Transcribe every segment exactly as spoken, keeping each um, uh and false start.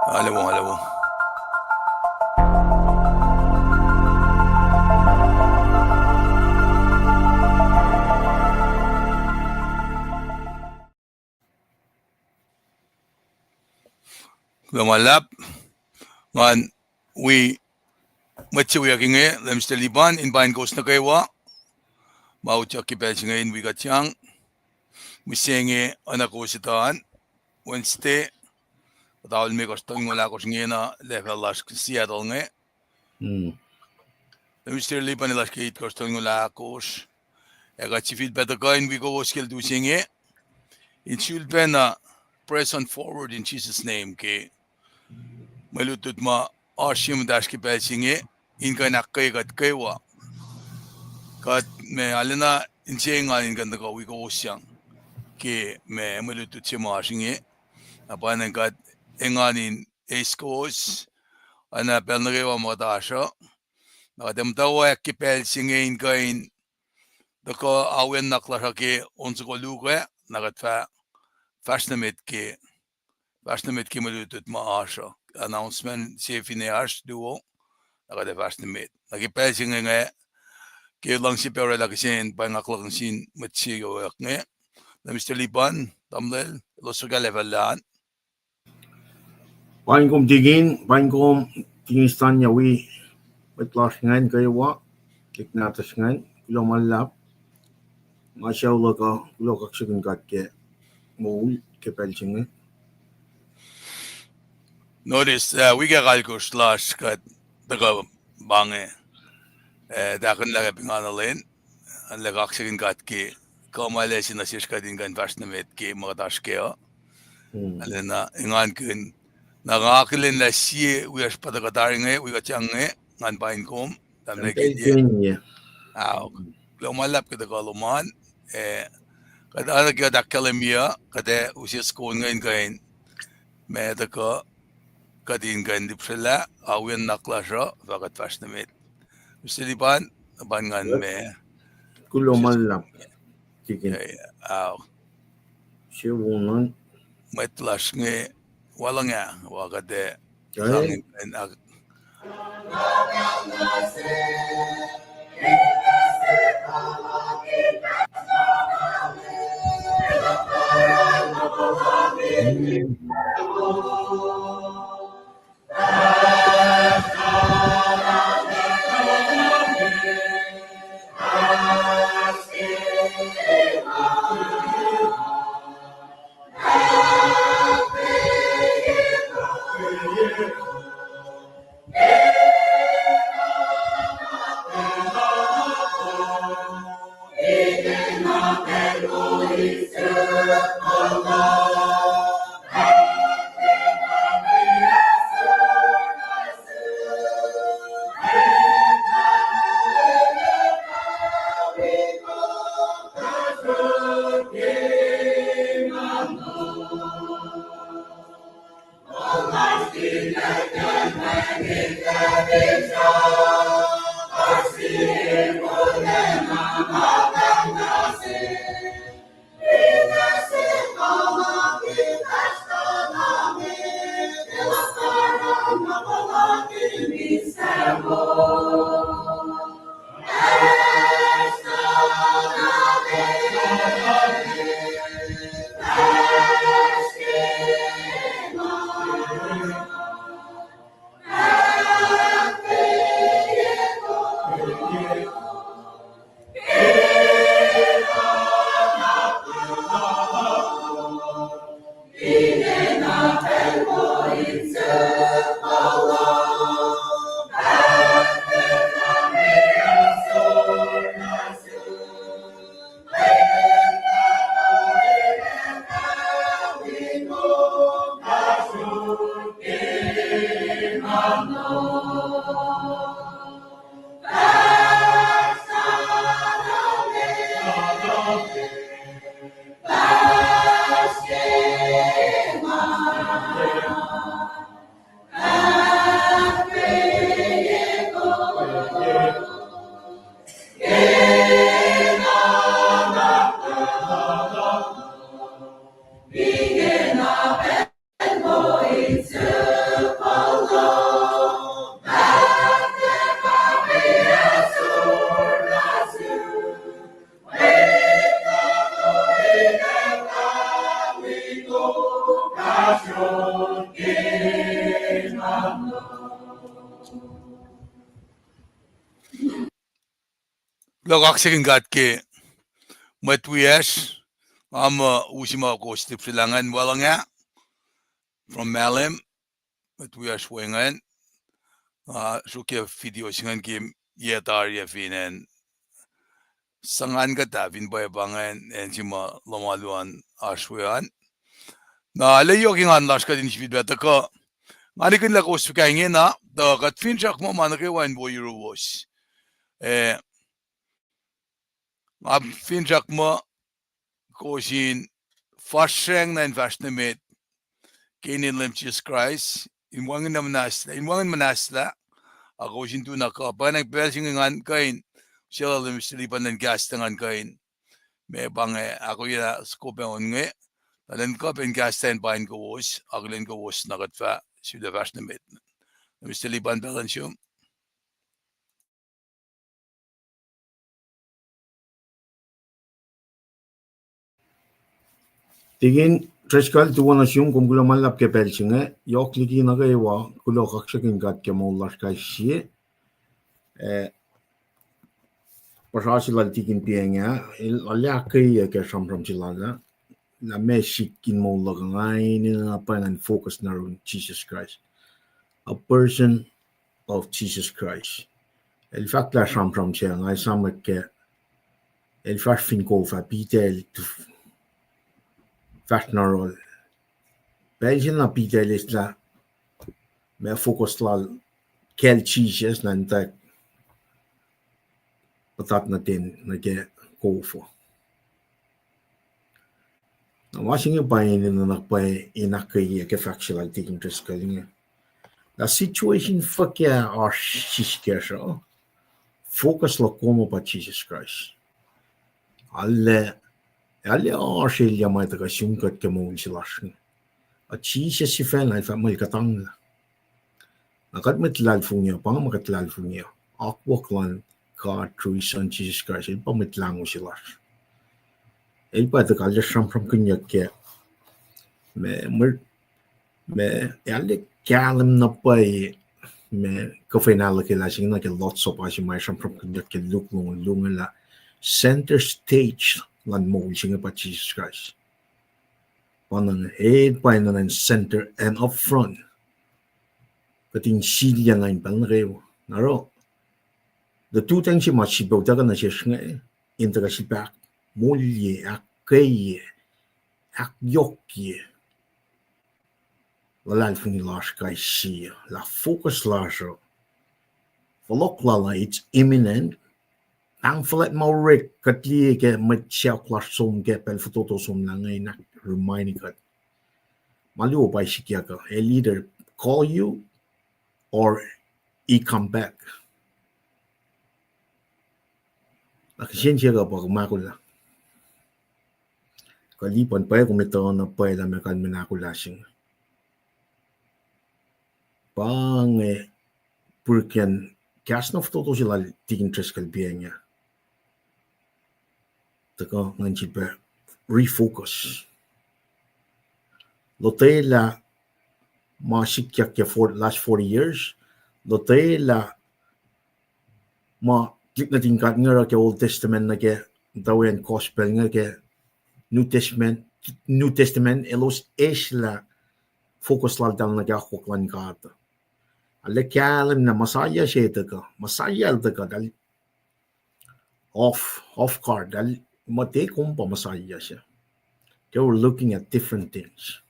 Alewo, alewo. Kuloh ma luhlahp. Ngan wi mwet se wiyuck inge, Lemister Lipan, in paing kowos nuh kwewa ma utyak ke pacl se inge in wi kuht sang. Mihsenge oacna kowos etuh an, Wednesday, kuhtuh limekohsr tolngoul ahkosr ingena, level lasr Seattle inge. Lemister Lipan el oasr ke itkohsr tolngoul ahkosr. Ac kuht sifilpac tuhkuh in wi kowos ke lutu se inge in sulpacna press on forward in Jesus' name ke mwe lutlut ma oasr ye muhtahsr ke pacl se inge, in kuh in ahkkweye kuht kwewa. Kuht ma arulacna insese engan in kuh in tuhkuh wi kowos sang ke ma mwe lutlut se ma oasr inge. Na pa ingacn kuht engan in eis kowos oacna pacl nuh kwewa ma kuht oasr uh. Na kuht ac muhtwacwacack ke pacl se inge in kuh in tuhkuh awi nuhnak lasr uh ke on soko luo ah, na kuht fah fahsr nuh met ke, fahsr nuh met ke mwe lutlut ma oasr uh. Announcement se finne oasr luo, na kuht ac fahsr nuh met. Na ke pacl se inge inge, ke luhngse pac oraclah kihsen paing akluhk nuh sin mwet se yohk inge, Lemister Lipan, tamuhlwel, elos fuhkah level an. Paing kom tikin, paing kom tikin Stanya wi mwet lasr ingacn kwewa, ke nahtuhsr ingacn, kuloh ma luhlahp. Nga sucu luhk uh, kuloh kaksakihn God ke moul ke pacl se inge. Notice, uh, wik ah kalkosr lasr kuht tuhkuh pa inge, uh, tahkuhnlah ke pingana lwen, uh, lah kaksakihn God ke kuh ma El ase nuh sesr kuht in kuh in fahsr nuh met ke ma kuht oasr kac uh. Arulacna engankihn. Na nga akihlen lah sie wiyacsr pa tuhkuh tari inge, wi kuht sang inge, ngan paing kom, tamuhlwel Kenye. Aok. Kuloh ma luhlahp ke tuhkuh lom an, eh, kuht oacna ke kuht ahkkahlwemye uh, kuht ac use soko inge in kuh in ma tuhkuh, kuht in kuh in lihpsrelah awi nuhnak lasr uh, fah kuht fahsr nuh met. Mister Lipan, pa ngan ma. Kuloh ma luhlahp. Aok. Se wonan. Mwet lasr inge, walung ah, wa kuht ac sang in, in ak- Kuloh kaksakihn God ke mwet wiyacsr, nga muh usi ma kowos lihpsrelah ingacn, Welunga from Malem, mwet wiyacsr we ingacn, ah, sruokyac video se ingacn ke yac tari ah fin acn, suc ngan kuhtuh fin pwacpa ingacn, acn se ma lohm alu an oasr we an. Na, arlac yohk engan lasr kuht in sifilpac tuhkuh. Nga nikihn lah kowos fuhkah ingena, tuh kuht finsrak muh ma nuh kwewa in wo yuruwos. Eh, nga finsrak muh kowos in fahsracng na in fahsr nuh met ke inen Leum Jisus Kraist, in wacngihn muhnahslah, in wacngihn muhnahslah, ac kowos in tu na kuh. Pwacnwacng pacl se inge ngan kuh in, sela Leum Mister Lipan lwen kahs tuh ngan kuh in, ma pa inge ahkolah soko pac on inge, na lwen kuh pac in kahs tuh in pain kowos, akihlen kowos na kuht fah sifilpac fahsr nuh met. Mister Lipan, pacl an sum. Tikin Driscoll, tuwohna sum, kom kuloh ma luhlahp ke pacl se inge, yohk liki nuh kwewa, kuloh kaksakihn God ke moul lasr kais sie. Eh, puhsra se lal Tikin Piacng ah, el ahkkweye ke sramsram se lal ah, lah meac sik in moul luhk uh, nga enenuh na pwacnwacng focus nuh yurin Jisus Kraist. A person of Jesus Christ. El fahk lah sramsram se nga esamwack ke, el fahsr fin kof ah, Peter el fahsr nuh yohrohl. Pacl se na Peter el eslah ma focus lal kacl Jisus, na in tak puhtat nuh ten nuh ke kof uh. Na ma se inge pa enenuh na pwacye in ahkkweye ke fahk se lal Tikin Driscoll inge. Na situation fuhkah oasr siskas uh, focus luhk kom uh pa Jisus Kraist. Arlac, arlac oasr elyah ma tuhkuh sum kuht ke moul se lasr inge. A Jisus sifacna el fah mwel kuhtanglah. Na kuht mwet luhlahlfongi uh, pa inge ma kuht luhlahlfongi uh, akwuck luhn God through His Son Jesus Christ, El pa Mwet Lahngo se lasr. El pa tuhkuh arlac sramsramkihnyuck ke, ma, ma, ma, arlac kahlwem na pwacye, ma, kuhfa in ahluhkwelah se inge nuh ke Lord's Supper se ma sramsramkihnyuck ke Luke longoul luo inge lah center stage luhn moul se inge pa Jisus Kraist. Pa inge, El pa enenuh in center and up front. Kuht in silyac na in pacl nuh kwewa. Na oruh, the two things se ma sifilpac utuckuh nuh sesr inge, in tuhkuh sifilpac ahkmoulye, ahkkweye, ahkyohkye luhlahlfongi lasr kais sie, lah focus lasr uh, fohlohk lal uh, it's imminent. Pahng fuhlwact ma orek kuht liye ke mwet sacohk lasr som ke pacl fototo somlah inge in ahk remind kuht. Ma luo pa sikyak uh, He'll either call you or He come back. Na kihsen siyuck uh pa kom ahkolah. Kuh Lipan, pwacye kom etuh na pwacye lah meac kalmacn ahkolah se inge. Pa inge purkihn kahs na fototo se lal Tikin Driscoll Piacng ah. Tuhkuh ngan sifilpac refocus. Lotwelah ma sikyak ke for-, last forty years. Lotwelah ma tuhlihk nuhtin God inge oruh ke Old Testament nuh ke, tuh wi acn Gospel inge ke New Testament, New Testament, elos eslah focus laltahl nuh ke akwuck luhn God. Arlac kahlwem lah Messiah se tuhkuh, Messiah el tuhkuh, off, off guard, el muhta kom pa Messiah se. They were looking at different things.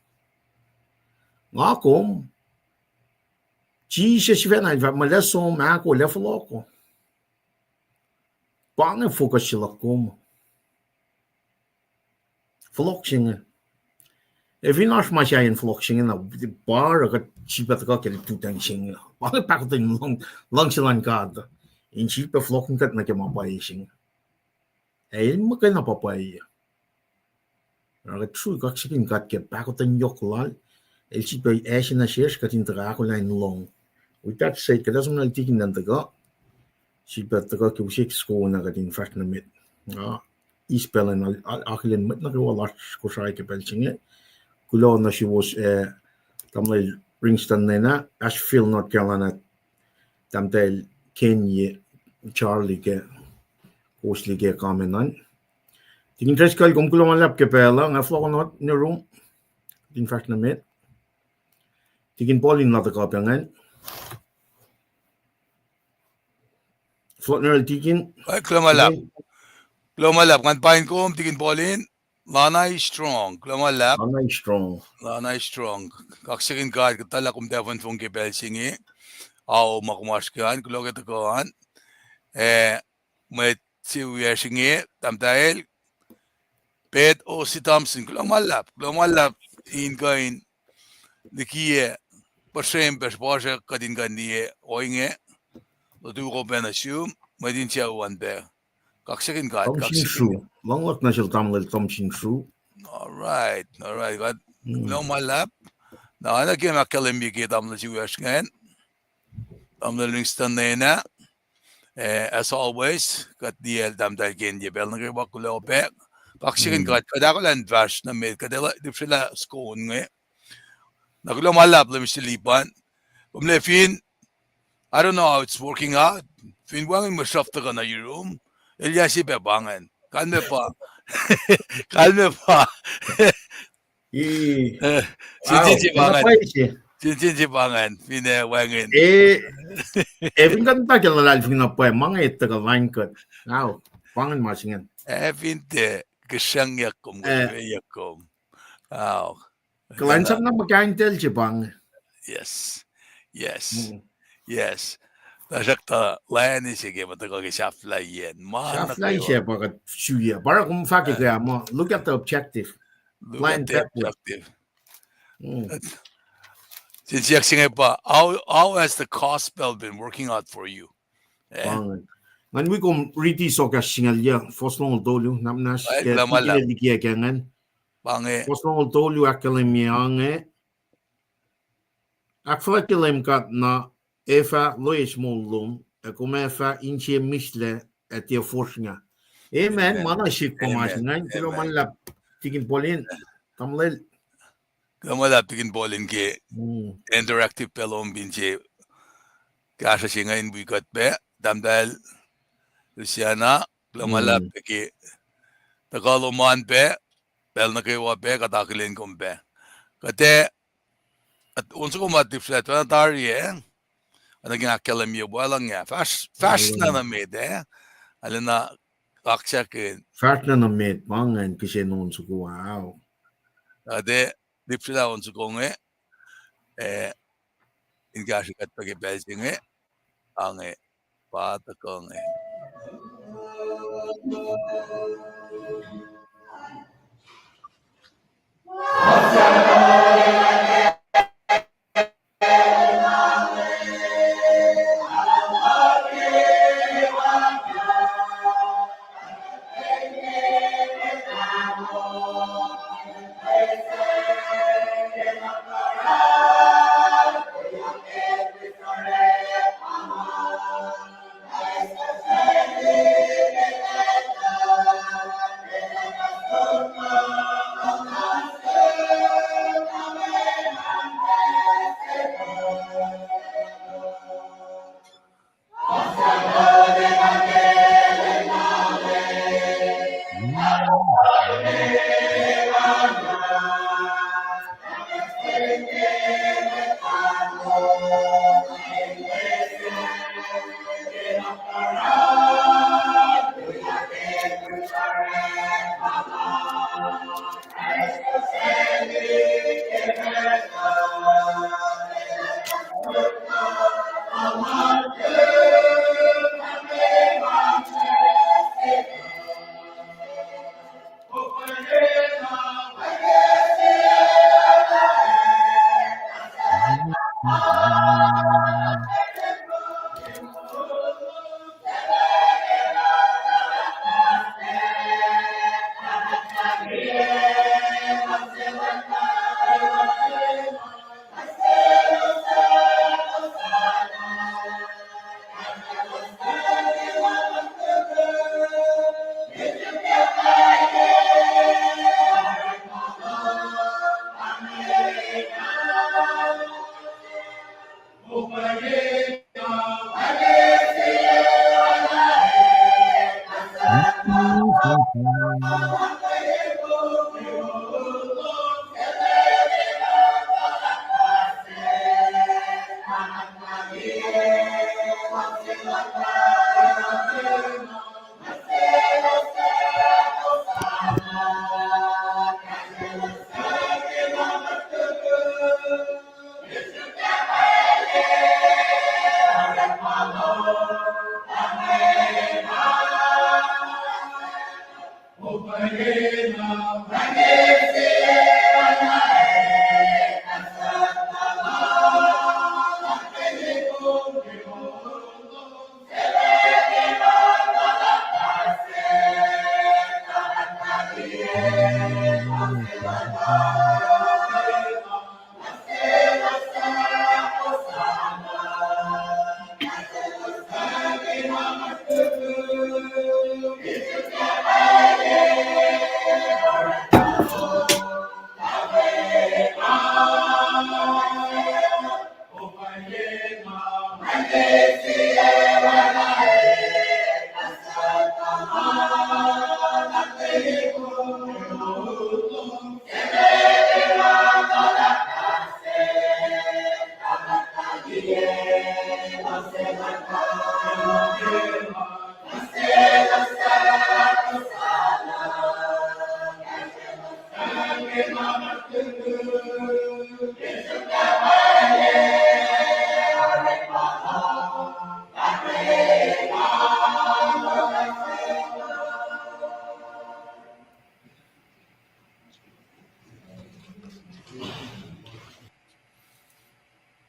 Nga kom, Jisus sifacna el fah muh lah som ahkolah fohlohk uh. Pa inge focus se luhk kom. Fohlohk se inge. Ac fin oasr ma sahyacn fohlohk se inge na, pa oruh kuht sifilpac tuhkuh ke lututacng se inge. Pa inge pahkotwen luhng-, luhngse luhn God. In sifilpac fohlohkihn kuht nuh ke ma pwacye se inge. Ac el muhkwena pa pwacye. Oruh kuht sruhk kaksakihn God ke pahkotwen yohk lal. El sifilpac ase nuh sesr kuht in tuhkuh ahkolah in lohng. With that said, kuht ac som nuh Tikin an tuhkuh. Sifilpac tuhkuh ke use soko na kuht in fahsr nuh met. Ah, eis pacl an, akihlen mwet nuh kwewa lasr Kosrae ke pacl se inge. Kuloh nuh suwos, eh, tamuhlwel Ringston Nena, Asheville, North Carolina, tahmtahel Kenye Charlie ke kowos liye ke comment an. Tikin Driscoll, kom kuloh ma luhlahp ke pacl uh, nga fohlohk nuh room. Tikin fahsr nuh met. Tikin Paulin, la tuhkuh pac ingacn. Fohlohk nuh yohrohl Tikin. Kuloh ma luhlahp. Kuloh ma luhlahp. Ngan paing kom, Tikin Paulin. Lana Strong. Kuloh ma luhlahp. Lana Strong. Lana Strong. Kaksakihn God, kuht tuhlac kom tahfuh nohfohn ke pacl se inge. Ao ma kom oasr ke an, kuloh ke tuhkuh an. Eh, mwet se wiyacsr inge, tahmtahel Pet O C Thompson, kuloh ma luhlahp, kuloh ma luhlahp in kuh in likiyac puhsrem pac srihpacsr kuht in kuh in liye ohinge, lutu kom pac nuh sum, mwet in sucu an pac. Kaksakihn God, kaksakihn God. Luhngluhk nuh sel tamuhlwel Thompson Sru. All right, all right, God. Kuloh ma luhlahp. Na oacna ke ma ahkkahlwemye ke tamuhlwel se wiyacsr ingacn, tamuhlwel Ringston Nena. Eh, as always, kuht liyacl tahmtahel Kenye pacl nuh kwewa, kuloh pac. Kaksakihn God, kuht ahkolah in fahsr nuh met, kuht lihpsrelah soko inge. Na kuloh ma luhlahp Mister Lipan. Kom fin, I don't know how it's working out. Fin wacngihn mwe sruhf tuhkuh nuh yurum, elyah se pac pa ingacn. Kalmac pa. Kalmac pa. Sin, sin se pa ingacn. Sin, sin se pa ingacn, fin wacngihn. Eh, fin kuht tuh ke luhlahlfongi na pwacye, ma inge tuhkuh lain kuht. Ao, pa ingacn ma se ingacn. Eh, fin tiac kihsrungyuck kom, kihsrungyuck kom. Ao. Kuhlwacnsap na muhkahintacl se pa inge. Yes. Yes. Yes. Tuhsruhktuh lwen se ke ma tuhkuh ke sahflahiyacn ma, sahflahiyac pa kuht siyuck. Pa oruh kom fahk ke ma, look at the objective. Look at the objective. Sin siyuck se inge pa, how, how has the gospel been working out for you? Ngan wi kom riti sokwack singucul yac, fuhs longoul tolu, na muhnahs ke liki ac ke ingacn. Pa inge. Fuhs longoul tolu ahkkahlwemye inge. Ahkfuhlwactye Leum God na ac fah loes moul lom, ac kom ac fah inse mihslac ac tiac fosrngah. Amen. Ma na sihk kom ma se ingacn, kuloh ma luhlahp Tikin Paulin, tamuhlwel. Kuloh ma luhlahp Tikin Paulin ke interactive pac lom fin se kahsruh se inge in wi kuht pac, tahmtahel Luciana, kuloh ma luhlahp ke tuhkuh lom an pac, pacl nuh kwewa pac, kuht akihlen kom pac. Kuht ac, on soko ma lihpsrelah tuh na tari ac, oacna ke nga ahkkahlwemye wacluhng ah, fahsr, fahsr na nuh met ah, arulacna kaksakin. Fahsr na nuh met, ma ingacn kihsen on soko ah. Kuht ac lihpsrelah on soko inge, eh, in kahsrwe kuht pac ke pacl se inge, ange, pa tuhkuh inge.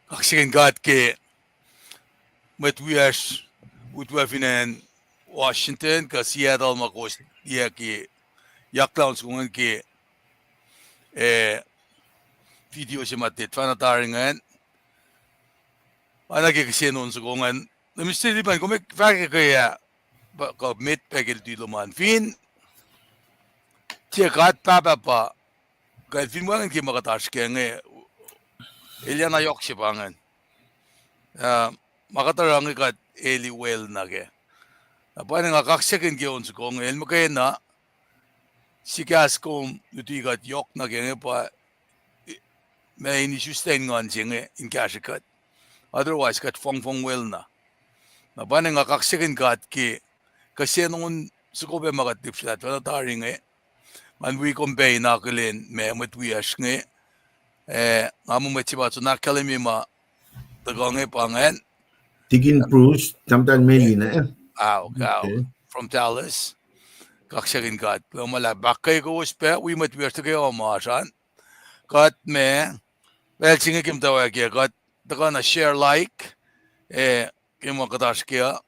Kaksakihn God ke mwet wiyacsr utwe fin acn Washington kuh Seattle ma kowos liye ke yaklah on soko ingacn ke, eh, video se ma tiac tuhfahna tari ingacn. Oacna ke kihsen on soko ingacn, na Mister Liban, kom ac fahk ke ah, pa, kuh met pac ke luti lom an. Fin tiac God Pahpah pa, kuh el fin wacngihn ke ma kuht oasr kac inge, elyah na yohk se pa ingacn. Ah, ma kuht oruh inge kuht eli wel nuh kac. Na pa inge nga kaksakihn ke on soko inge, el muhkwena sikahs kom luti kuht yohk nuh kac inge pa, ma in isuslac in nguhn se inge in kahsrwe kuht. Otherwise, kuht fongfong wel na. Na pa inge nga kaksakihn God ke kihsen on soko pac ma kuht lihpsrelah tuhfahna tari inge. Ngan wi kom pac in akihlen ma mwet wiyacsr inge. Eh, nga muh mwet se pa soenna ahkkahlwemye ma tuhkuh inge pa ingacn. Deacon Bruce, tahmtahel Melina, eh? Ao, ao. From Dallas. Kaksakihn God. Kuloh ma luhlahp. Ahkkweye kowos pac, wi mwet wiyacsr nuh kwewa ma oasr an. Kuht ma, pacl se inge ke muhtwacwacack ah, kuht tuhkuh na share, like, eh, ke ma kuht oasr kac uh.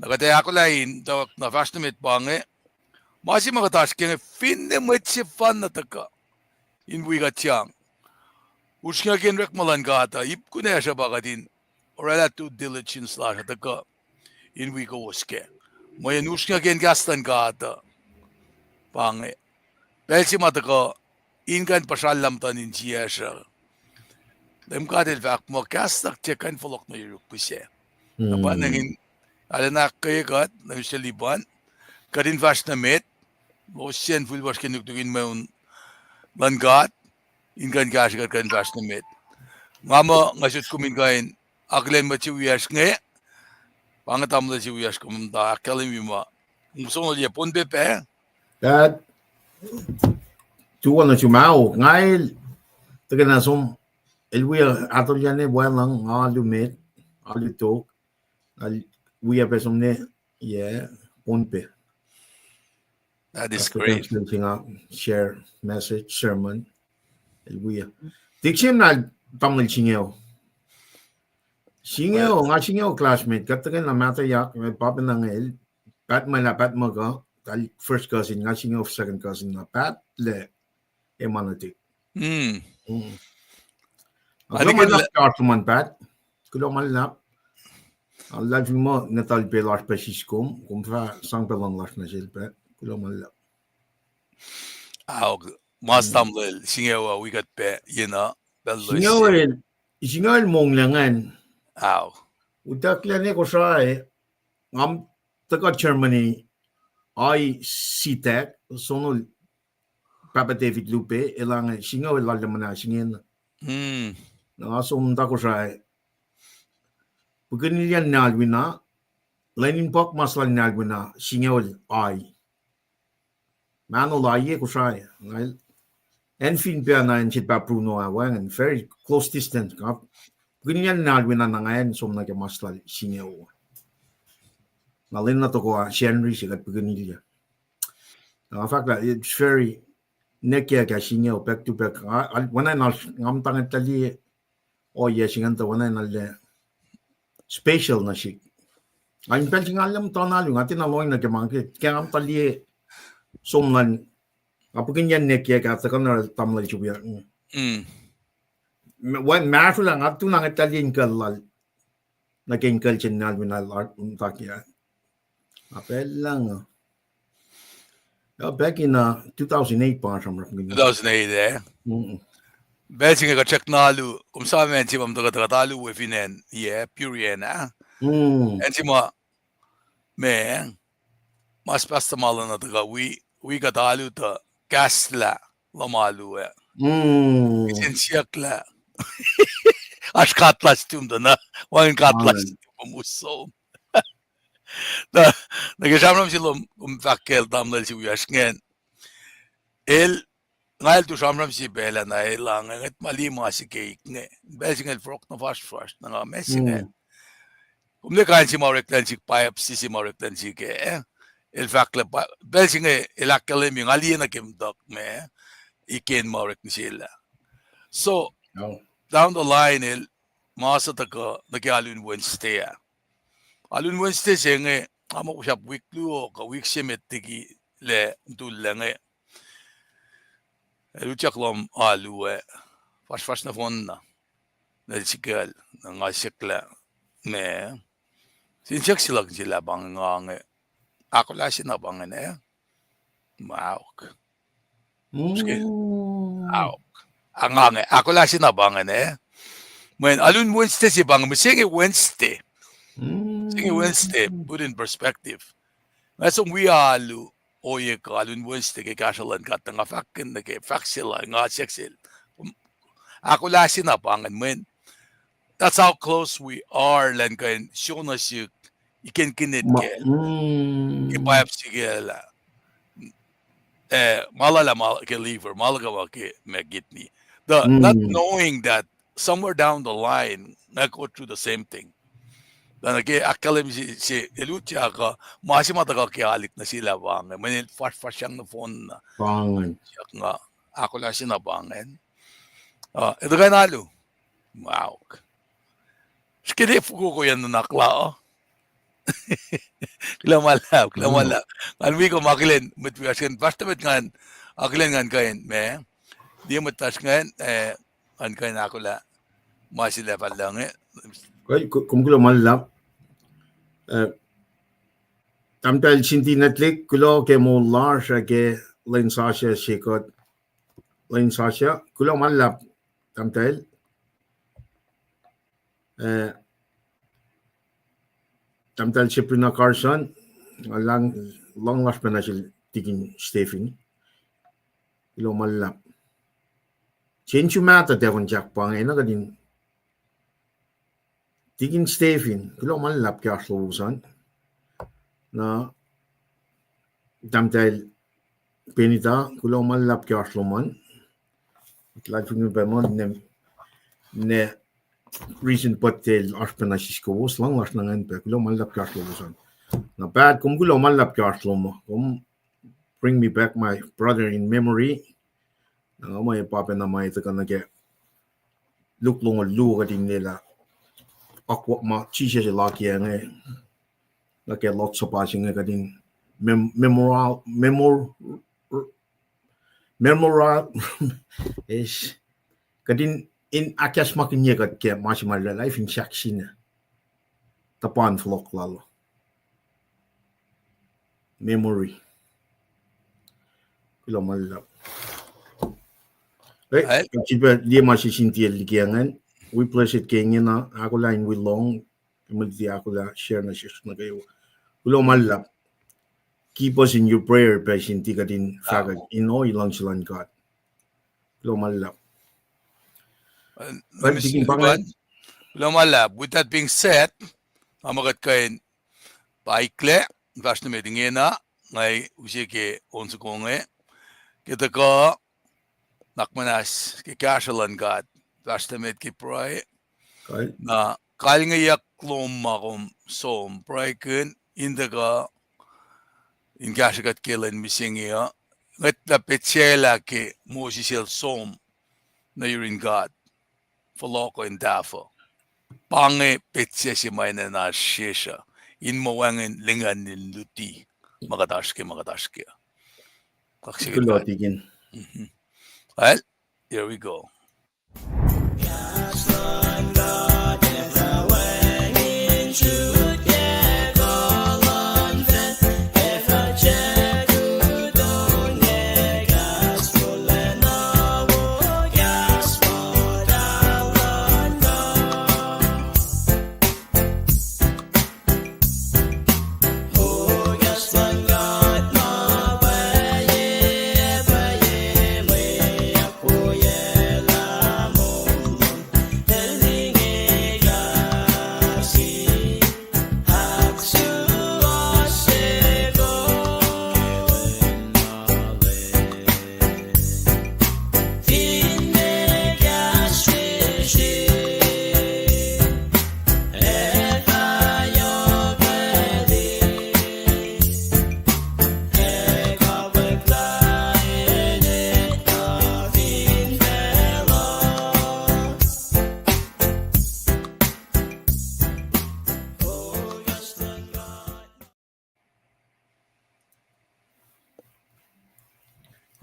Na kuht ac ahkolah in muhtwacwacack na fahsr nuh met pa inge. Ma se ma kuht oasr kac inge, finne mwet sefanna tuhkuh in wi kuht sang, usrnguckihn orekma luhn God uh, ip kunacsr uh pa kuht in orwaclah due diligence lasr uh tuhkuh in wi kowos kac. Mweyen usrnguckihn kahs luhn God uh pa inge. Pacl se ma tuhkuh in kuh in puhsrallah muhtuhn insiyacsr uh, Leum God El fahk muh kahs luhk tiac kuh in fohlohk nuh yuruk pihsac. Na pa ingacn, arulacna ahkkweye kuht, Leum Sel Liban, kuht in fahsr nuh met, losacn fihl fuhsr ke nuknuk in mweun luhn God, in kuh in kahsrwe kuht kuh in fahsr nuh met. Nga muh nga sot kom in kuh in akihlen mwet se wiyacsr inge, pa inge tamuhlwel se wiyacsr kom muhta ahkkahlwemye ma. Kom sonol ye Pohnpei pac? Pat, tuo nuh sum ao, nga el, tuhkena som, el wi ahtolyacne wacluhng, nga alu met, alu tok, nga wi pac som ne, ye, Pohnpei. That is great. Share message, sermon. El wi. Dicsim na tamuhlwel Singeo. Singeo, nga Singeo classmate, kuht tuhkena mahtuhyak, Papinangel, Pat Mela, Pat Muhkuh, tal first cousin, nga Singeo second cousin, na Pat lac Emanatik. Kuloh ma luhlahp, Joshua, Pat. Kuloh ma luhlahp. Luhlahlfongi muh ngetacl pac lasr pac siskom, kom fah sang pac luhng lasr nuh sel pac. Kuloh ma luhlahp. Ao, mas tamuhlwel Singeo uh wi kuht pac, you know, pacl loes. Singeo el, Singeo el monglac ingacn. Ao. Utucklac ne Kosrae, nga tuhkuh Germany, ai sitak, sonol Pahpah David Lupe, elange Singeo el lallacmana singena. Na nga som muhta Kosrae, pihkihnilyac nalwina, lwen in puhk mas lal nalwina, Singeo el ai. Mahno la ye Kosrae, nga el, acn Finpia na acn sel pa Bruno ah, wacngihn very close distance. Nga pihkihnilyac nalwina na nga acn som nuh ke mas lal Singeo. Na lwen na tohkoh ah Sacnri se kuht pihkihnilyac. Na nga fahk lah it's very, nwackyak ah Singeo back to back. Nga, nga muhta ngetlah liye ohiyac se ingacn tuh oacna in arlac special nuh sihk. Nga in pacl se nga arlac muhta na alu, nga tiacna lohng nuh ke ma ke, ke nga muhta liye som lal, nga pihkihnilyac nwackyak ah tuhkuh na tamuhlwel se wiyuck. Mahsrol ah nga tuna ngetlah liye inkuhl lal, nuh ke inkuhl se nalwina lal muhta ke ah. Nga pacl lah nga, uh, back in, uh, two thousand eight pa nga sramsram. Two thousand eight, eh? Pacl se inge kuht srackna alu, kom sa ma acn se ma muhta kuht, kuht alu we fin acn, yeah, Purian, ah? Acn se ma, ma, mas pastor ma luhn uh tuhkuh wi, wi kuht alu tuh kahslah luhn alu ah. Kihsen siyuck lah oasr God lasr tum tuh na, wacngihn God lasr tum, kom us som. Na, nuh ke sramsram se lom, kom fahk kacl tamuhlwel se wiyacsr ingacn. El, nga el tu sramsram se pacl ah na el ah, nga ngwet ma liye ma se keik inge. Pacl se inge el forok na fahsrfahsr, na nga ma se inge. Kom liye kain se ma oreklac nuh sihk, biopsy se ma oreklac nuh sihk, eh? El fahk lah, pacl se inge el ahkkahlwemye, nga liye nuh ke muhtuhk ma, iken ma orek nuh sel ah. So, down the line, el, ma se tuhkuh nuh ke alu in Wednesday ah. Alu in Wednesday se inge, nga muh sahp wik luo kuh wik se met liki lah tullac inge. Ac utyak lom alu ah, fasrfasr nohfohnna. Na sikal, na nga siyuck lah, ma, sin siyuck se luhk in sila pa inge nga inge, ahkolah se na pa inge, eh? Ma ahok. Ske, ahok. Nga inge, ahkolah se na pa inge, eh? Mweyen alu in Wednesday se pa inge, mihsenge Wednesday. Mihsenge Wednesday, put in perspective. Nga som wi alu, ohiyac kuh alu in Wednesday ke kahsruh luhn God, tuh nga fahkkihn nuh ke fahk se lal, nga siyuck sel. Ahkolah se na pa ingacn, mweyen that's how close we are, elan kuh in sona sihk, iken kinet kacl, ke biopsy kacl ah, eh, ma lal ah ma ke liver, ma luhk uh ma ke ma kidney. The not knowing that somewhere down the line, nga go through the same thing. Tuh nuh ke ahkkahlwemye se, se el utyak uh, ma se ma tuhkuh ke alik nuh sel ah pa inge, mweyen el fasrfasryang nohfohnna. Siyuck nga, ahkolah se na pa ingacn. Uh, etuh kuh in alu. Ma ahok. Srihke fokoko yen nuhnak la uh. Kuloh ma luhlahp, kuloh ma luhlahp. Ngan wi kom akihlen mwet wiyacsr ingacn, fahsr tuh met ngan akihlen ngan kuh in, ma, liye mwet fahsr ingacn, eh, ngan kuh in ahkolah ma se lah fal inge. Kom kuloh ma luhlahp. Eh, Tahmtahel Sinti Netlik, kuloh ke moul lasr ac ke lwen sasuc se kuht, lwen sasuc, kuloh ma luhlahp, tahmtahel. Eh, Tahmtahel Sabrina Carson, nga luhngse lasr pacna sel Tikin Stephen. Kuloh ma luhlahp. Sensu mahtuh Devon Jack pa inge na kuht in Tikin Stephen, kuloh ma luhlahp ke oasr lowos an. Na Tahmtahel Benita, kuloh ma luhlahp ke oasr lom an. Luhlahlfongi pac muh ne, ne recent birthday oasr pacna siskowos, luhngse lasr na ingacn pac, kuloh ma luhlahp ke oasr lowos an. Na Pat, kom kuloh ma luhlahp ke oasr lom, kom bring me back my brother in memory. Na nga muh pa pacna ma tuhkuh nuh ke Luk longoul luo kuht in lwelah akwuck ma Jisus el akiyac inge, nuh ke Lord's Supper se inge kuht in mem-, memorial, memor-, memorial, kuht in, in ahkacsmakihnye kuht ke ma se ma oraclah fin sahk sina tuhpan fohlohk lal. Memory. Kuloh ma luhlahp. Eh, kuht sifilpac liye ma se sin tiac liki ingacn. Wi blessed ke ingena, ahkolah in wi lohng, mlti ahkolah share nuh sesr nuh kwewa. Kuloh ma luhlahp. Keep us in your prayer, pa sin tiac kuht in fahkwack in ohiyac luhngse luhn God. Kuloh ma luhlahp. Kuloh ma luhlahp. With that being said, nga muh kuht kuh in paikla, fahsr nuh met ingena, nga use ke on soko inge, ke tuhkuh, nuhnak muhnahs ke kahsruh luhn God, fahsr nuh met ke pruhe, na kalingeyuck lom ma kom som pruhekihn in tuhkuh in kahsruh kuht ke lwen mihsenge uh, ngwetlah petsacelah ke Moses el som nuh yurin God fohlohkoh in tahfuh. Pa inge petsac se ma enenuh sesr uh in muh wacngihn lingacn in luti ma kuht oasr ke, ma kuht oasr ke. Kaksakihn God. Well, here we go.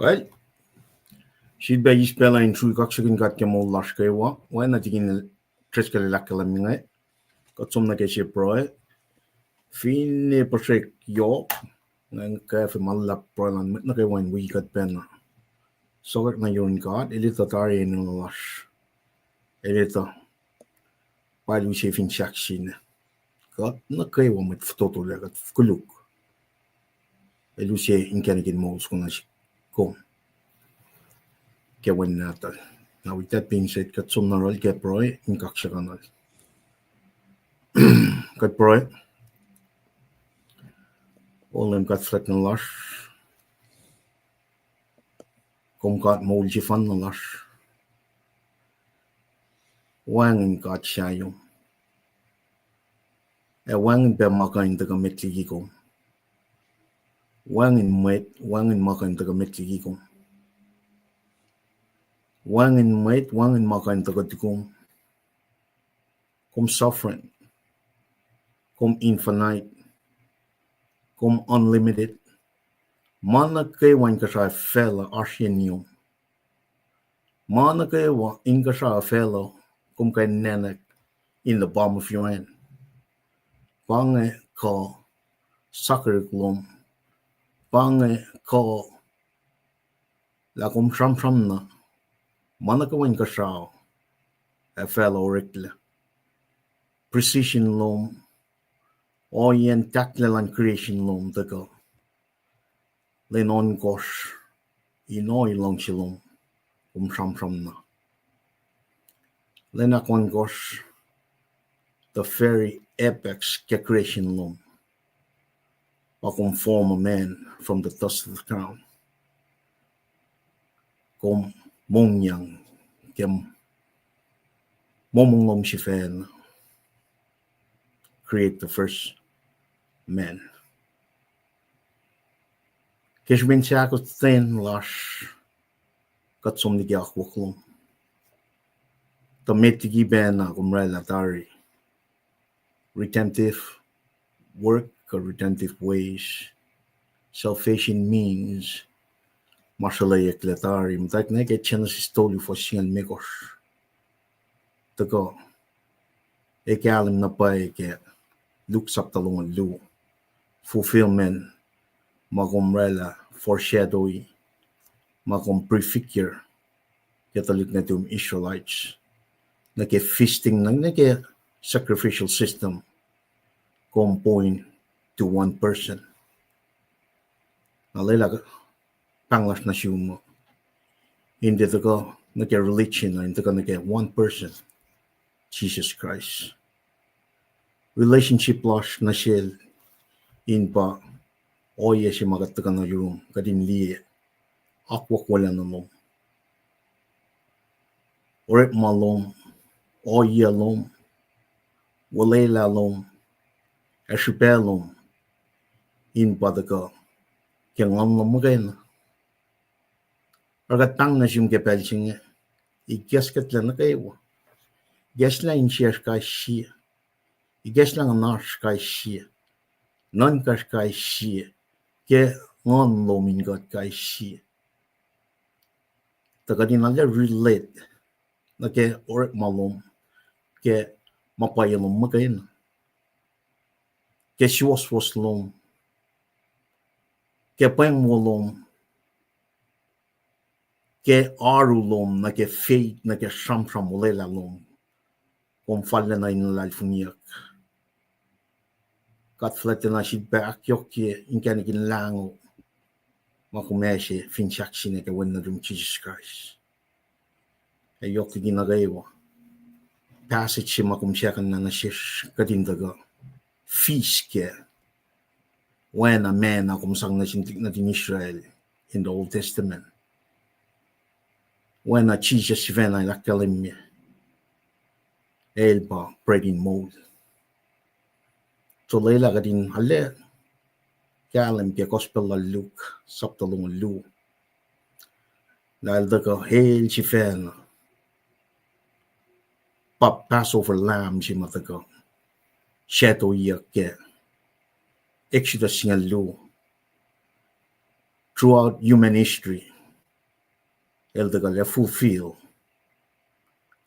Well, sifilpac eis pacl uh in sruhi kaksakihn God ke moul lasr kwewa, oacna Tikin Driscoll el ahkkahlwemye inge, kuht som nuh ke sie pruhe, finne puhsrek yohk, nga kwacfe ma luhlahp pruhe luhn mwet nuh kwewa in wi kuht pacna. Sokwack nuh yurin God, El etuh tari enenuh lasr. El etuh pa El use fin sahk sina. Kuht nuh kwewa mwet fototo lac, kuht koluk. El use inkacnek in moul soko nuh sihk, kom, ke Wen Nahtuhl. Na with that being said, kuht som na yohrohl ke pruhe in kaksakihnuhl. Kuht pruhe. O Leum God fuhlwactna lasr, kom God moul sefanna lasr. Wacngihn God sahyom. Ac wacngihn pac ma kuh in tuhkuh met liki kom. Wacngihn mwet, wacngihn ma kuh in tuhkuh met liki kom. Wacngihn mwet, wacngihn ma kuh in tuhkuh tuh kom. Kom sovereign. Kom infinite. Kom unlimited. Ma nuh kwewa inkuhsrao facluh oasr yen yom. Ma nuh kwewa inkuhsrao facluh kom kuh in nacnack in the palm of your hand. Pa inge kuh sakihrihk lom. Pa inge kuh lah kom sramsram na ma nuh kwewa inkuhsrao ac facluh oreklac. Precision lom, ohiyacn tahklac luhn creation lom tuhkuh. Lwen ohnkohsr, in ohiyac luhngse lom, kom sramsram na. Lwen ahkohnkohsr, the very apex ke creation lom, pa kom form a man from the dust of the ground. Kom mongyang ke momong lom sifacna, create the first man. Ke srihpen sahk ten lasr, kuht som liki akwuck lom. Tuh met liki pacna kom oraclah tari redemptive work kuh redemptive ways. Salvation means, ma sruhlweyucklac tari, muhtwacwacack nuh ke Genesis tolu fuhs singucul limekohsr. Tuhkuh ac kahlwem na pwacye ke Luke sapta longoul luo. Fulfillment, ma kom oraclah foreshadow, ma kom prefigure ke tuhlihk nuhtum Israelites nuh ke feasting, nuh, nuh ke sacrificial system, kom point to one person. Na lwelah pahng lasr nuh sum uh, in tiac tuhkuh nuh ke religion, in tuhkuh nuh ke one person, Jesus Christ. Relationship lasr nuh sel in pa ohiyac se ma kuht tuhkuh nuh yurum, kuht in liye akwuck wolacna lom, orekma lom, ohiyac lom, olwelah lom, ac srihpac lom, in pa tuhkuh ke nguhn lom muhkwena. Oruh kuht pahng nuh sum ke pacl se inge, ikacskuhtlac nuh kwewa. Ikacslah insiyacsr kais sie. Ikacslah nguhnasr kais sie. Nuhnkacsr kais sie. Ke nguhn lom in kuht kais sie, tuh kuht in arlac relate nuh ke orekma lom, ke ma pwacye lom muhkwena, ke suwohswohs lom, ke pweng wo lom, ke oaru lom, nuh ke faith, nuh ke sramsram olwelah lom, kom fallacna in luhlahlfongiyuck. Kuht fuhlwactna sifilpac ahkyohkye inkacnek in lahngo ma kom ase fin sahk sina ke Wen nuhtum Jisus Kraist. Ac yohk liki nuh kwewa, passage se ma kom sahkihn na nuh sesr kuht in tuhkuh fis kac, oacna ma na kom sang nuh sin tuhlihk nuhtin Israel in the Old Testament. Oacna Jisus sifacna el ahkkahlwemye, El pa bread in moul. So lwelah kuht in arlac kahlwem ke Gospel lal Luke, sapta longoul luo, lah el tuhkuh El sifacna pa Passover lamb se ma tuhkuh shadow-iyuck ke Exodus singucul luo. Throughout human history, el tuhkuh lah fulfill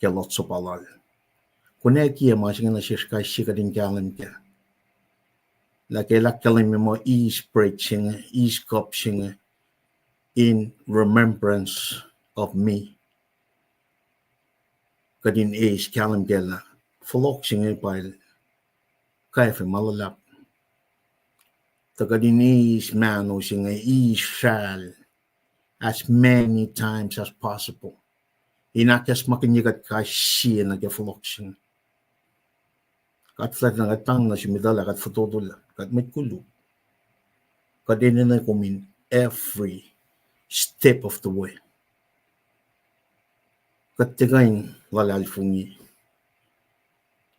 ke Lord's Supper lal. Konwacack ma se inge nuh sesr kais sie kuht in kahlwem kac lah ke el ahkkahlwemye muh eis bread se inge, eis cup se inge, in remembrance of me. Kuht in eis kahlwem kac lah fohlohk se inge pa el kwacfe ma luhlahp. Tuh kuht in eis mahno se inge, eis sral as many times as possible in ahkacsmakihnye kuht kais sie nuh ke fohlohk se inge. Kuht fuhlwact na kuht pahng nuh sum etuh lah kuht fototo lah kuht mwet koluk, kuht enenuh kom in every step of the way. Kuht tiac kuh in luhlahlfongi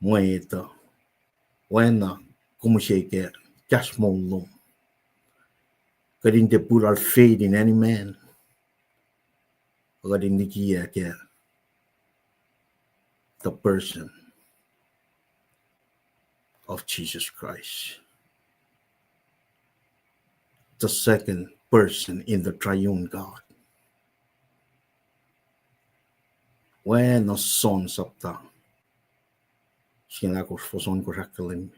mwet uh oacna kom use ke kahs moul lom. Kuht in tiac put our faith in any man. Kuht in likiyac ke the person of Jesus Christ, the second person in the triune God. Oacna John sapta singucul ahkosr, fuhs ohnkohsr ahkkahlwemye,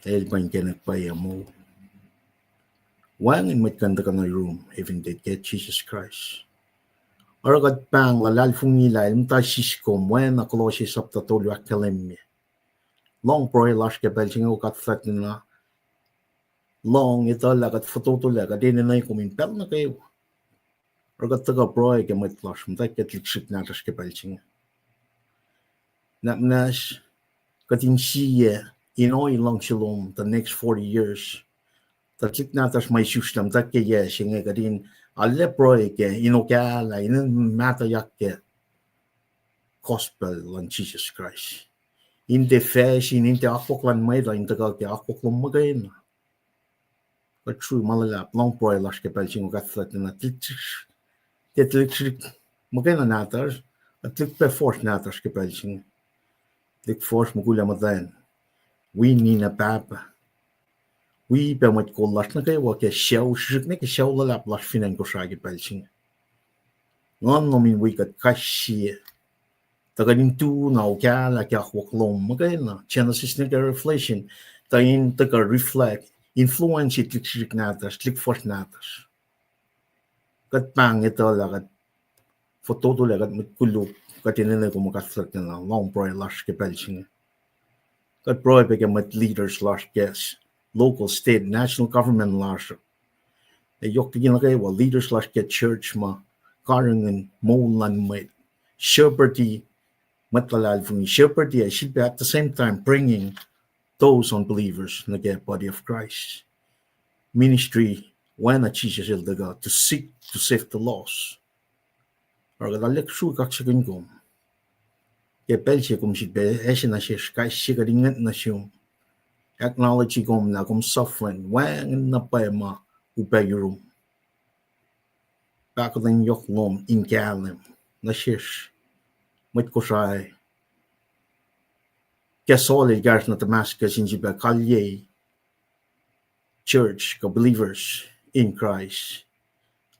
el pa inkacnek pwacye moul. Wacngihn mwet kuh in tuhkuh nuh yurum, even tiac ke Jisus Kraist. Oruh kuht pahng luhlahlfongi lah el muhta siskom, oacna Kolosse sapta tolu ahkkahlwemye. Lohng pruhe lasr ke pacl se inge, O God fuhlwactlana. Lohng etuh lah kuht fototolac, kuht enenuh kom in pacl nuh kwewa. Oruh kuht tuhkuh pruhe ke mwet lasr, muhtwacwacack ke tuhlihk srihk nahtuhsr ke pacl se inge. Nahtuhsr, kuht in sie in ohi luhngse lom the next forty years. Tuhlihk nahtuhsr ma isuslah muhtwacwacack ke yac se inge, kuht in arlac pruhe ke in okahlah, in mahtuhyak ke gospel luhn Jisus Kraist. In tiac facsin, in tiac akwuck luhn mwet uh in tuhkuh ke akwuck lom muhkwena. Kuht srui ma luhlahp, lohng pruhe lasr ke pacl se inge, O God fuhlwactlana, tuhlihk srihk, tiac tuhlihk srihk muhkwena nahtuhsr, kuh tuhlihk pac fuhsr nahtuhsr ke pacl se inge. Tuhlihk fuhsr, mukul ac muhtwacn. Wi ninac pahpah. Wi pac mwet kol lasr nuh kwewa ke sucu, srihsrihk nuh ke sucu luhlahp lasr fin acn Kosrae ke pacl se inge. Nguhn lom in wi kuht kais sie. Tuh kuht in tu na okahlah ke akwuck lom muhkwena, Genesis nuh ke Revelation, tuh in tuhkuh reflect, influence tuhlihk srihsrihk nahtuhsr, tuhlihk fuhsr nahtuhsr. Kuht pahng etuh lah kuht fototolac, kuht mwet koluk, kuht enenuh kom, O God fuhlwactlana, lohng pruhe lasr ke pacl se inge. Kuht pruhe pac ke mwet leaders lasr ke local, state, national government lasr. Ac yohk liki nuh kwewa leaders lasr ke church ma karihngihn moul luhn mwet. Shepherd-i mwet luhlahlfongi, shepherd-i ac sifilpac at the same time bringing those unbelievers nuh ke body of Christ. Ministry oacna Jisus el tuhkuh, to seek, to save the lost. Oruh kuht arlac sruhk kaksakihn kom ke pacl se kom sifilpac ase nuh sesr kais sie kuht in ngwet nuh sum, acknowledge kom lah kom sovereign, wacngihn na pwacye ma upac yurum. Pahkotwen yohk lom in kahlwem nuh sesr mwet Kosrae. Ke Saul el kahsruh nuh Damascus in sifilpac kalyei church kuh believers in Christ,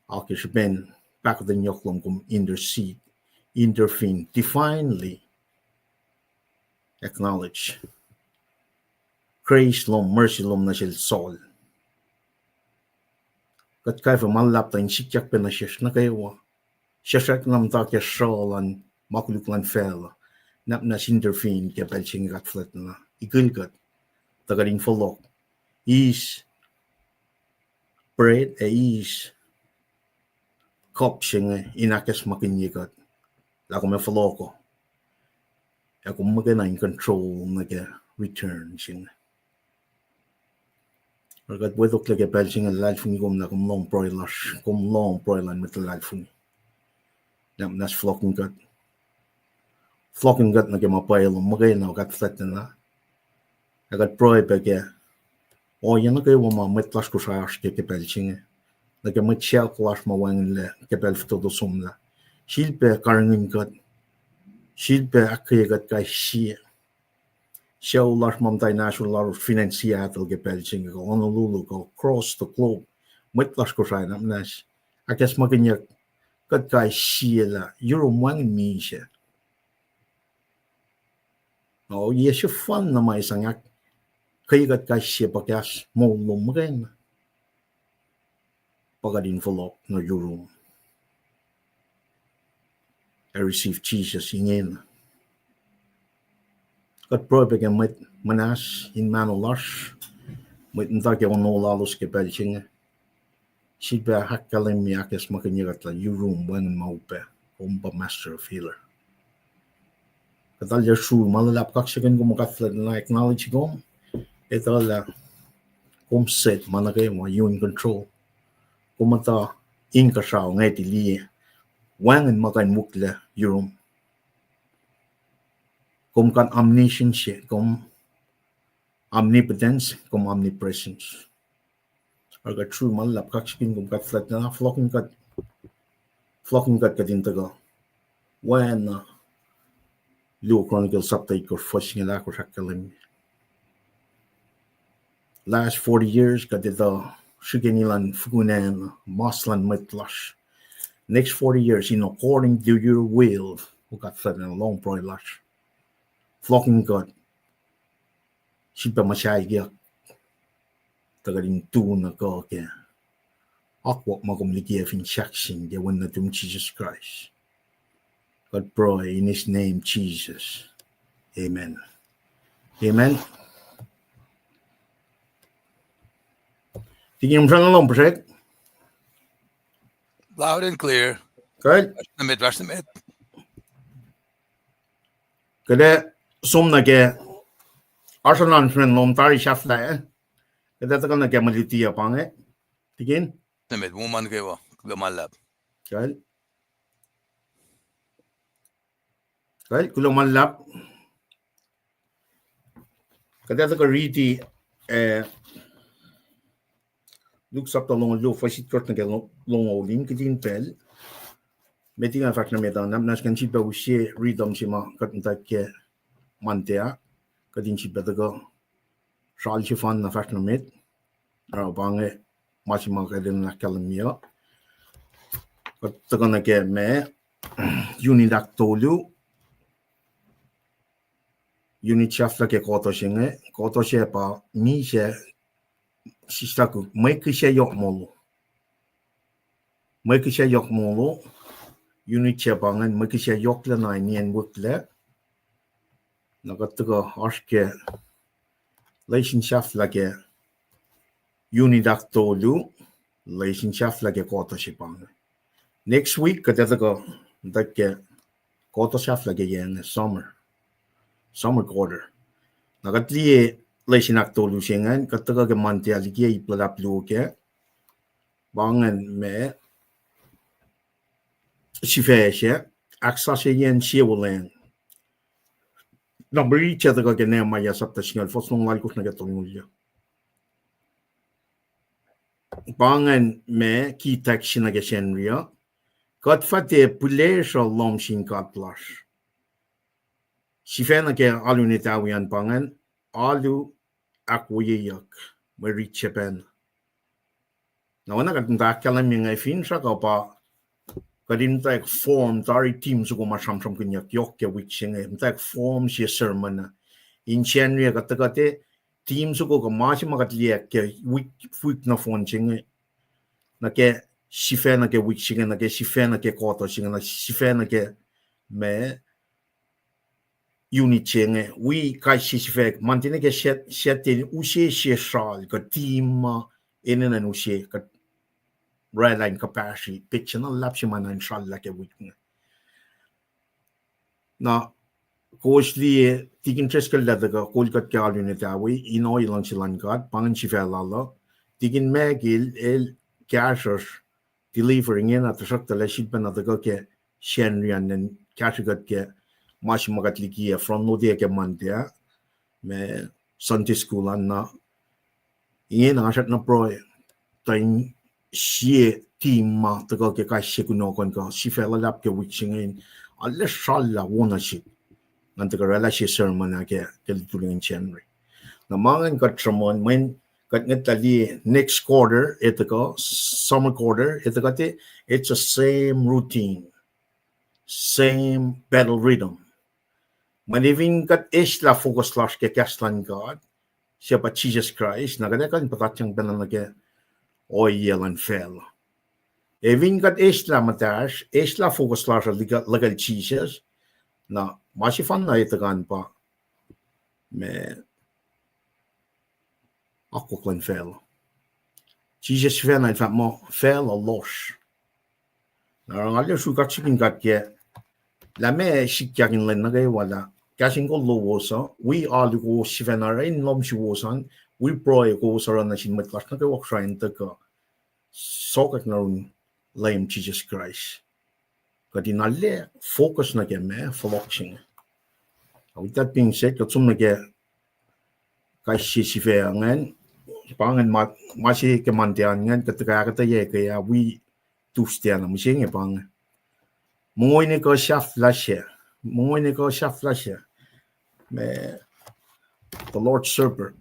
a ke srihpen pahkotwen yohk lom kom intercede, intervene, divinely acknowledge grace lom, mercy lom nuh sel Saul. Kuht kwacfe ma luhlahp tuh in sikyak pac nuh sesr nuh kwewa. Sesr na muhta ke sruh luhn ma koluk luhn facluh, nwacklah intervene ke pacl se inge, God fuhlwactlana, ikil kuht, tuh kuht in fohlohk, eis bread ac eis cup se inge in ahkacsmakihnye kuht lah kom ac fohlohk uh, ac kom muhkwena in control nuh ke return se inge. Oruh kuht wetoklac ke pacl se inge, luhlahlfongi kom lah kom lohng pruhe lasr, kom lohng pruhe luhn mwet luhlahlfongi. Nwacklah fohlohkihn kuht, fohlohkihn kuht nuh ke ma pwacye lom muhkwena, O God fuhlwactlana. Ac kuht pruhe pac ke ohiyac nuh kwewa ma mwet lasr Kosrae oasr ke ke pacl se inge, nuh ke mwet sacohk lasr ma wacngihnlac ke pacl fototo somlah. Sifilpac karihngihn kuht, sifilpac ahkkweye kuht kais sie. Sucu lasr ma muhta in ahsor lalos fin acn Seattle ke pacl se inge, kuh Honolulu, kuh across the globe, mwet lasr Kosrae, nwacklah ahkacsmakihnyuck kuht kais sie lah yurum wacngihn misac. Na yac sefanna ma sang ahk-, ke kuht kais sie pa kahs moul lom muhkwena, pa kuht in fohlohk nuh yurum ac receive Jesus ingena. Kuht pruhe pac ke mwet muhnahs in mahno lasr, mwet muhta ke ono lalos ke pacl se inge. Sifilpac ahkkahlwemye, ahkacsmakihnye kuht lah yurum wacngihn ma upac, kom pa master of healer. Kuht arlac srui ma luhlahp kaksakihn kom, kuht fihliyac na acknowledge kom, etuh lah kom set ma nuh kwewa, you in control. Kom muhta inkuhsrao, ngwet, liye, wacngihn ma kuh in wihklac yurum. Kom kuh in omniscience, kom omnipotence, kom omnipresence. Oruh kuht srui ma luhlahp kaksakihn kom, kuht fihliyac na fohlohkihn kuht, fohlohkihn kuht kuht in tuhkuh. Oacna Luo Chronicles sapta itkohsr fuhs singucul ahkosr ahkkahlwemye, last forty years kuht etuh srihkeni luhn fukunan, mas luhn mwet lasr. Next forty years in according to your will, O God, fihliyac lohng pruhe lasr. Fohlohkihn kuht, sifilpac muhsaheack, tuh kuht in tu na kuh ke akwuck ma kom likiyac fin sahkseng ke wen nuhtum Jisus Kraist. Kuht pruhe in His name, Jesus. Amen. Amen. Tikin, srackna lom puhsrek. Loud and clear. Kuh, fahsr nuh met, fahsr nuh met. Kuht ac som nuh ke oasr na sruen lom tari sahflah, kuht ac tuhkuh nuh ke mwe luti uh pa inge. Tikin, nuh met, wo ma nuh kwewa, kuloh ma luhlahp. Kuh, kuloh ma luhlahp. Kuht ac tuhkuh riti, eh, Luke sapta longoul luo, fuhs itkohsr nuh ke lo-, longoul, in kihtin pacl. Met inge fahsr nuh met uh, na muhnahs kuh in sifilpac use rhythm se ma kuht muhta ke Monday ah, kuht in sifilpac tuhkuh sral sefanna fahsr nuh met. Oruh pa inge ma se ma kuht in ahkkahlwemye uh. Kuht tuhkuh nuh ke ma, unit ahktolu. Unit sahflah ke kohto se inge, kohto se pa misac, sislah ku mwe kihsac yohk molo. Mwe kihsac yohk molo, unit se pa ingacn, mwe kihsac yohklac na nien wihklac. Na kuht tuhkuh oasr ke lesin sahflah ke unit ahktolu, lesin sahflah ke kohto se pa inge. Next week kuht ac tuhkuh, tuhkuh ke kohto sahflah ke yac inge, summer, summer quarter. Na kuht liye lesin ahktolu se ingacn, kuht tuhkuh ke Monday ah liki ip luhlahp luo kac. Pa ingacn ma sifac se, ahksasuceyacn sie wolacna. Na mwe riti se tuhkuh ke Nehemiah sapta singucul, fuhs longoul alkosr nuh ke tolngoul. Pa ingacn ma key text se nuh ke Sacnri uh. Kuht fah tiac pihlesruh lohm sin God lasr. Sifac nuh ke alu in etawi an pa ingacn, alu ahkwoyeyuck, mwe riti se pacna. Na oacna kuht muhta ahkkahlwemye inge, finsrak uh pa kuht in muhtwacwacack form tari team soko ma sramsramkihnyuck yohk ke wik se inge, muhtwacwacack form sie sermon uh. In Sacnri uh kuht tuhkuh tiac team soko kuh ma se ma kuht liye ke wik, wik nohfohn se inge, nuh ke sifac nuh ke wik se inge, nuh ke sifac nuh ke kohto se inge, nuh sifac nuh ke ma unit se inge, wi kais sie sifac, Monday nuh ke Sat-, Saturday, use sie sral kuh team ma enenuh in use kuht oraclah in kuhpahsri petsac na luhlahp se ma na in srallah ke wik inge. Na kowos liye, Tikin Driscoll el tuhkuh kol kuht ke alu in etawi in ohiyac luhngse luhn God, pa ingacn sifac lal uh. Tikin Magil el kahsruhsr deliver ingena, tuhsruhktuh el ac sifilpacna tuhkuh ke Sacnri an in kahsrwe kuht ke ma se ma kuht likiyac from lotiac ke Monday ah, ma Sunday school an na. Ingena nga srackna pruhe tuh in sie team ma tuhkuh ke kais sie kunohkohn kuh sifac luhlahp ke wik se inge in arlac srallah wo nuh sihk, ngan tuhkuh oraclah sie sermon ah ke, ke lututacng in Sacnri. Na ma ingacn kuht sruhmuhn, mweyen Kuht ngwetlah liye next quarter, etuh kuh, summer quarter, etuh kuht, it's the same routine, same battle rhythm. Mweyen fin kuht eslah focus lasr ke kahs luhn God, se pa Jisus Kraist, na kuht ac kuh in puhtatyang pacna nuh ke ohiyac luhn facluh. Ac fin kuht eslah muhtahsr, eslah focus lasr luhkel Jisus, na ma sefanna etuh kan pa ma akwuck luhn facluh. Jisus sifacna el fahk muh facluh lohsr. Na oruh nga liye sruhk kaksakihn God ke lah meac sikyak in lwen nuh kwewa lah kahs in kol lowos uh, wi alu kowos sifacna oruh in lohm suwos an, wi pruhe kowos oruh nuh sin mwet lasr nuh kwewa kuh srah in tuhkuh sokwack nuh yurin Leum Jisus Kraist. Kuht in arlac focus nuh ke ma fohlohk se inge. With that being said, kuht som nuh ke kais sie sifac ingacn, pa ingacn ma, ma se ke Monday an ingacn, kuht tuhkuh ahkuhtweyac ke ah wi Tuesday an, mihsenge pa inge. Mongo in ekuh sahflah se, mongo in ekuh sahflah se, ma, the Lord's Supper.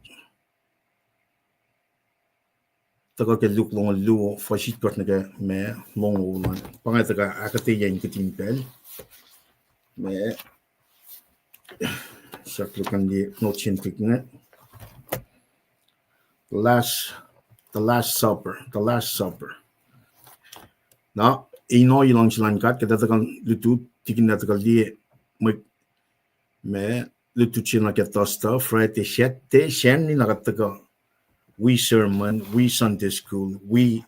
Tuhkuh ke Luke longoul luo, fuhs itkohsr nuh ke ma, longoul an. Pa inge tuhkuh ahkuhtweyac in kihtin pacl. Ma, sahk luhk an liye notes in pik inge. The last, the last supper, the last supper. Na, in ohiyac luhngse luhn God, kuht ac tuhkuh lutlut, tikin ac tuhkuh liye, mwe, ma, lutlut se nuh ke Thursday, Friday, Saturday, Sunday na kuht tuhkuh wi sermon, wi Sunday school, wi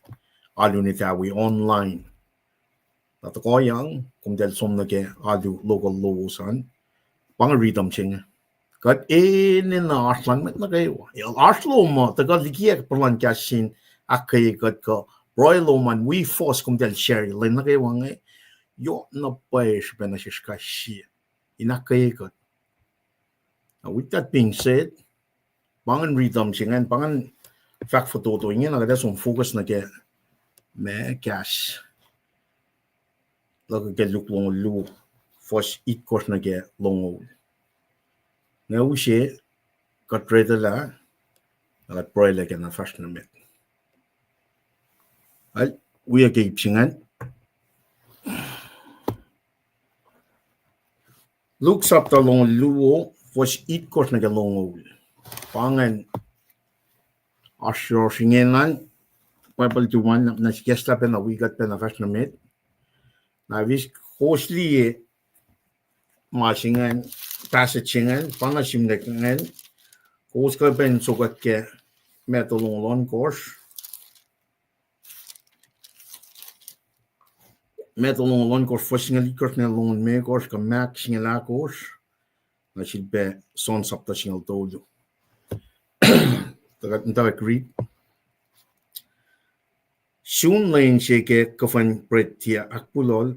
alu in etawi online. Na tohkohyang, komtacl som nuh ke alu local lowos an, pa inge rhythm se inge. Kuht enenuh oasr luhn mwet nuh kwewa. Oasr lom uh, tuhkuh likiyac puhlan kahs sin ahkkweye kuht kuh pruhe lom an wi fohs komtacl share lwen nuh kwewa inge, yohk na pwacye srihpac nuh sesr kais sie in ahkkweye kuht. With that being said, pa ingacn rhythm se ingacn, pa ingacn fahk fototo ingena kuht ac som focus nuh ke ma kahs luhk ke Luke longoul luo, fuhs itkohsr nuh ke longoul. Nga use kuht retuhlah, na kuht pruhelah ke na fahsr nuh met. Al, wi ke ip se ingacn. Luke sapta longoul luo, fuhs itkohsr nuh ke longoul. Pa ingacn oasr yohrohsr ingena, Bible tuhmwacn na sikeslah pacna wi kuht pacna fahsr nuh met. Na vis kowos liye ma se ingacn, passage se ingacn, pa na sihmlac ingacn, kowos kuh pac in sokwack ke Matthew longoul ohnkohsr. Matthew longoul ohnkohsr, fuhs singucul itkohsr nuh ke longoul limekohsr, kuh Mark singucul ahkosr, na sifilpac John sapta singucul tolu. Tuh kuht in tuh read. Sun lwen se ke kuhfwen bret tiac ahkpulohl,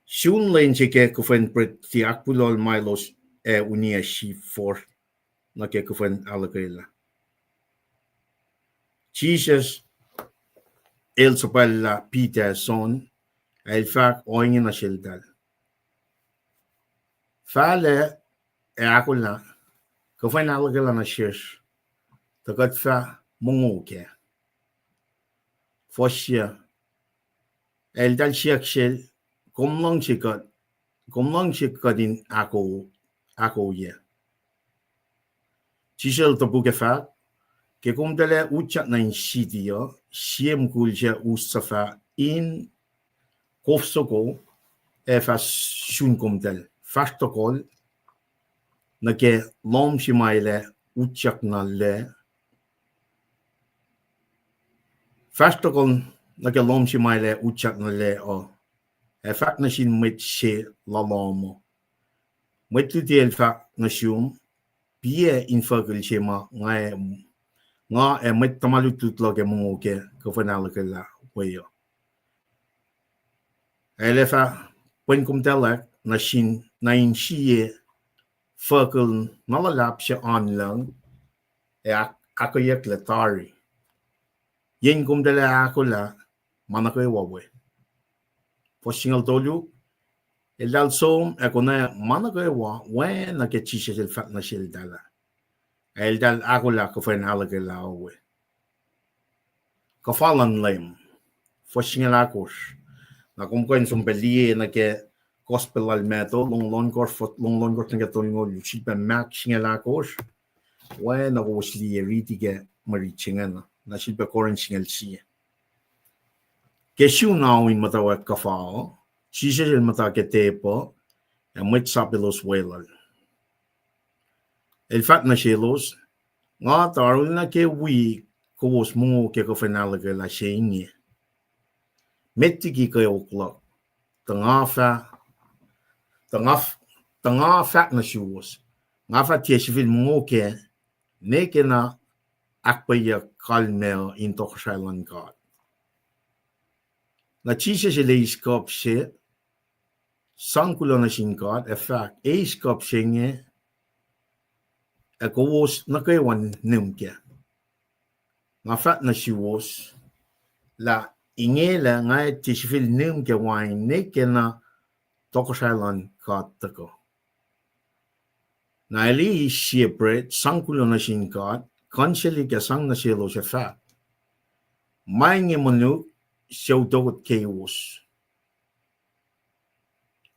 sun lwen se ke kuhfwen bret tiac ahkpulohl ma elos ac uniyac sifosr nuh ke kuhfwen ahluhkwelah. Jisus el suhpwacllah Peter ac John, ac el fahk ohinge nuh seltahl, fahlac ac ahkolah kuhfwen ahluhkwelah nuh sesr, tuh kuht fah mongo kac. Fuhs yac, ac eltahl siyuck sel, kom luhngse kuht, kom luhngse kuht in ahko, ahkoyac? Jisus el topuk ac fahk, ke komtacl ac utyak nuh in siti uh, sie mukul suc us suc fah in kof soko ac fah sun komtacl, fahsr tohkohl nuh ke lohm se ma el ac utyak nuh lac, fahsr tohkohl nuh ke lohm se ma el ac utyak nuh lac uh, ac fahk nuh sin mwet se la lohm uh, Mwet Luti el fahk nuh sum, piyac infuckihl se ma nga, nga ac mwet tuhma lutlut luhk ac mongo ke kuhfwen ahluhkwelah we uh? Ac el ac fah pwen komtaclahk nuh sin, nuh in sie fuckihl na luhlahp se oan lucng, ac ahk-, ahkkweyeyucklac tari. Yen komtacl ac ahkolah ma nuh kwewa we. Fuhs singucul tolu, eltahl som ac konwacack ma nuh kwewa oacna ke Jisus el fahk nuh seltahl ah. Ac eltahl ahkolah kuhfa in ahluhkwelah we. Kuhfa luhn Leum. Fuhs singucul ahkosr. Na kom kuh in som pac liye nuh ke Gospel lal Matthew, longoul ohnkohsr, fo-, longoul ohnkohsr nuh ke tolngoul, sifilpac Mark singucul ahkosr. Oacna kowos liye, riti ke mwe rit se ingena. Na sifilpac Corinth singucul sie. Ke sun ao in muhtwacwacack kuhfa uh, Jisus el muhta ke tepuh, ac mwet sap elos weluhl. El fahk nuh selos, Nga tuh arulacna ke wi kowos mongo ke kuhfa in ahluhkwelah se inge met liki kweok luhk, tuh nga fah, tuh nga f-, tuh nga fahk nuh suwos, nga fah tiac sifil mongo kac, nwe ke na ahkpwacyeyuck kalmac uh in tohkohsrahi luhn God. Na Jisus el eis kuhp se, sang kuloh nuh sin God, ac fahk, Eis kuhp se inge, ac kowos nuh kwewa nihm kac. Nga fahk nuh suwos lah inge lah nga tiac sifil nihm ke wain nwe ke na tohkohsrahi luhn God tuhkuh. Na el eis sie bread, sang kuloh nuh sin God, kuhnseli ac sang nuh selos ac fahk, Ma inge monuk suc utuckot keiwos.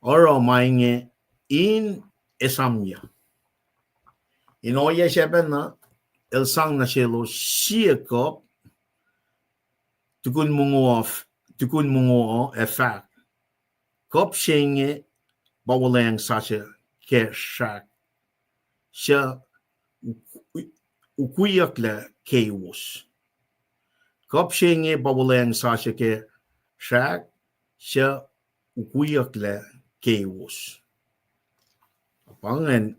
Oruh ma inge in esamyuc. In ohiyac se pacna, el sang nuh selos sie kuhp, tukun mongo, tukun mongo ac fahk, Kuhp se inge pa wuhlweacng sasuc ke srahk suc u-, ukwiyucklac keiwos. Kuhp se inge pa wuhlweacng sasuc ke srahk suc ukwiyucklac keiwos. Pa ingacn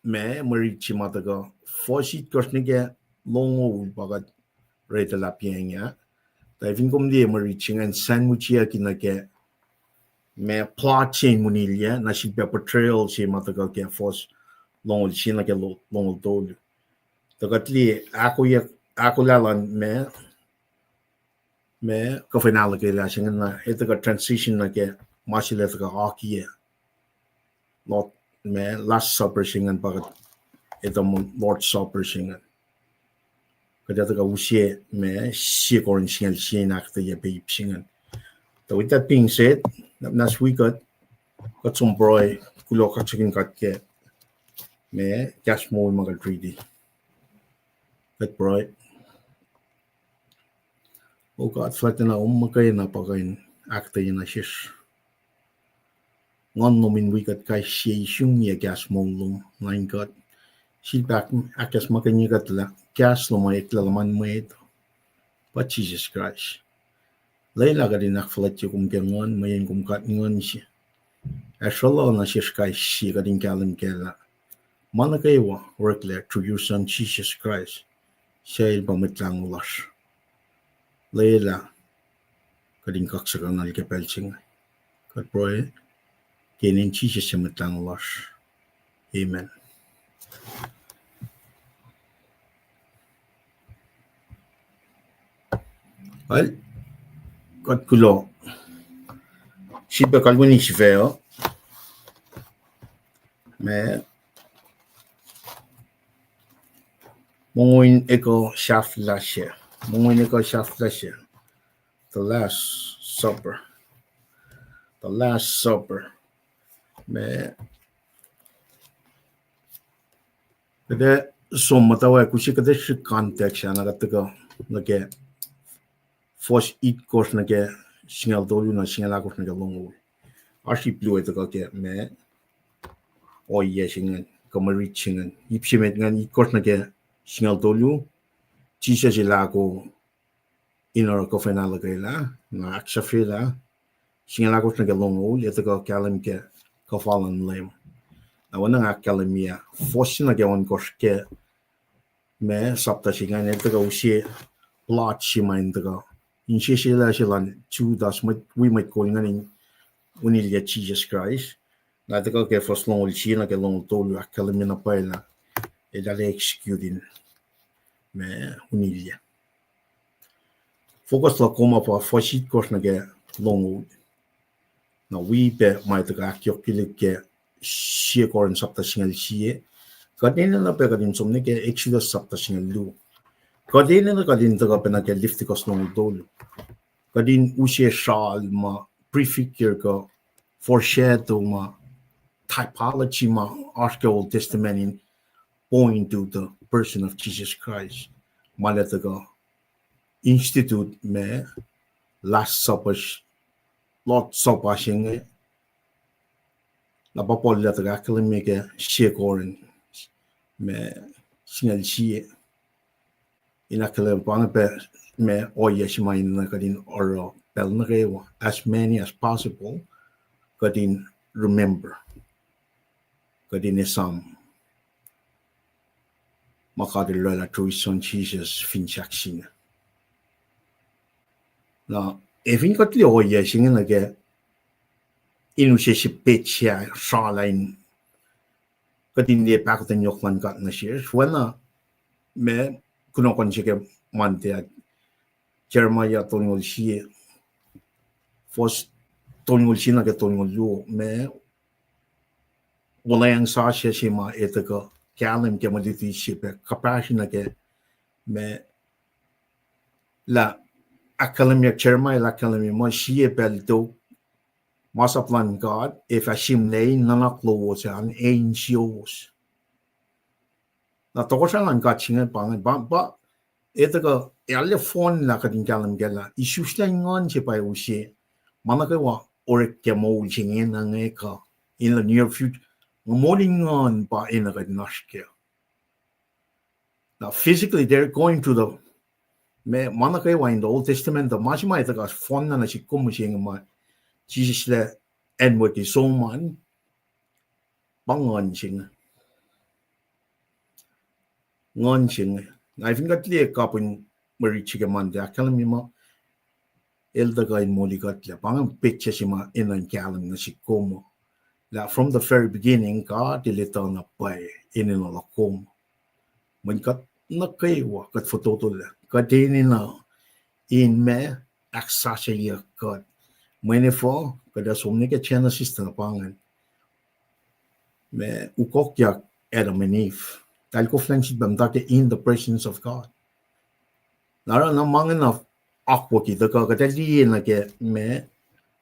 ma mwe rit se ma tuhkuh fuhs itkohsr nuh ke longoul pa kuht retelahpiyacng ah. Tuh fin kom liye mwe rit se ingacn sandwichiyucki nuh ke ma plot se in munilyac, na sifilpac betrayal se ma tuhkuh ke fuhs longoul sie nuh ke lo-, longoul tolu. Tuh kuht liye ahkolah luhn ma ma kuhfa in ahluhkwelah se ingacn, na etuh kuht transition nuh ke ma se el tuhkuh akiyac. Lord, ma Last Supper se ingacn pa kuht etuh muh Lord's Supper se ingacn. Kuht etuh kuht use ma sie Corinth singucul sie in ahkuhtweyac pac ip se ingacn. So with that being said, na, na swi kuht, kuht som pruhe, kuloh kaksakihn God ke ma kahs moul ma kuht riti. Kuht pruhe. O God, fuhlwactacna kom muhkwena pa kuh in ahkuhtweyac nuh sesr Nguhn lom in wi kuht kais sie, isungyac kahs moul lom, nuh in kuht. Sifilpac ahkacsmakihnye kuht lah kahs lom uh eklac luhman mwet, pa Jisus Kraist. Lwelah kuht in ahkfuhlwactye kom ke Nguhn, mweyen kom God Nguhn se. Ac sruhluh nuh sesr kais sie kuht in kahlwem kac lah ma nuh kwewa oreklac through your Son, Jesus Christ, suc el pa Mwet Lahngo lasr. Lwelah kuht in kaksakihnuhl ke pacl se inge. Kuht pruhe ke inen Jisus su Mwet Lahngo lasr. Amen. Well, kuht kuloh. Sifilpac kalweni sifac uh. Ma mongo in ekuh sahflah se. Mongo in ekuh sahflah se. The Last Supper. The Last Supper. Ma kuht ac som muhtwacwacack use kuht ac srihk context ah na kuht tuhkuh nuh ke fuhs itkohsr nuh ke singucul tolu na singucul ahkosr nuh ke longoul. Oasr ip luo tuhkuh ke ma ohiyac se ingacn, kuh mwe rit se ingacn. Ip se met ingacn itkohsr nuh ke singucul tolu, Jisus el ahko in oruh kuhfa in ahluhkwelah, na ahksahfyelah, singucul ahkosr nuh ke longoul, el tuhkuh kahlwem ke kuhfa luhn Leum. Na oacna nga ahkkahlwemye, fuhs se nuh ke ohnkohsr ke ma sapta se ingacn, el tuhkuh use plot se ma in tuhkuh inseselac se luhn Judas, mwet, wi mwet kol ingacn in unilyac Jisus Kraist. Na tuhkuh ke fuhs longoul sie nuh ke longoul tolu ahkkahlwemye na pwacye lah eltahl execute in ma unilyac. Focus luhk kom ah pa fuhs itkohsr nuh ke longoul. Na wi pac ma tuhkuh ahkyohkye liki ke sie Corinth sapta singucul sie, Kuht enenuh pac kuht in som nuh ke Exodus chapter singucul luo. Kuht enenuh kuht in tuhkuh pacna ke Leviticus longoul tolu. Kuht in use sral ma prefigure kuh foreshadow ma typology ma oasr ke Old Testament in point to the person of Jesus Christ. Ma el ac tuhkuh institute ma Last Supper, Lord's Supper se inge, na pa Paul el ac tuhkuh ahkkahlwemye ke sie Corinth ma singucul sie. In ahkkahlwemye pa inge pac ma ohiyac se ma enenuh kuht in oruh pacl nuh kwewa, as many as possible, kuht in remember, kuht in esam ma God El oraclah through His Son Jesus fin sahk se inge. Na, ac fin kuht liye ohiyac se inge nuh ke in use se pet se sral ah in kuht in liye pahkotwen yohk luhn God nuh sesr, oacna ma kunohkohn se ke Monday ah, Jeremiah tolngoul sie, fuhs tolngoul sie nuh ke tolngoul luo, ma wuhlweacng sasuc se ma el tuhkuh kahlwem ke mwe luti se pac kuhpahsr nuh ke ma lah ahkkahlwemye, Jeremiah el ahkkahlwemye muh sie pacl tok masap luhn God ac fah sihmlac in nuhnak lowos an ac insiyowos. Na tohkohsrahi luhn God se inge pa inge, pa, pa, el tuhkuh, el ac fohnlah kuht in kahlwem kac lah isuslac in nguhn se pa use ma nuh kwewa orek ke moul se inge, na inge kuh in the near future, nga moul in nguhn pa enenuh kuht in oasr kac. Now, physically, they're going to the, ma, ma nuh kwewa in the Old Testament, the ma se ma el tuhkuh fohnlah nuh sihk kom se inge ma Jisus el ac anwuki som an, pa nguhn se inge. Nguhn se inge. Na fin kuht liye kapihn mwe rit se ke Monday, ahkkahlwemye muh el tuhkuh in molikuhtlac. Pa inge petsac se ma enenuh in kahlwem nuh sihk kom lah from the very beginning, God El etuh na pwacye enenuh luhk kom. Mweyen kuht nuh kwewa, kuht fototolac, kuht enenuh in ma ahksasucyeyuck kuht. Mweyen efuh kuht ac som nuh ke Genesis tuh na pa ingacn ma ukokyak Adam and Eve, tahl koflah in sifilpac muhta ke in the presence of God. Na oruh na ma inge na akwucki tuhkuh kuht ac liye nuh ke ma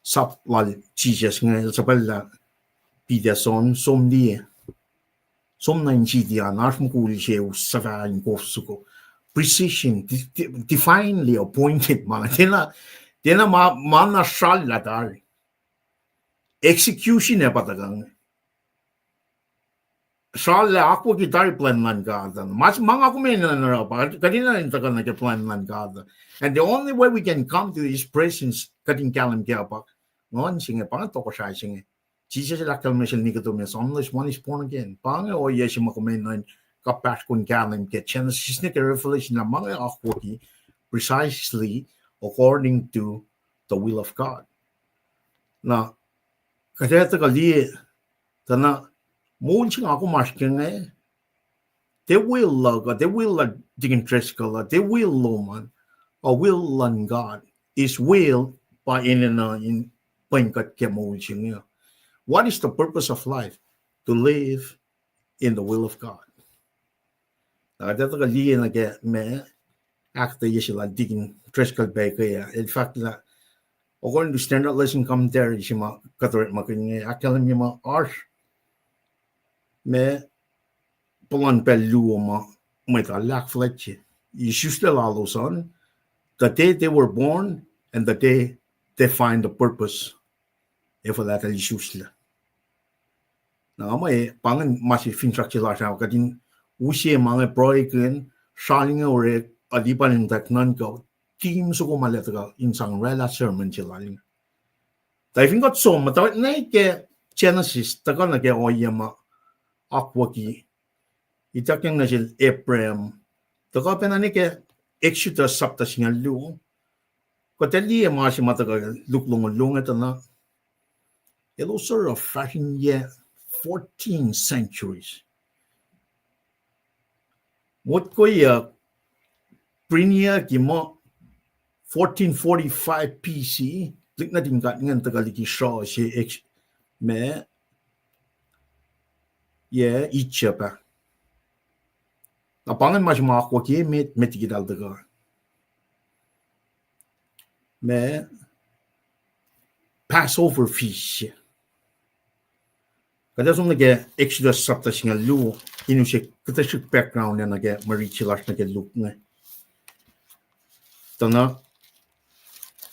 sap lal Jisus inge, el suhpwacllah Peter, John, som liye, som nuh in siti an, oasr mukul se us suhfah in kof soko. Precision, di-, di-, divinely appointed ma, tiacna, tiacna ma, ma na sral lah tari. Execution ac pa tuhkuh inge. Sral lah akwucki tari plwacn luhn God an. Ma, ma nga kom enenuh in oruh pa, kuht enenuh in tuhkuh nuh ke plwacn luhn God. And the only way we can come to His presence, kuht in kahlwem kac pa nguhn se inge, pa inge tohkohsrahi se inge. Jisus el ahkkahlwemye sel Nicodemus, unless one is born again. Pa inge ohiyac se ma kom enenuh in kuhpahsr kom kahlwem ke Genesis nuh ke Revelation lah ma inge akwucki precisely according to the will of God. Na, kuht ac tuhkuh liye tuh na moul se nga kom oasr ke inge, tiac will luhk uh, tiac will luhn Deacon Driscoll uh, tiac will lom an, a will luhn God. His will pa enenuh in pwen kuht ke moul se inge. What is the purpose of life? To live in the will of God. Na kuht ac tuhkuh liye nuh ke ma ahkuhtweyac se lal Deacon Driscoll pac ke ah, el fahk lah, according to Standard Lesson Commentary se ma kuht orekmakihn inge, ahkkahlwemye muh oasr ma puhlan pacl luo ma mwet uh ahkfuhlwactye isuslac lalos an, the day they were born and the day they find the purpose. Efuh lah eltahl isuslac. Na nga muh pa ingacn ma se finsrak se lasr ah, kuht in use ma inge pruhekihn, sral inge orek, a lipal in tak nuhnkuh, team soko ma el tuhkuh in sang oraclah sermon se lal inge. Tuh fin kuht som muhta nuh ke Genesis, tuhkuh nuh ke ohiyac ma akwucki, ituckyang nuh sel Abraham, tuhkuh pacna nuh ke Exodus chapter singucul luo, kuht ac liye ma se ma tuhkuh Luke longoul luo inge tuh na, elos oruh fahsriyuc fourteen centuries. Motkoyuck, priniyucki muh fourteen forty-five B C, lihk nuhtin God ingacn tuhkuh liki sruh se, ma, yac, Egypt ah. Na pa ingacn ma se ma akwuck ke met, met liki eltahl tuhkuh. Ma Passover feast se. Kuht ac som nuh ke Exodus chapter singucul luo, in use kuhtuh srihk background ac nuh ke mwe riti lasr nuh ke Luke inge. Tuh na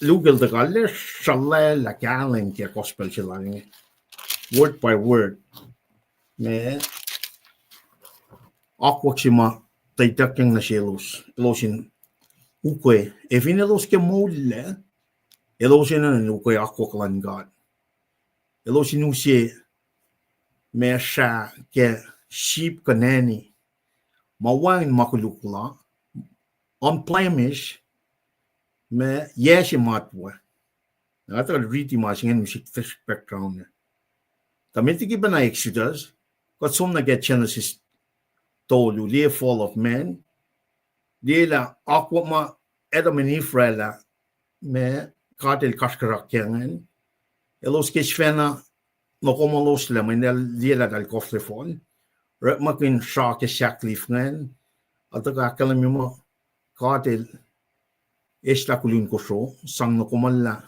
Luke el tuhkuh lac sralaclah kahlwem ke gospel se lal inge, word by word. Ma akwuck se ma tuh ituckyang nuh selos, elos in ukwe, ac fin elos ke moullac, elos enenuh in ukwe akwuck luhn God. Elos in use ma srah ke sheep kuh nanny, ma wacngihn ma koluk la, unblemished, ma yac se matwac. Na kuht riti ma se ingacn use background. Tuh met liki pacna Exodus, kuht som nuh ke Genesis tolu, liye fall of man, liye lah akwuck ma Adam and Eve oraclah, ma God el kasrkuhsrak ke ingacn, elos ke sifacna nohkomoloslah, mweyen liye lah eltahl kofle fal, orekmakihn srah ke sahk lif ingacn, a tuhkuh ahkkahlwemye muh God el eslah kulun kosro, sang nohkomollah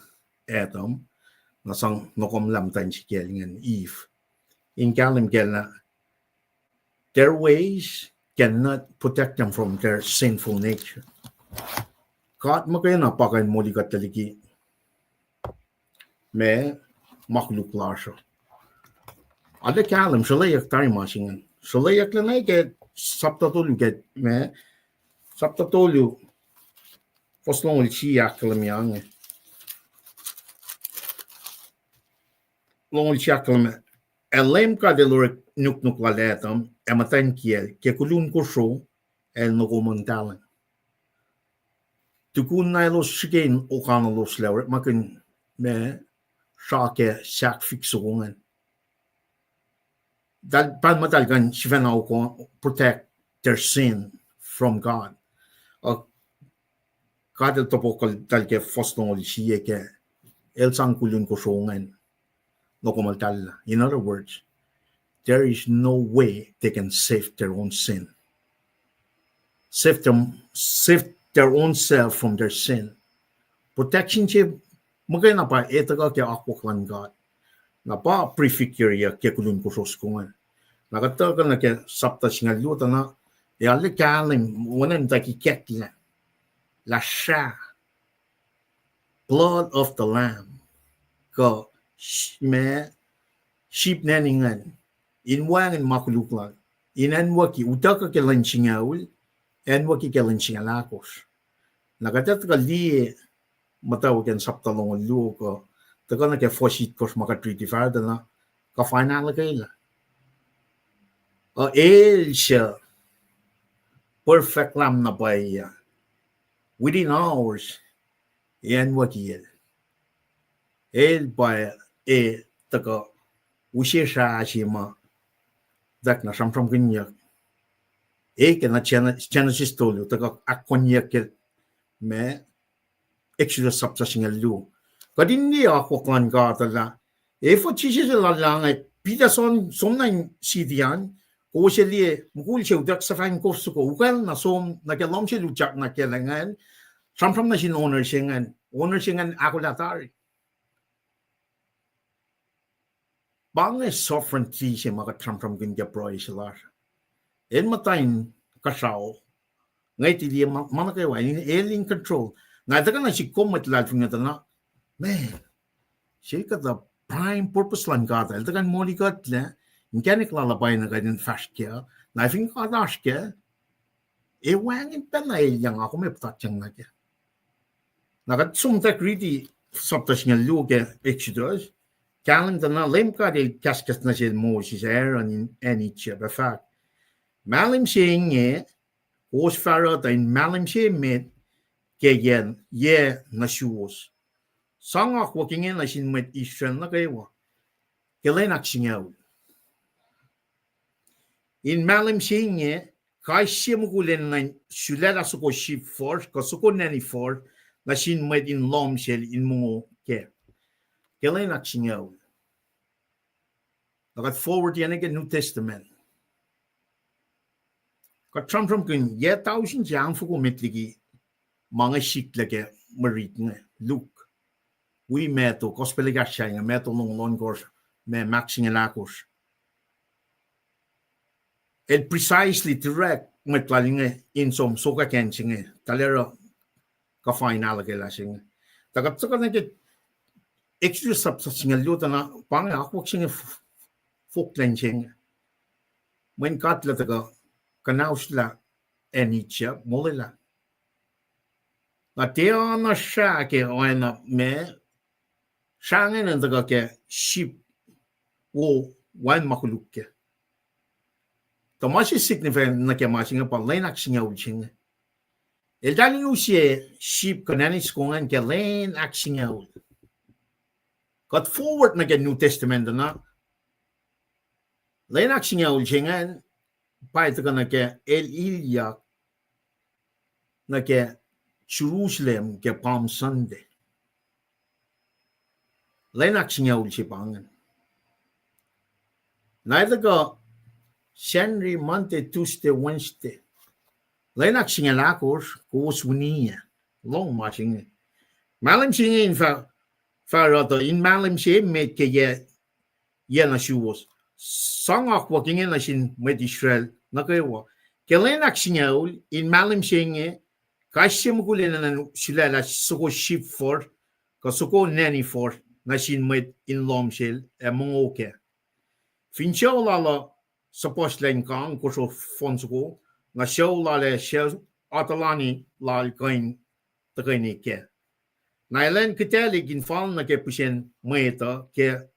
Adam, na sang nohkomollah muhtwacn se kiyacl ingacn Eve. In kahlwem kac lah their ways cannot protect them from their sinful nature. God muhkwena pa kuh in moli kuht liki ma, ma koluk lasr uh. Arlac kahlwem, sruhlweyuck tari ma se ingacn. Sruhlweyucklac na ke sapta tolu ke, ma, sapta tolu, fuhs longoul sie ahkkahlwemye inge. Longoul sie ahkkahlwemye, ac Leum God El orek nuknuk lal Adam ac muhtwacn kiyacl ke kulun kosro, ac nohkomon talan. Tukun na elos srihke in okanoloslah, orekmakihn ma, srah ke sahk fik soko ingacn, eltahl, pa muhtahl kuh in sifacna protect their sin from God. Uh, God El topuk eltahl ke fuhs longoul sie ke, El sang kulun kosro ingacn nohkomon talan. In other words, there is no way they can save their own sin. Save them, save their own self from their sin. Protection se muhkwena pa e tuhkuh ke akwuck luhn God. Na pa prefigureyuck ke kulun kosro soko ingacn. Na kuht tuhkuh nuh ke sapta singucul luo tuh na, ac arlac kahlwem, oacna in tuh ikacklah, lah srah, blood of the lamb, kuh, ma, sheep nanny ingacn, in wacngihn ma koluk lal, in acnwucki, utuckuh ke lwen singucul, acnwucki ke lwen singucul ahkosr. Na kuht tuhkuh liye muhtwacwacack in sapta longoul luo kuh, tuhkuh nuh ke fuhs itkohsr ma kuht riti fahsr tuh na, kuh fin ahluhkwelah, uh, El suc perfect lamb na pwacye, within hours, acnwucki El. El pa e tuhkuh use srah se ma, tuh na sramsramkihnyuck, e ke na Gen-, Genesis tolu, tuhkuh ahkkonyak ke, ma, Exodus sapta singucul luo. Kuht in liye akwuck luhn God uh lah, efuh Jisus El arlac inge, Peter, som, som nuh in city an, kowos ac liye mukul se utuck suhfan kof soko, ukwacl na som nuh ke lohm sel utyak nuh ke lwen ingacn, sramsram nuh sin owner se ingacn, owner se ingacn ahkolah tari. Pa inge sovereignty se ma kuht sramsramkihn ke pruhe se lasr. El muhta in kuhsrao, ngwet, liye ma, ma nuh kwewa, El in control. Na el tuhkuh na sik kom mwet luhlahlfongi tuh na, man, sel kuhtuh prime purpose luhn God, El tuhkuh in moli kuhtlac, inkacnek Lal uh pa na kuht in fahsr kac, na fin God oasr kac, e wacngihn pacna elyang, a kom ac puhtatyang nuh kac. Na kuht som tack riti sapta singucul luo ke Exodus, kahlwem tuh na Leum God El kahskahs nuh sel Moses, Aaron in acn Egypt, ac fahk, mahlwem se inge, kowos fah oruh tuh in mahlwem se emet ke yac, yac nuh suwos. Sang akwuck inge nuh sin mwet Israel nuh kwewa ke lwen ahksingucul. In mahlwem se inge, kais sie mukul enenuh in sulaclah soko sheep fuhsr kuh soko nanny fuhsr nuh sin mwet in lohm sel in mongo kac ke lwen ahksingucul. Na kuht forward yen ke New Testament. Kuht sramsramkihn yac tausin se anfoko met liki ma inge sikyak ke mwe rit inge, Luke. Wi Matthew, Gospel ekahsr se inge, Matthew longoul ohnkohsr, ma mahk singucul ahkosr. El precisely direct mwet lal inge in som sokwack acn se inge, tuh el oruh kuhfa in ahluhkwelah se inge. Tuh kuht tuhkuh nuh ke Exodus sapta singucul luo tuh na pa inge akwuck se inge f-, f-, fohlohk se inge. Mweyen God El tuhkuh kuhnaoslah acn Egypt, molwelah. Na tiacna srah ke oacna ma, srah ingacn tuhkuh ke sheep wo wacngihn ma koluk kac. Tuh ma se signify nuh ke ma se inge pa lwen ahksingucul se inge. Eltahl in use sheep kuh nanny soko ingacn ke lwen ahksingucul. Kuht forward nuh ke New Testament na, lwen ahksingucul se ingacn pa tuhkuh nuh ke el ilyak nuh ke Jerusalem ke Palm Sunday. Lwen ahksingucul se pa ingacn. Na el tuhkuh Sunday, Monday, Tuesday, Wednesday. Lwen ahksingucul ahkosr, kowos winiyac. Lohng ma se inge. Mahlwem se inge in fah, fah oruh tuh in mahlwem se emet ke yac, yac nuh suwos. Sang akwuck inge nuh sin mwet Israel nuh kwewa. Ke lwen ahksingucul in mahlwem se inge, kais sie mukul enenuh in sulaclah soko sheep fuhsr, kuh soko nanny fuhsr, nuh sin mwet in lohm sel ac mongo kac. Fin sucu lal uh suhpuhslah in kang kosro fohn soko, na sucu lal ac sucu atuhlani lal kuh in tuhkweni kac. Na elan kihtaclihk in fal nuh ke pihsen mwet uh ke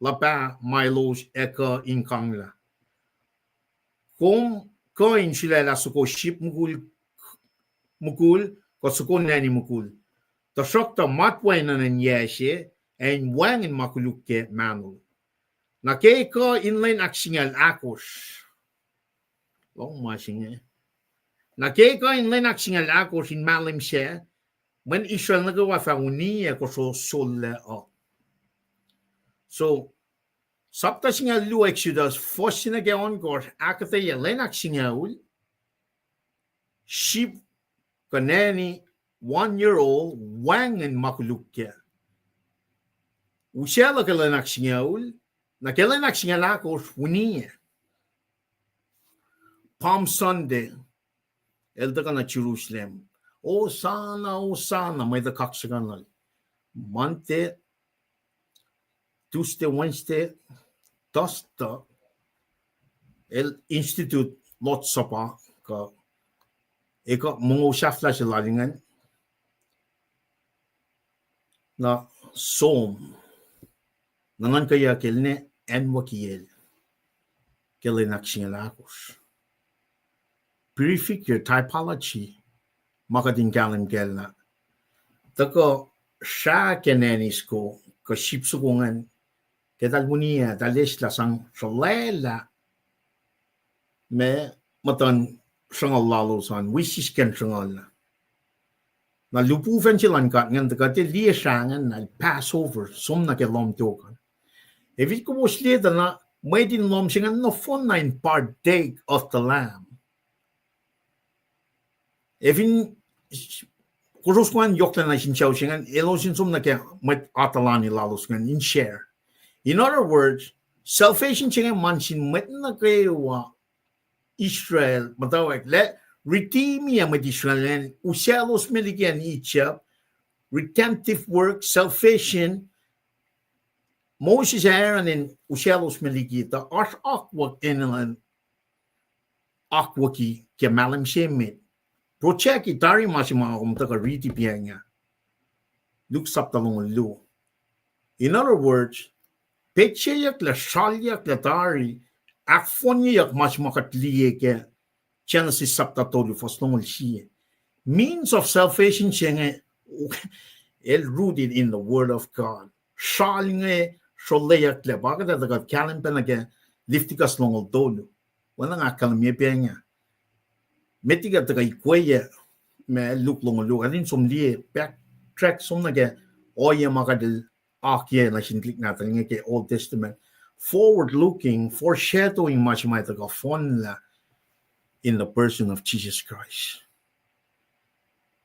luhpah ma elos ac kuh in kanglah. Kom kuh in sulaclah soko sheep mukul, mukul, kuh soko nanny mukul. Tuhsruhktuh matwac enenuh in yac se, ac in wacngihn ma koluk ke mahnol. Na ke kuh in lwen ahksingucul ahkosr. Lohng ma se inge. Na ke kuh in lwen ahksingucul ahkosr in mahlwem sac, mwet Israel nuh kwewa fah uniyac kosro sollac uh. So, sapta singucul luo Exodus, fuhs se nuh ke ohnkohsr, ahkuhtweyac lwen ahksingucul, sheep kuh nanny, one year old, wacngihn ma koluk kac. Usaclah ke lwen ahksingucul, na ke lwen ahksingucul ahkosr uniyac. Palm Sunday, el tuhkuh nuh Jerusalem. Hosanna, Hosanna, mwet uh kaksakihnuhl. Monday, Tuesday, Wednesday, Thursday, el institute Lord's Supper, kuh ekuh mongo sahflah se lal ingacn. Na som, na nuhnuhnkweyuck el ne anwuckiyacl ke lwen ahksingucul ahkosr. Prefigure, typology, ma kuht in kahlwem kac lah tuhkuh srah ke nanny soko, kuh sheep soko ingacn, ke eltahl uniyac, eltahl eslah sang sruhlwaclah ma muhtuhn sruhnguhl lalos an, wi sisken sruhnguhl ah. Na lihpufacn se luhn God ingacn tuhkuh tiac liye srah ingacn na Passover, som nuh ke lohm tok an. Ac fin kowos liye tuh na mwet in lohm se ingacn nohfohn na in partake of the lamb. Ac fin kowos kuh in yohklac nuh sin sucu se ingacn, elos in som nuh ke mwet atuhlani lalos ingacn in share. In other words, salvation se inge ma sin mwet nuh kwewa Israel, muhtwacwacack lah redeem-i mwet Israel an, usaclos me liki acn Egypt, redemptive work, salvation, Moses ac Aaron in usaclos me liki, tuh oasr akwuck enenuh in akwucki ke mahlwem se met. Project-i tari ma se ma kom tuhkuh riti pa inge. Luke sapta longoul luo. In other words, petseyuck lah sralyuck lah tari ahkfohnyeyuck ma se ma kuht liye ke Genesis sapta tolu fuhs longoul sie. Means of salvation se inge, el rooted in the word of God. Sral inge srolleyucklac, pa kuht ac tuhkuh kahlwem pac nuh ke Leviticus longoul tolu. Oacna nga ahkkahlwemye pa inge. Met liki kuht tuhkuh ikweyac ma Luke longoul luo, kuht in som liye backtrack som nuh ke ohiyac ma kuht el akiyac nuh sin tuhlihk nahtuhl inge ke Old Testament. Forward looking, foreshadowing ma se ma tuhkuh fohnlah. in the person of Jesus Christ.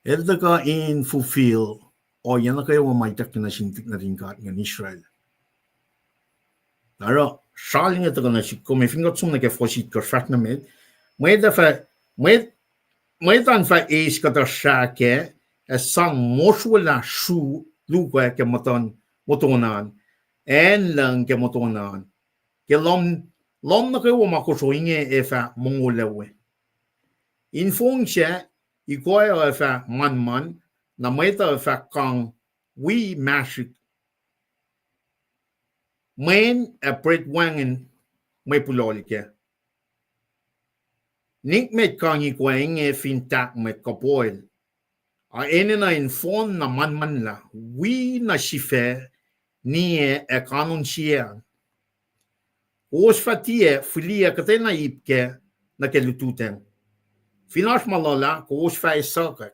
El tuhkuh in fulfill ohiyac nuh kwewa ma ituckyang nuh sin nuhtin God ingacn Israel. Na oruh sral inge tuhkuh nuh sihk kom, ac fin kuht som nuh ke fuhs itkohsr, fahsr nuh met, mwet ac fah, mwet, mwet an fah eis kuhtuh srah kac, ac sang mosrwelah sru luo ke muhtuhn moton an, acn lucng ke moton an, ke lohm, lohm nuh kwewa ma kosro inge ac fah mongolah we. Infong sac, ikoac uh ac fah manman, na mwet uh ac fah kang wi mahsrihk. Mwen ac pret wacngihn mwe pulohl kac. Nikmet kang ikoac inge fin tahk mwet kuh pohl. A enenuh in fohnna manmanlah, wi na sifac, niyac ac kanon sie an. Kowos fah tiac fihliyac kuhtwena ip kac nuh ke lututacng. Fin oasr ma luhlah, kowos fah esuhkack.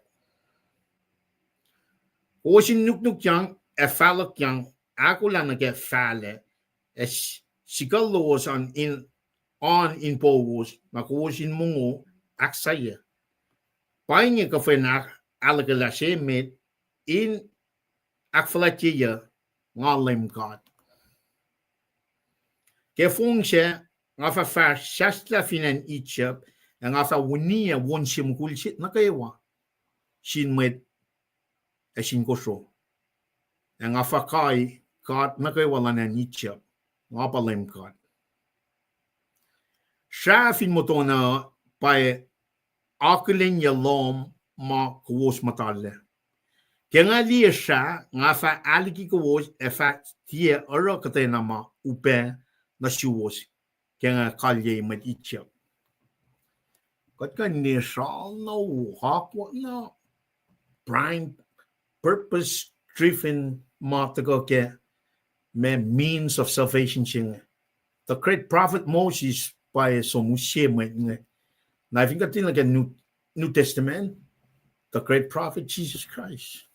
Kowos in nuknukyang ac fahluhkyang ahkolah nuh ke fahlac, ac s-, sikuhl lowos an in, an in pouwos, na kowos in mongo ahksahyac. Pa inge kuhfwen ahk-, ahluhkwelah se met in ahkfuhlwactyeyuc nga Leum God. Ke fong sac, nga fah fahsr sahslah fin acn Egypt, ac nga fah uniyac won se mukul se nuh kwewa sin mwet ac sin kosro. Ac nga fah kai god nuh kwewa luhn acn Egypt. Nga pa Leum God. Srah fin moton uh pa akihlenyac lohm ma kowos muhtahlac. Ke nga liye srah, nga fah ahliki kowos ac fah tiac oruh kuhtwena ma upac nuh suwos ke nga kalyei mwet Egypt. Kuht kuh in liye sral na wo, akwuck na prime purpose driven ma tuhkuh ke ma means of salvation se inge. The great prophet Moses pa e som use mwet inge. Na fin kuht liye nuh ke New, New Testament, the great prophet Jesus Christ.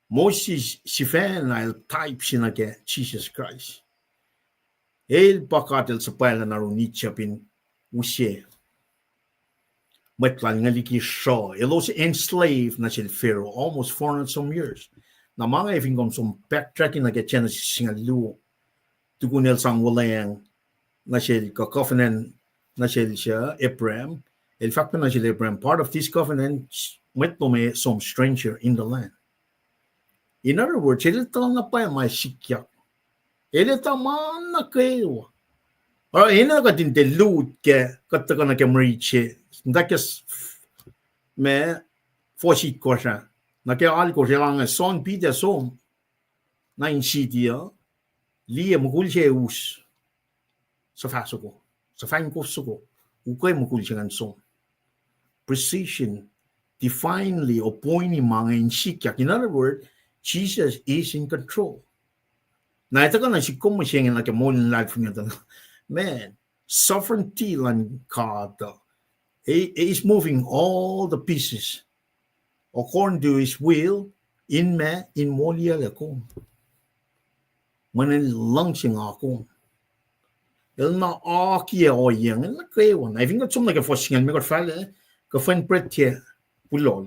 Moses sifacna el type se nuh ke Jesus Christ. El pa God el suhpwaclah na run Egypt in use mwet lal inge liki sruh. Elos enslave nuh sel Pharaoh almost four hundred some years. Na ma inge fin kom som backtrack nuh ke Genesis singucul luo, tukun el sang wuhlweacng nuh sel kuh covenant nuh sel se Abraham, el fahk pac nuh sel Abraham, part of this covenant, mwet lom ac som stranger in the land. In other words, el etuh na pwacye ma sikyak. El etuh ma nuh kwewa. Oruh enenuh kuht in tiac lut ke kuht tuhkuh nuh ke mrit se, muhta ke s-, ma, fuhs itkohsr ah, nuh ke alkohsr, el ange Son Peter som nuh in city uh, liye mukul se us, suhfah soko, suhfah in kos soko, ukwe mukul se ingacn som. Precision, divinely appointing ma inge in sikyak. In other words, Jesus is in control. Na etuh kuh na sik kom mihsenge nuh ke moul in luhlahlfongi uh, man, sovereignty luhn God uh, he, he is moving all the pieces according to his will, in ma, in moliyuclac kom. Mweyen el luhngse nga kom. El na akiyac ohiyac inge nuh kwewa. Na fin kuht som nuh ke fuhs singucul me kuht fahlac, kuhfwen pret tiac pulohl.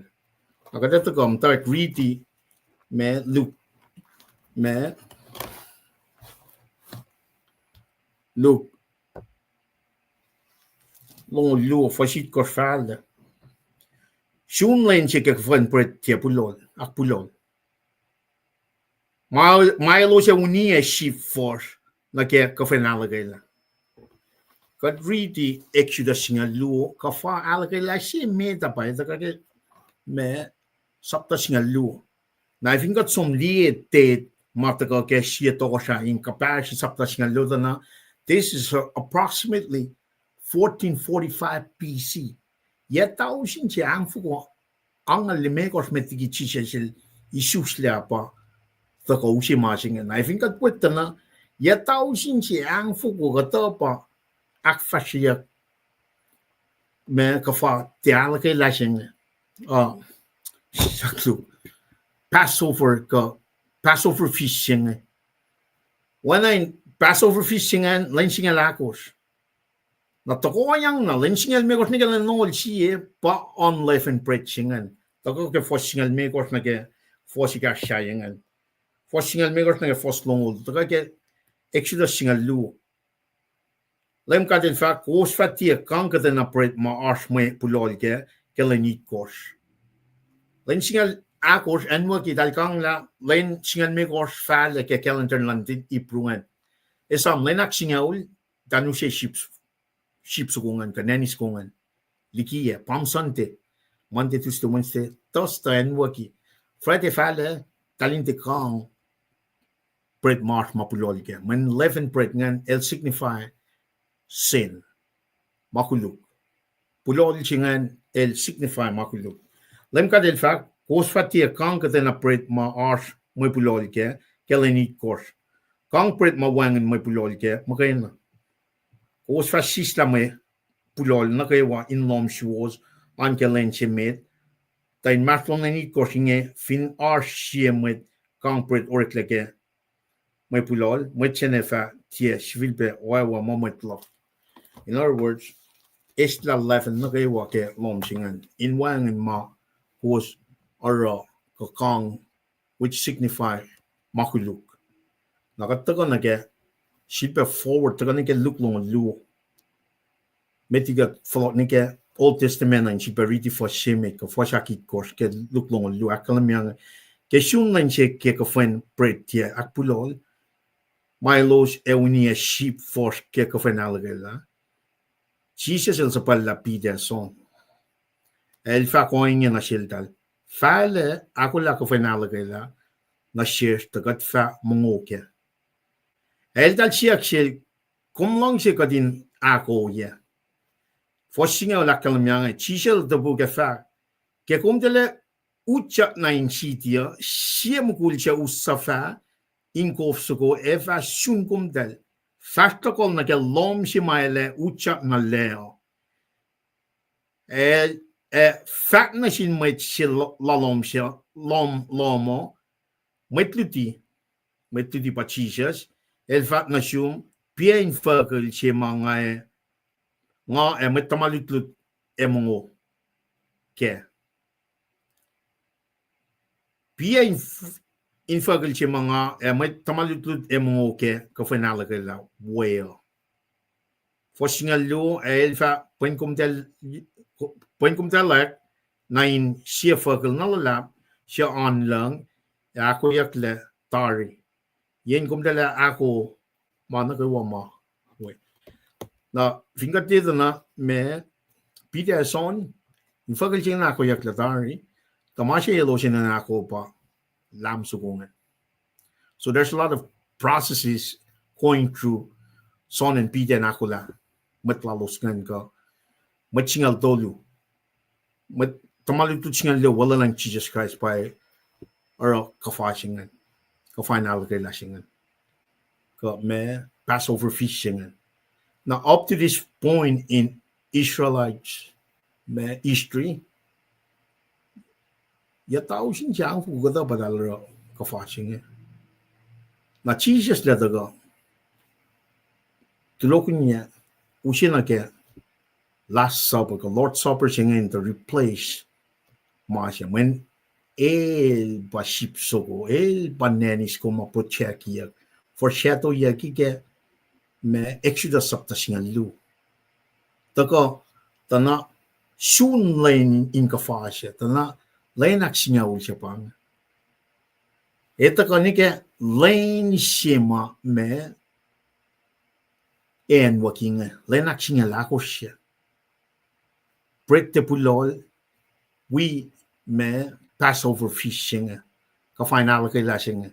Na kuht etuh kom tuh riti ma Luke, ma Luke longoul luo, fuhs itkohsr fahlac. Sun lwen se ke kuhfwen pret tiac pulohl, ahkpulohl. Ma, ma elos ac uniyac sip fuhsr nuh ke kuhfwen ahluhkwelah. Kuht riti Exodus singucul luo, kuhfa ahluhkwelah se met ah pa etuh kuh ke ma sapta singucul luo. Na fin kuht som liye date ma tuhkuh ke sie tohkohsrah in kuhpahsr in sapta singucul luo tuh na, this is, uh, approximately fourteen forty-five B C. Yac tausin se angfoko angngaul limekohsr met liki Jisus el isuslac pa tuhkuh use ma se inge. Na fin kuht pwet tuh na, yac tausin se angfoko kuhtuh pa ahkfahsryeyuck ma kuhfa tiac ahluhkwelah se inge, uh, Passover kuh, Passover feast se inge. Oacna in Passover feast se ingacn lwen singucul ahkosr. Na tohkohyang na, lwen singucul limekohsr nuh ke lwen longoul sie pa unleavened bread se ingacn. Tuhkuh ke fuhs singucul limekohsr nuh ke fuhs ekahsr sahyac ingacn. Fuhs singucul limekohsr nuh ke fuhs longoul, tuhkuh ke Exodus singucul luo. Leum God El fahk, kowos fah tiac kang kuhtwena bread ma oasr mwe pulohl kac ke lwen itkohsr. Lwen singucul ahkosr, acnwucki, eltahl kanglah lwen singucul limekohsr fahlac ke calendar luhn Hebrew ingacn. Esam lwen ahksingucul, eltahl use sheep sheep soko ingacn, kuh nani soko ingacn. Likiyac, Palm Sunday, Monday, Tuesday, Wednesday, Thursday, acnwucki. Friday fahlac, eltahl in tiac kang bread ma oasr ma pulohl kac. Mweyen leavened bread ingacn el signify sin, ma koluk. Pulohl se ingacn el signify ma koluk. Leum God El fahk, kowos fah tiac kang kuhtwena bread ma oasr mwe pulohl kac ke lwen itkohsr. Kang bread ma wacngihn mwe pulohl kac muhkwena. Kowos fah sislah mwe pulohl nuh kwewa in lohm suwos an ke lwen se met, tuh inmahsrlon lwen itkohsr inge fin oasr sie mwet kang bread oreklac kac mwe pulohl, mwet sacn ac fah tiac sifilpac oacwa ma mwet luhk. In other words, eslah leaven nuh kwewa ke lohm se ingacn in wacngihn ma kowos oruh kuh kang, which signify ma koluk. Na kuht tuhkuh nuh ke, sifilpac forward, tuhkuh nuh ke Luke longoul luo. Met liki kuht fohlohk nuh ke Old Testament an, sifilpac riti fuhs se met kuh fuhs ahkitkohsr ke Luke longoul luo, ahkkahlwemye inge. Ke sun lwen se ke kuhfwen bread tiac ahkpulohl, ma elos ac uniyac sheep fuhsr ke kuhfwen ahluhkwelah, Jisus el suhpwacllah Peter ac John. El fahk ohinge nuh seltahl, fahlac ahkolah kuhfwen ahluhkwelah nuh sesr tuh kuht fah mongo kac. Eltahl siyuck sel, kom luhngse kuht in ahkoyac? Fuhs singucul ahkkahlwemye inge, Jisus el topuk ac fahk, ke kom tilac utyak na in siti uh, sie mukul suc us suhfah in kof soko ac fah sun komtacl, fahsr tohkohl nuh ke lohm se ma el ac utyak nuh lac uh. El ac fahk nuh sin mwet se lo-, lohm se, lohm, lohm uh, mwet luti, mwet luti pa Jisus, el fahk nuh sum, piac infuckihl se ma nga ac, nga ac mwet tuhma lutlut ac mongo kac. Piac inf-, infuckihl se ma nga ac mwet tuhma lutlut ac mongo kac kuhfwen ahluhkwelah we uh. Fuhs singucul luo, ac el fah pwen komtacl-, pwen komtaclahk na in sie fuckihl na luhlahp, suc oan lucng, ac ahkoeyucklac tari. Yen komtacl ac ahko ma nuh kwewa ma we. Na fin kuht tiac tuh na ma Peter ac John, infuckihl se ingacn ahkoeyucklac tari, tuh ma se elos enenuh in ahko pa lamb soko ingacn. So there's a lot of processes going through John and Peter in ahkolah mwet lalos ingacn kuh mwet singucul tolu. Mwet tuhma lutlut singucul luo, olwelah Jisus Kraist pa oruh kuhfa se ingacn, kuhfa in ahluhkwelah se ingacn, kuh ma Passover feast se ingacn. Na up to this point in Israelites ma history, yac tausin se angu kuhtuh pa eltahl oruh kuhfa se inge. Na Jisus el tuhkuh, tulokihnyac, use nuh ke Last Supper kuh Lord's Supper se ingacn to replace ma se, mweyen el pa sip soko, el pa nani soko ma protectyuck, foreshadowyak ke ma Exodus sapta singucul luo. Tuhkuh, tuh na sun lwen in kuhfa se, tuh na lwen ahksingucul se pa inge. Ac tuhkuh nuh ke lwen se ma ma acnwucki inge, lwen ahksingucul ahkosr se. Bread tiac pulohl, wi ma Passover feast se inge, kuhfa in ahluhkwelah se inge,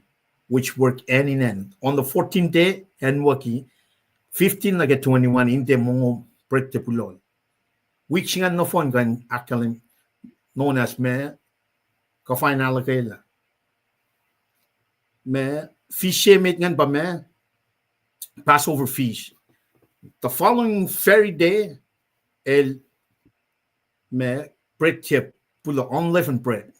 which work hand in hand. On the fourteenth day, acnwucki, fifteen nuh ke twenty-one, in tiac mongo bread tiac pulohl. Wik se ingacn nohfohn kuh in ahkkahlwem, known as ma kuhfa in ahluhkwelah. Ma feast se met ingacn pa ma Passover feast. The following very day, el ma bread tiac pulohl, unleavened bread.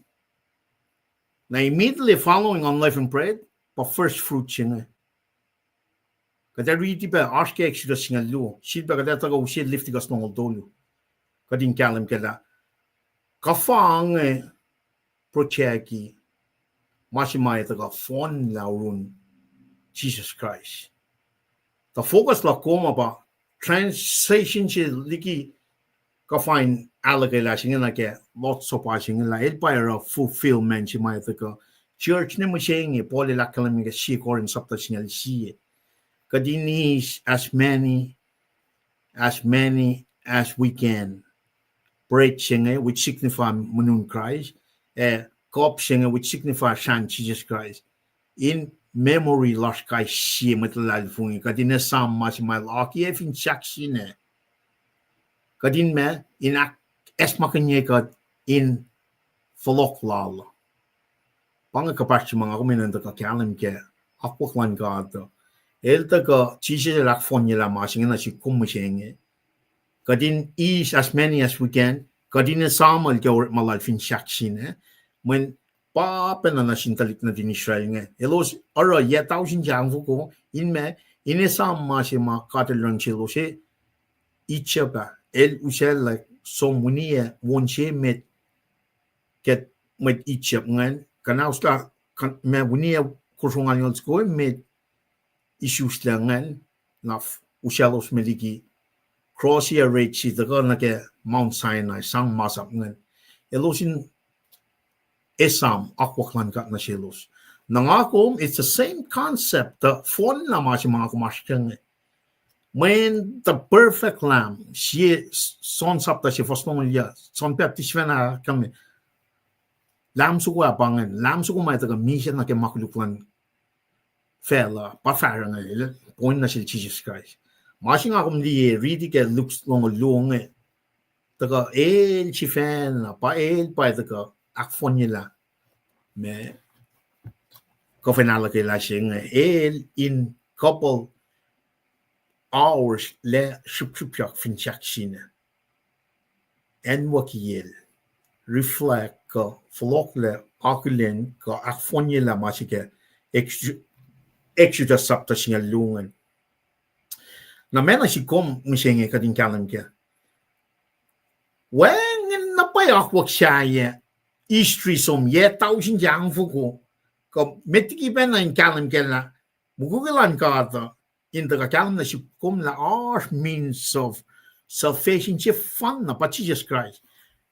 Na immediately following unleavened bread, pa first fruit se inge. Kuht ac riti pac oasr ke Exodus singucul luo, sifilpac kuht ac tuhkuh use Leviticus longoul tolu. Kuht in kahlwem kac lah kuhfa inge protecti ma se ma ac tuhkuh fohnlah yurin Jisus Kraist. Tuh focus luhk kom uh pa translation se liki kuhfa in ahluhkwelah se inge nuh ke Lord's Supper se inge lah el pa oruh fulfillment se ma ac tuhkuh. Church ne mihsenge, Paul el ahkkahlwemye ke Sie Corinth sapta singucul sie. Kuht in eis as many, as many as we can. Bread se inge, which signify munun Kraist, ac cup se inge, which signify sahn Jisus Kraist. In memory lasr kais sie mwet luhlahlfongi, kuht in esam ma se ma el akiyac fin sahk sina. Kuht in ma, in ahk-, ahkacsmakihnye kuht in fohlohk lal. Pa inge kuhpahsr se ma nga kom enenuh in tuhkuh kahlwem kac, akwuck luhn God uh. El tuhkuh, Jisus el ahkfohnyelah ma se inge nuh sihk kom mihsenge. Kuht in eis as many as we can, kuht in esamuhl ke orekma lal fin sahk sina. Mweyen pa pacna nuh sin tuhlihk nuhtin Israel inge. Elos oruh yac tausin se angfoko, in ma, in esam ma se ma God el luhngse elos, Egypt ah, el usaclah som winiyac won se met ke mwet Egypt ingacn, kuhnauslah, kuh-, ma winiyac kosro ngalngal soko met isuslac ingacn, na f-, usaclos me liki cross ac Red Sea tuhkuh nuh ke Mount Sinai, sang masap ingacn. Elos in esam akwuck luhn God nuh selos. Na nga kom, it's the same concept, tuh fohnlah ma se ma nga kom oasr ke inge. Mweyen the perfect lamb, sie s-, John sapta sie fuhs longoul yac, John Baptist fahna ahkkahlwemye, Lamb soko ah pa ingacn, Lamb soko ma ac tuhkuh misac nuh ke ma koluk luhn facluh, pa fahsr inge, el point nuh sel Jisus Kraist. Ma se nga kom liye, riti ke Luke longoul luo inge, tuhkuh el sifacna, pa el pa ac tuhkuh ahkfohnyelah ma kuhfa in ahluhkwelah se inge, el in couple hours lac srihpsrihpyak fin sahk sina. Acnwucki el, reflect kuh fohlohklac akihlen kuh ahkfohnyelah ma se ke Ex-, Exodus sapta singucul luo ingacn. Na ma nuh sihk kom mihsenge kuht in kahlwem kac, wacngihn na pwacye akwuck sahyac, history som yac tausin se angfoko, kuh met liki pacna in kahlwem kac lah mukwilac luhn God uh in tuhkuh kahlwem nuh sihk kom lah oasr means of salvation sefanna pa Jisus Kraist.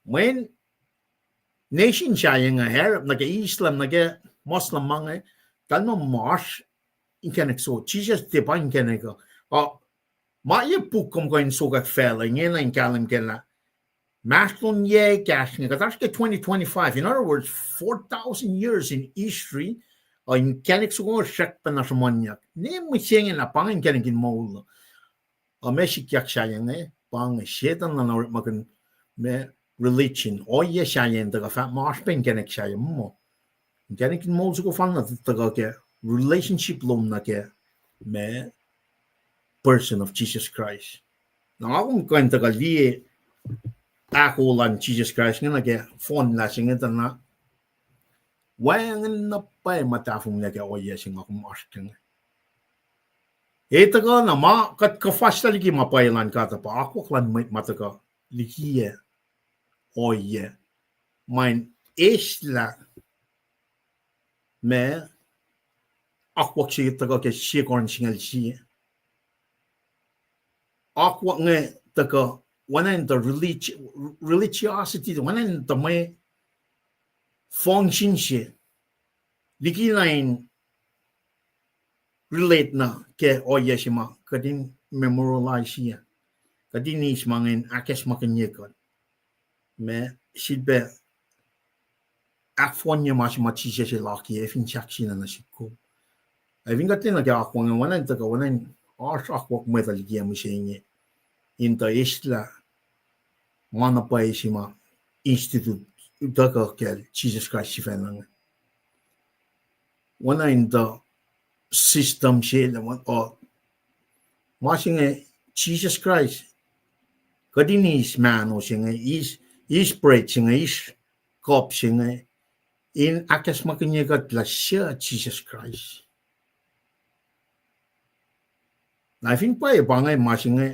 Mweyen nation sahyac inge, Arab nuh ke Islam nuh ke Muslim ma inge, tahl ma oasr inkacnek soko, Jisus tiac pa inkacnek uh. Uh, ma ye puk kom kuh in sokwack facluh ingena in kahlwem kac lah mahsrlon yac ekahsr inge, kuht oasr ke twenty twenty-five, in other words, four thousand years in history, uh, inkacnek soko srackpacna sruhmuhnyuck. Ne mihsenge na pa inge inkacnek in moul uh. Uh, ma sikyak sahyac inge, pa inge Setuhn na orekmakihn ma religion, ohiyac sahyac in tuhkuh fahk muh oasr pac inkacnek sahyac muh. Inkacnek in moul soko fanna tuhkuh ke relationship lom nuh ke ma person of Jesus Christ. Na nga kom kuh in tuhkuh liye ahkolah luhn Jesus Christ inge nuh ke fohnlah se inge tuh na wacngihn na pwacye ma tahfonglac ke ohiyac se nga kom oasr ke inge. E tuhkuh na ma kuht kuhfaslah liki ma pwacye luhn God uh pa akwuck luhn mwet ma tuhkuh likiyac ohiyac ma in eslah ma akwuck se tuhkuh ke Sie Corinth singucul sie. Akwuck inge tuhkuh oacna in tuh relig-, religiosity, oacna in tuh mwe function se likina in relate na ke ohiyac se ma kuht in memorialize, kuht in eis ma inge in ahkacsmakihnye kuht ma sifilpac ahkfohnye ma se ma Jisus el akiyac fin sahk sina nuh sihk kom. Ac fin kuht tiacna ke akwuck inge, oacna in tuhkuh, oacna in oasr akwuck mwet uh likiyac mihsenge in tuh eslah ma na pwacye se ma institute tuhkuh kacl Jesus Christ sifacna inge. Oacna in tuh system se, uh, ma se inge Jesus Christ, kuht in eis mahno se inge, eis, eis bread se inge, eis cup se inge, in ahkacsmakihnye kuht lah suc Jesus Christ. Na fin pwacye pa inge ma se inge,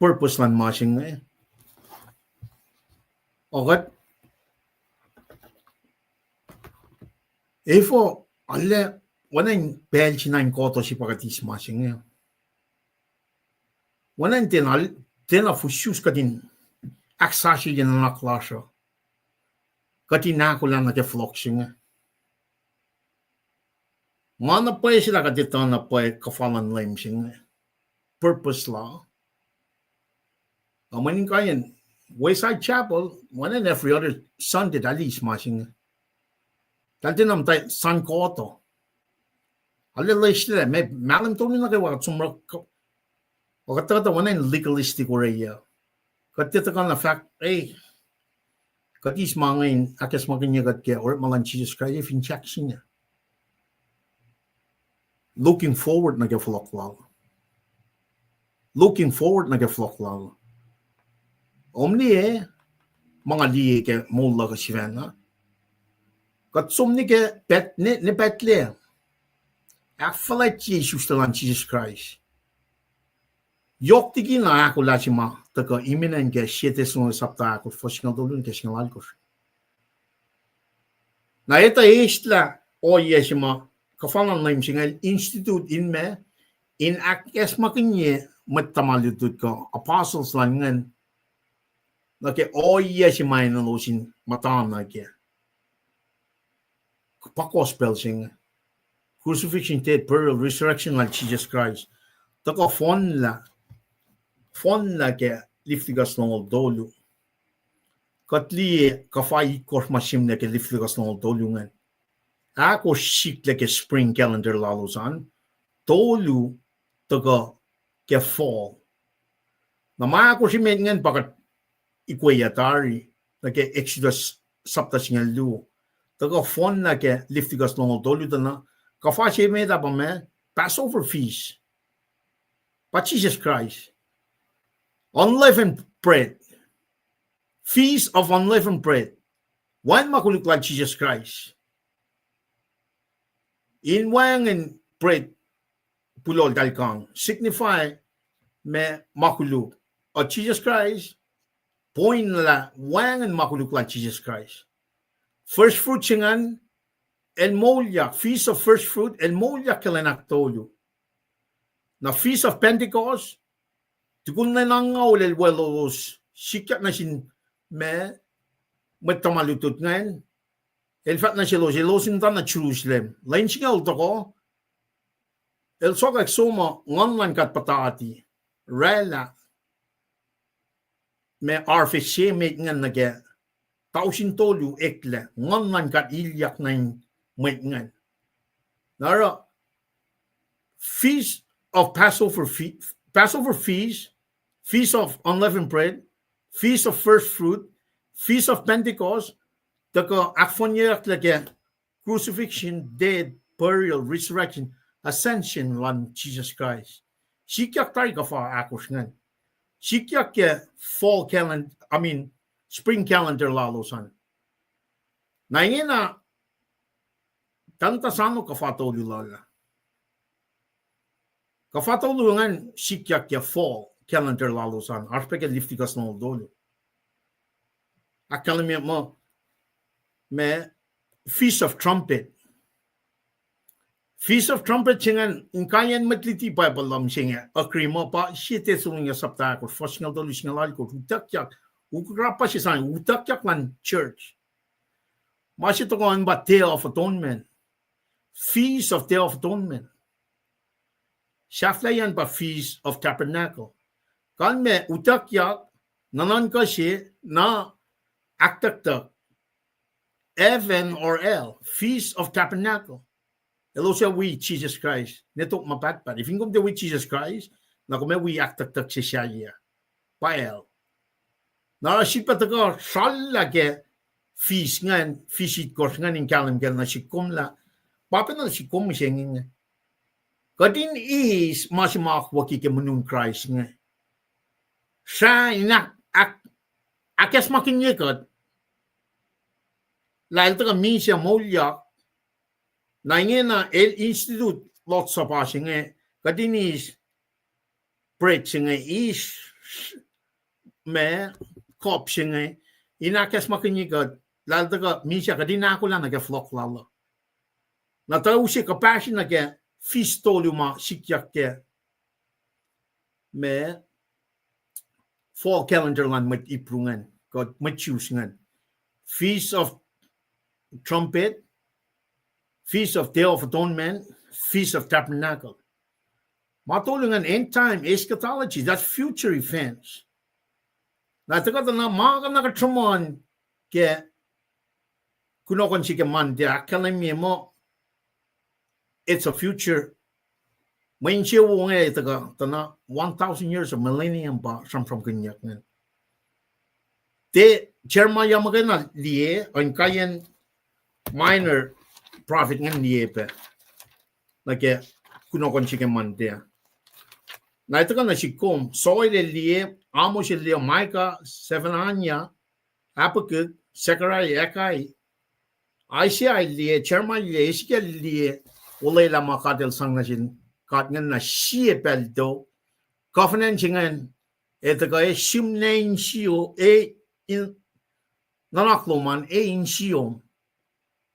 purpose luhn ma se inge, oket, efuh, arlac, oacna in pacl se na in kuhtuh se pa kuht eis ma se inge. Oacna in tiacna, tiacna fusus kuht in ahksasucye nuhnak lasr uh, kuht in ahkolah nuh ke fohlohk se inge. Ma na pwacye se lah kuht etuh na pwacye kuhfa luhn Leum se inge, purpose lal. Ac mweyen inkaiyacn Wayside Chapel, oacna in every other Sunday, eltahl eis ma se inge. Eltahl tiacna muhta sang kuhtuh. Arlac loeslac, ma, mahlwem tolu nuh kwewa kuht som oruh, ac kuht tuhkuh tuh oacna in legalistic orwaclah. Kuht tiac tuhkuh na fahk, e, kuht eis ma inge in ahkacsmakihnye kuht ke orekma luhn Jisus Kraist, e, fin sahk se inge. Looking forward nuh ke fohlohk lal. Looking forward nuh ke fohlohk lal. Kom liye, ma nga liye ke moul luhk uh sifacna, kuht som nuh ke Beth-, nuh, nuh Bethlehem. Ahkfuhlwactye isuslac luhn Jisus Kraist. Yohk liki na ahkolah se ma tuhkuh imminent ke Sie Thessalonians sapta ahkosr, fuhs singucul tolu nuh ke singucul alkosr. Na etuh eislah ohiyac se ma kuhfa luhn Leum se inge el institute in ma, in ahkacsmakihnye mwet tuhma lutlut kuh apostles lal ingacn nuh ke ohiyac se ma enenuh elos in muhta nuh ke pa gospel se inge. Crucifixion, death, burial, resurrection lal Jisus Kraist. Tuhkuh fohnlah, fohnlah ke Leviticus longoul tolu. Kuht liye kuhfa itkohsr ma sihmlac ke Leviticus longoul tolu ingacn. Ahkosr sikyak ke spring calendar lalos an, tolu tuhkuh ke fall. Na ma ahkosr emet ingacn pa kuht ikweyac tari nuh ke Exodus sapta singucul luo. Tuhkuh fohnlah ke Leviticus longoul tolu tuh na kuhfa se emet ah pa ma, Passover feast. Pa Jisus Kraist. Unleavened bread. Feast of unleavened bread. Wacngihn ma koluk lal Jisus Kraist. In wacngihn bread puloh eltahl kang, signify ma, ma koluk. Ac Jisus Kraist, point lah wacngihn ma koluk lal Jisus Kraist. First fruit se ingacn, el moulyak, Feast of First Fruit, el moulyak ke lwen ahktolu. Na Feast of Pentecost, tukun lwen angngaul el weluhlos, sikyak nuh sin ma, mwet tuhma lutlut ingacn, el fahk nuh selos, elos in muhta nuh Jerusalem. Lwen singucul tohkoh, el sokwack som uh, Nguhn luhn God puhtati, oraclah ma harvest se emet ingacn nuh ke tausin tolu eklac, Nguhn luhn God ilyak nuh in mwet ingacn. Na oruh, Feast of Passover, fe-, Passover feast, Feast of Unleavened Bread, Feast of First Fruit, Feast of Pentecost, tuhkuh ahkfohnyeyucklac ke crucifixion, death, burial, resurrection, ascension luhn Jisus Kraist. Sikyak tari kuhfa ahkosr ingacn. Sikyak ke fall calendar, I mean, spring calendar lalos an. Na ingena, tuh na tuh sano kuhfa tolu lal ah. Kuhfa tolu ingacn sikyak ke fall calendar lalos an, oasr pac ke Leviticus longoul tolu. Ahkkahlwemye muh, ma, Feast of Trumpet. Feast of Trumpet se ingacn, inkaiyacn mwet luti Bible lom se inge agree muh pa Sie Thessalonians sapta ahkosr, fuhs singucul tolu, singucul alkosr, utuckyak, ukra pa se sang, utuckyak luhn church. Ma se tohkoh an pa Day of Atonement. Feast of Day of Atonement. Sahflahiyacn pa Feast of Tabernacle. Kalmac utuckyak, nuhnuhnkuh se, na ahktucktuck. Heaven or hell, Feast of Tabernacle. Elos ac wi Jisus Kraist, ne tok ma pahtpaht. Fin kom tiac wi Jisus Kraist, na kom ac wi ahktucktuck se sahyac. Pa hell. Na oruh sip pa tuhkuh srallah ke feast ingacn, feast itkohsr ingacn in kahlwem kac nuh sihk kom lah, pa pacna nuh sihk kom mihsenge inge. Kuht in eis ma se ma akwucki ke monin Kraist inge. Srah in ahk-, ahk-, ahkacsmakihnye kuht lah el tuhkuh misac moulyak, na ingena el institute Lord's Supper se inge, Kuht in eis bread se inge, eis ma, cup se inge, in ahkacsmakihnye kuht lah el tuhkuh misac, kuht in ahkolah nuh ke fohlohk lal uh. Na tuh use kuhpahsr nuh ke feast tolu ma sikyak ke ma fall calendar luhn mwet Hebrew ingacn, kuh mwet Jews ingacn. Feast of Trumpet, Feast of Day of Atonement, Feast of Tabernacle. Ma tolu ingacn end time eschatology, that's future events. Na tuhkuh tuh na ma kuh na kuht sruhmuhn ke kunohkohn se ke Monday, ahkkahlwemye muh it's a future. Mwe insewowo inge tuhkuh tuh na one thousand years of millennium pa sramsramkihnyuck ingacn. Tiac Jeremiah muhkwena liye, ohinkaiyacn minor prophet ingacn liye pac nuh ke kunohkohn se ke Monday. Na tuhkuh nuh sihk kom, Joel el liye, Amos el liye, Micah, Zephaniah, Habakkuk, Zechariah, Haggai, Isaiah el liye, Jeremiah el liye, Ezekiel el liye, olwelah ma God el sang nuh sin God ingacn na sie pacl tok. Covenant se ingacn, el tuhkuh e sihmlac insio, e in, nuhnak lom an e insio.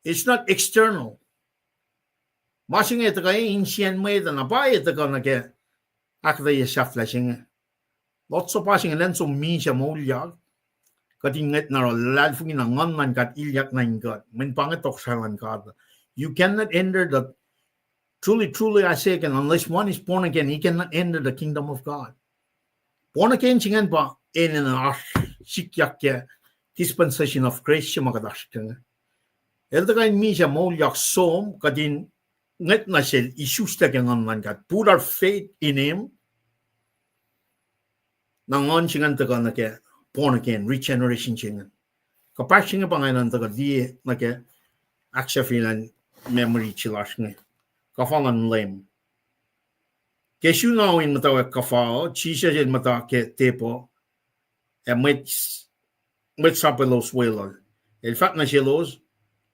It's not external. Ma se inge tuhkuh e insiyacn mwet uh, na pa e tuhkuh nuh ke ahkuhtweyac sahflah se inge. Lotsopa se inge lwen som misac moulyak, kuht in ngwet na oruh luhlahlfongi na Nguhn luhn God ilyak nuh in kuht. Mweyen pa inge tohkohsrahi luhn God. You cannot enter the, truly, truly I say again, unless one is born again, he cannot enter the kingdom of God. Born again se ingacn pa enenuh oasr sikyak ke dispensation of grace se ma kuht oasr ke inge. El tuhkuh in misac moulyak som, kuht in ngwet nuh sel, isuslac ke Nguhn luhn God, put our faith in him. Na Nguhn se ingacn tuhkuh nuh ke born again, regeneration se ingacn. Kuhpahsr se inge pa ingacn tuhkuh liye nuh ke ahksahfyelah memory se lasr inge. Kuhfa luhn Leum. Ke sun ao in muhtwacwacack kuhfa uh, Jisus el muhta ke tepuh, ac mwet, mwet sap elos weluhl. El fahk nuh selos,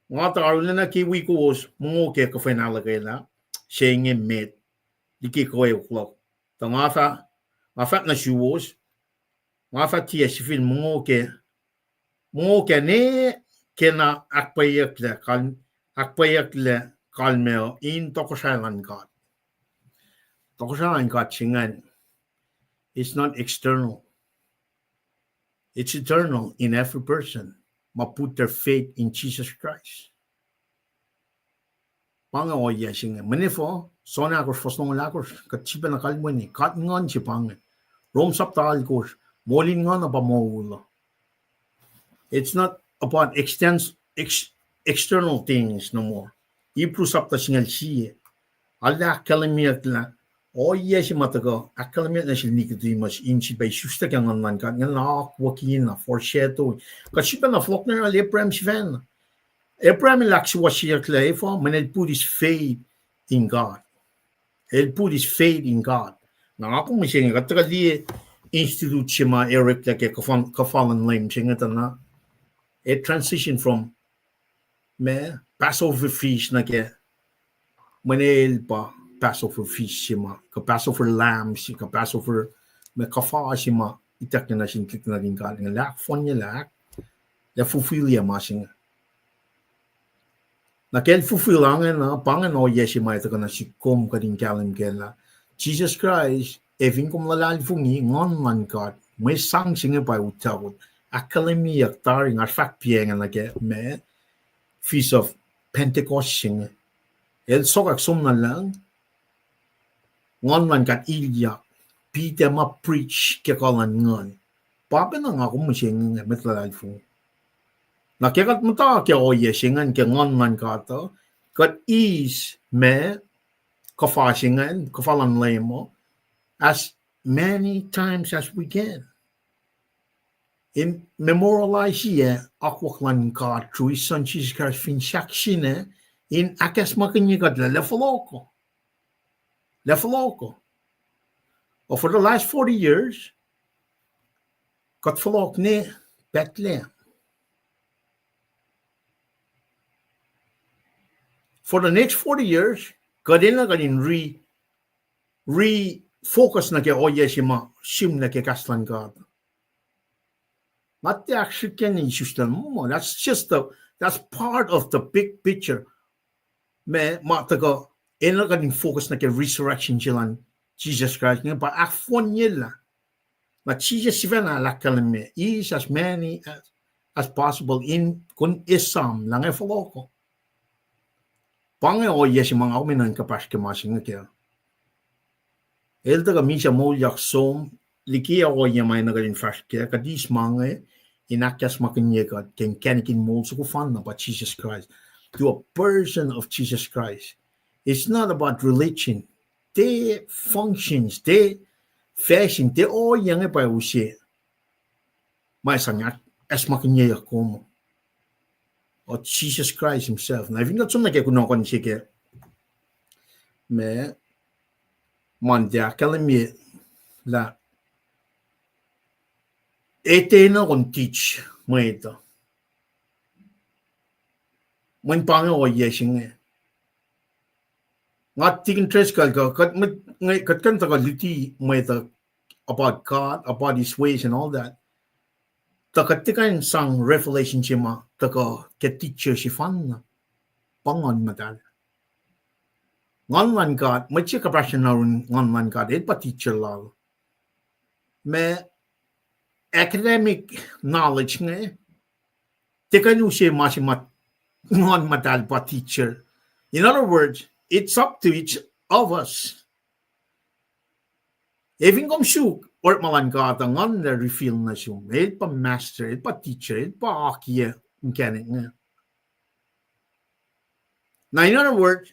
Nga tuh arulacna ke wi kowos mongo ke kuhfwen ahluhkwelah se inge met liki kweok luhk. Tuh nga fah, nga fahk nuh suwos, nga fah tiac sifil mongo ke, mongo ke ne kena ahkpweyucklac kal-, ahkpweyucklac kalmac uh in tohkohsrahi luhn God. Tohkohsrahi luhn God se ingacn, it's not external. It's eternal in every person ma put their faith in Jesus Christ. Pa inge ohiyac se inge. Mwe nuh fin John ahkosr, fuhs longoul ahkosr, kuht sifacna kalweni God Nguhn se pa inge. Rom sapta alkosr, moul in Nguhn uh pa moul uh. It's not about extens-, ex-, external things no more. Hebrew sapta singucul sie. Arlac ahkkahlwemyeyuck lah ohiyac se ma tuhkuh ahkkahlwemyeyuck nuh sel Nicodemus in sifilpac isuslac ke Nguhn luhn God, ingena lah akwuckina, foreshadow. Kuht sifacna fohlohk nuh yohrohl Abraham sifacna. Abraham el ahksuwohsyeyucklac efuh? Mweyen el put his faith in God. El put his faith in God. Na nga kom mihsenge kuht tuhkuh liye institute se ma erectlah ke kuhfa-, kuhfa luhn Leum se inge tuh na, a transition from ma Passover feast nuh ke mweyen el pa Passover feast se ma, kuh Passover lamb se, kuh Passover, ma kuhfa se ma ituckyang nuh sin tuhlihk nuhtin God inge, lah ahkfohnyelah, lah fulfill-ye ma se inge. Na ke el fulfill-ye ingena, pa ingena ohiyac se ma tuhkuh nuh sihk kom kuht in kahlwem kac lah Jisus Kraist, ac fin kom luhlahlfongi, Nguhn luhn God, mwe sang se inge pa utuckuh, ahkkahlwemyeyuck tari, nga fahk piac inge nuh ke ma Feast of Pentecost se inge. El sokwack som nuh lucng, Nguhn luhn God ilyak, Peter ma preach ke kuh luhn Nguhn. Pa pacna nga kom mihsenge mwet luhlahlfongi. Na ke kuht muhta ke ohiyac se ingacn ke Nguhn luhn God uh, kuht eis ma kuhfa se ingacn, kuhfa luhn Leum uh, as many times as we can. In memorialize-ye akwuck luhn God through his Son Jesus Christ fin sahk sina, in ahkacsmakihnye kuht lah, lah fohlohk uh. Lah fohlohk uh. Or for the last forty years, kuht fohlohk ne Bethlehem. For the next forty years, kuht enenuh kuht in ri refocus nuh ke ohiyac se ma sihmlac ke kahs luhn God. Nga tiac ahksrihkye in isuslah muh, that's just the, that's part of the big picture. Ma, ma tuhkuh, enenuh kuht in focus nuh ke resurrection se luhn Jesus Christ inge pa ahkfohnyelah. Na Jisus sifacna el ahkkahlwemye, eis as many as, as possible in kuh in esam lah inge fohlohko. Pa inge ohiyac se ma nga kom enenuh in kuhpahsr ke ma se inge kac. El tuhkuh misac moulyak som, liki ohiyac ma enenuh kuht in fahsr kac, kuht eis ma inge in ahkacsmakihnye kuht ke inkacnek in moul soko fanna pa Jesus Christ. To a person of Jesus Christ. It's not about religion. Tiac functions, tiac fashion, tiac ohiyac inge pa use ma sang ahkacsmakihnye kom, o Jesus Christ himself. Na fin kuht som nuh ke kunohkohn se ke ma Monday, ahkkahlwemye lah enenuh kom teach mwet uh. Mweyen pa inge ohiyac se inge. Nga tikin tres kal kuh, kuht, kuht kuh in tuhkuh luti mwet uh about God, about his ways and all that. Tuh kuht tiac kuh in sang revelation se ma tuhkuh ke teacher sefanna. Pa Nguhn Muhtahl. Nguhn luhn God, mwet se kuhpahsr na yurin Nguhn luhn God, el pa teacher lal. Ma academic knowledge inge, tiac kuh in use ma se ma Nguhn Muhtahl pa teacher. In other words, it's up to each of us. Efin kom suk orekma luhn God uh, Nguhn uh reveal nuh sum. El pa master, el pa teacher, el pa akiyac inkacnek inge. Na in other words,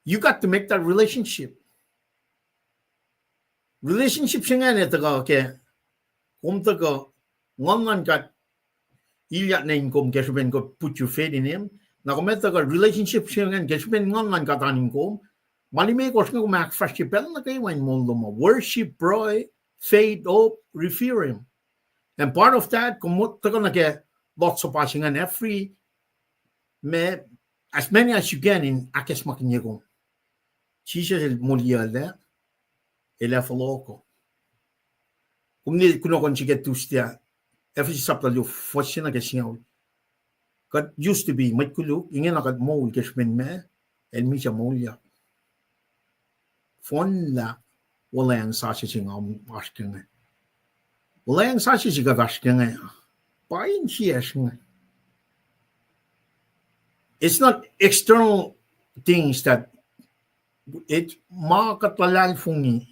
you got to make that relationship. Relationship se ingacn tuhkuh ke kom tuhkuh Nguhn luhn God ilyak nuh in kom ke srihpen kom put your faith in him. Na kom etuh kuh relationship se ingacn ke srihpen Nguhn luhn God an in kom, ma limekohsr inge kom ahkfahsrye pacl nuh kwewa in moul lom uh. Worship, pruhe, faith, hope, revere him. And part of that, kom tuhkuh nuh ke Lord's Supper se ingacn every, ma, as many as you can in ahkacsmakihnye kom. Jisus el moliyuclac, el ac fohlohko. Kom liye kunohkohn se ke Tuesday, Ephesus sapta luo, fuhs se nuh ke singucul. Kuht used to be mwet koluk, ingena kuht moul ke srihpen ma, el misac moulyak. Fohnlah, wuhlweacng sasuc se nga oasr ke inge. Wuhlweacng sasuc se kuht oasr ke inge, pa insiyacsr inge. It's not external things that, it, ma kuht luhlahlfongi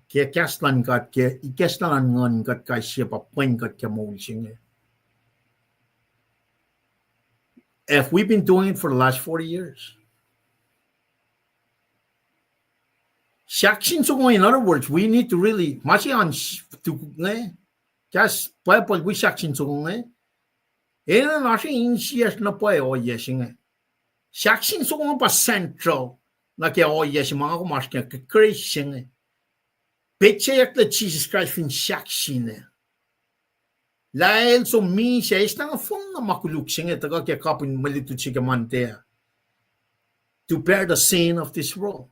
ke kahs luhn God, ke ikacslah luhn Nguhn kuht kais sie pa pwen kuht ke moul se inge. Have we been doing it for the last forty years? Sahk sin soko, in other words, we need to really, ma se an s-, tu inge, kahs Bible wi sahk sin soko inge, enenuh lasr insiyacsr na pwacye ohiyac se inge. Sahk sin soko inge pa central nuh ke ohiyac se ma nga kom oasr ke, ke grace se inge. Petsacyucklac Jisus Kraist fin sahk sin ah. Lah el som misac, eis na nga fohnlah ma koluk se inge tuhkuh ke kapihn mwe lutlut se ke Monday ah. To bear the sin of this world.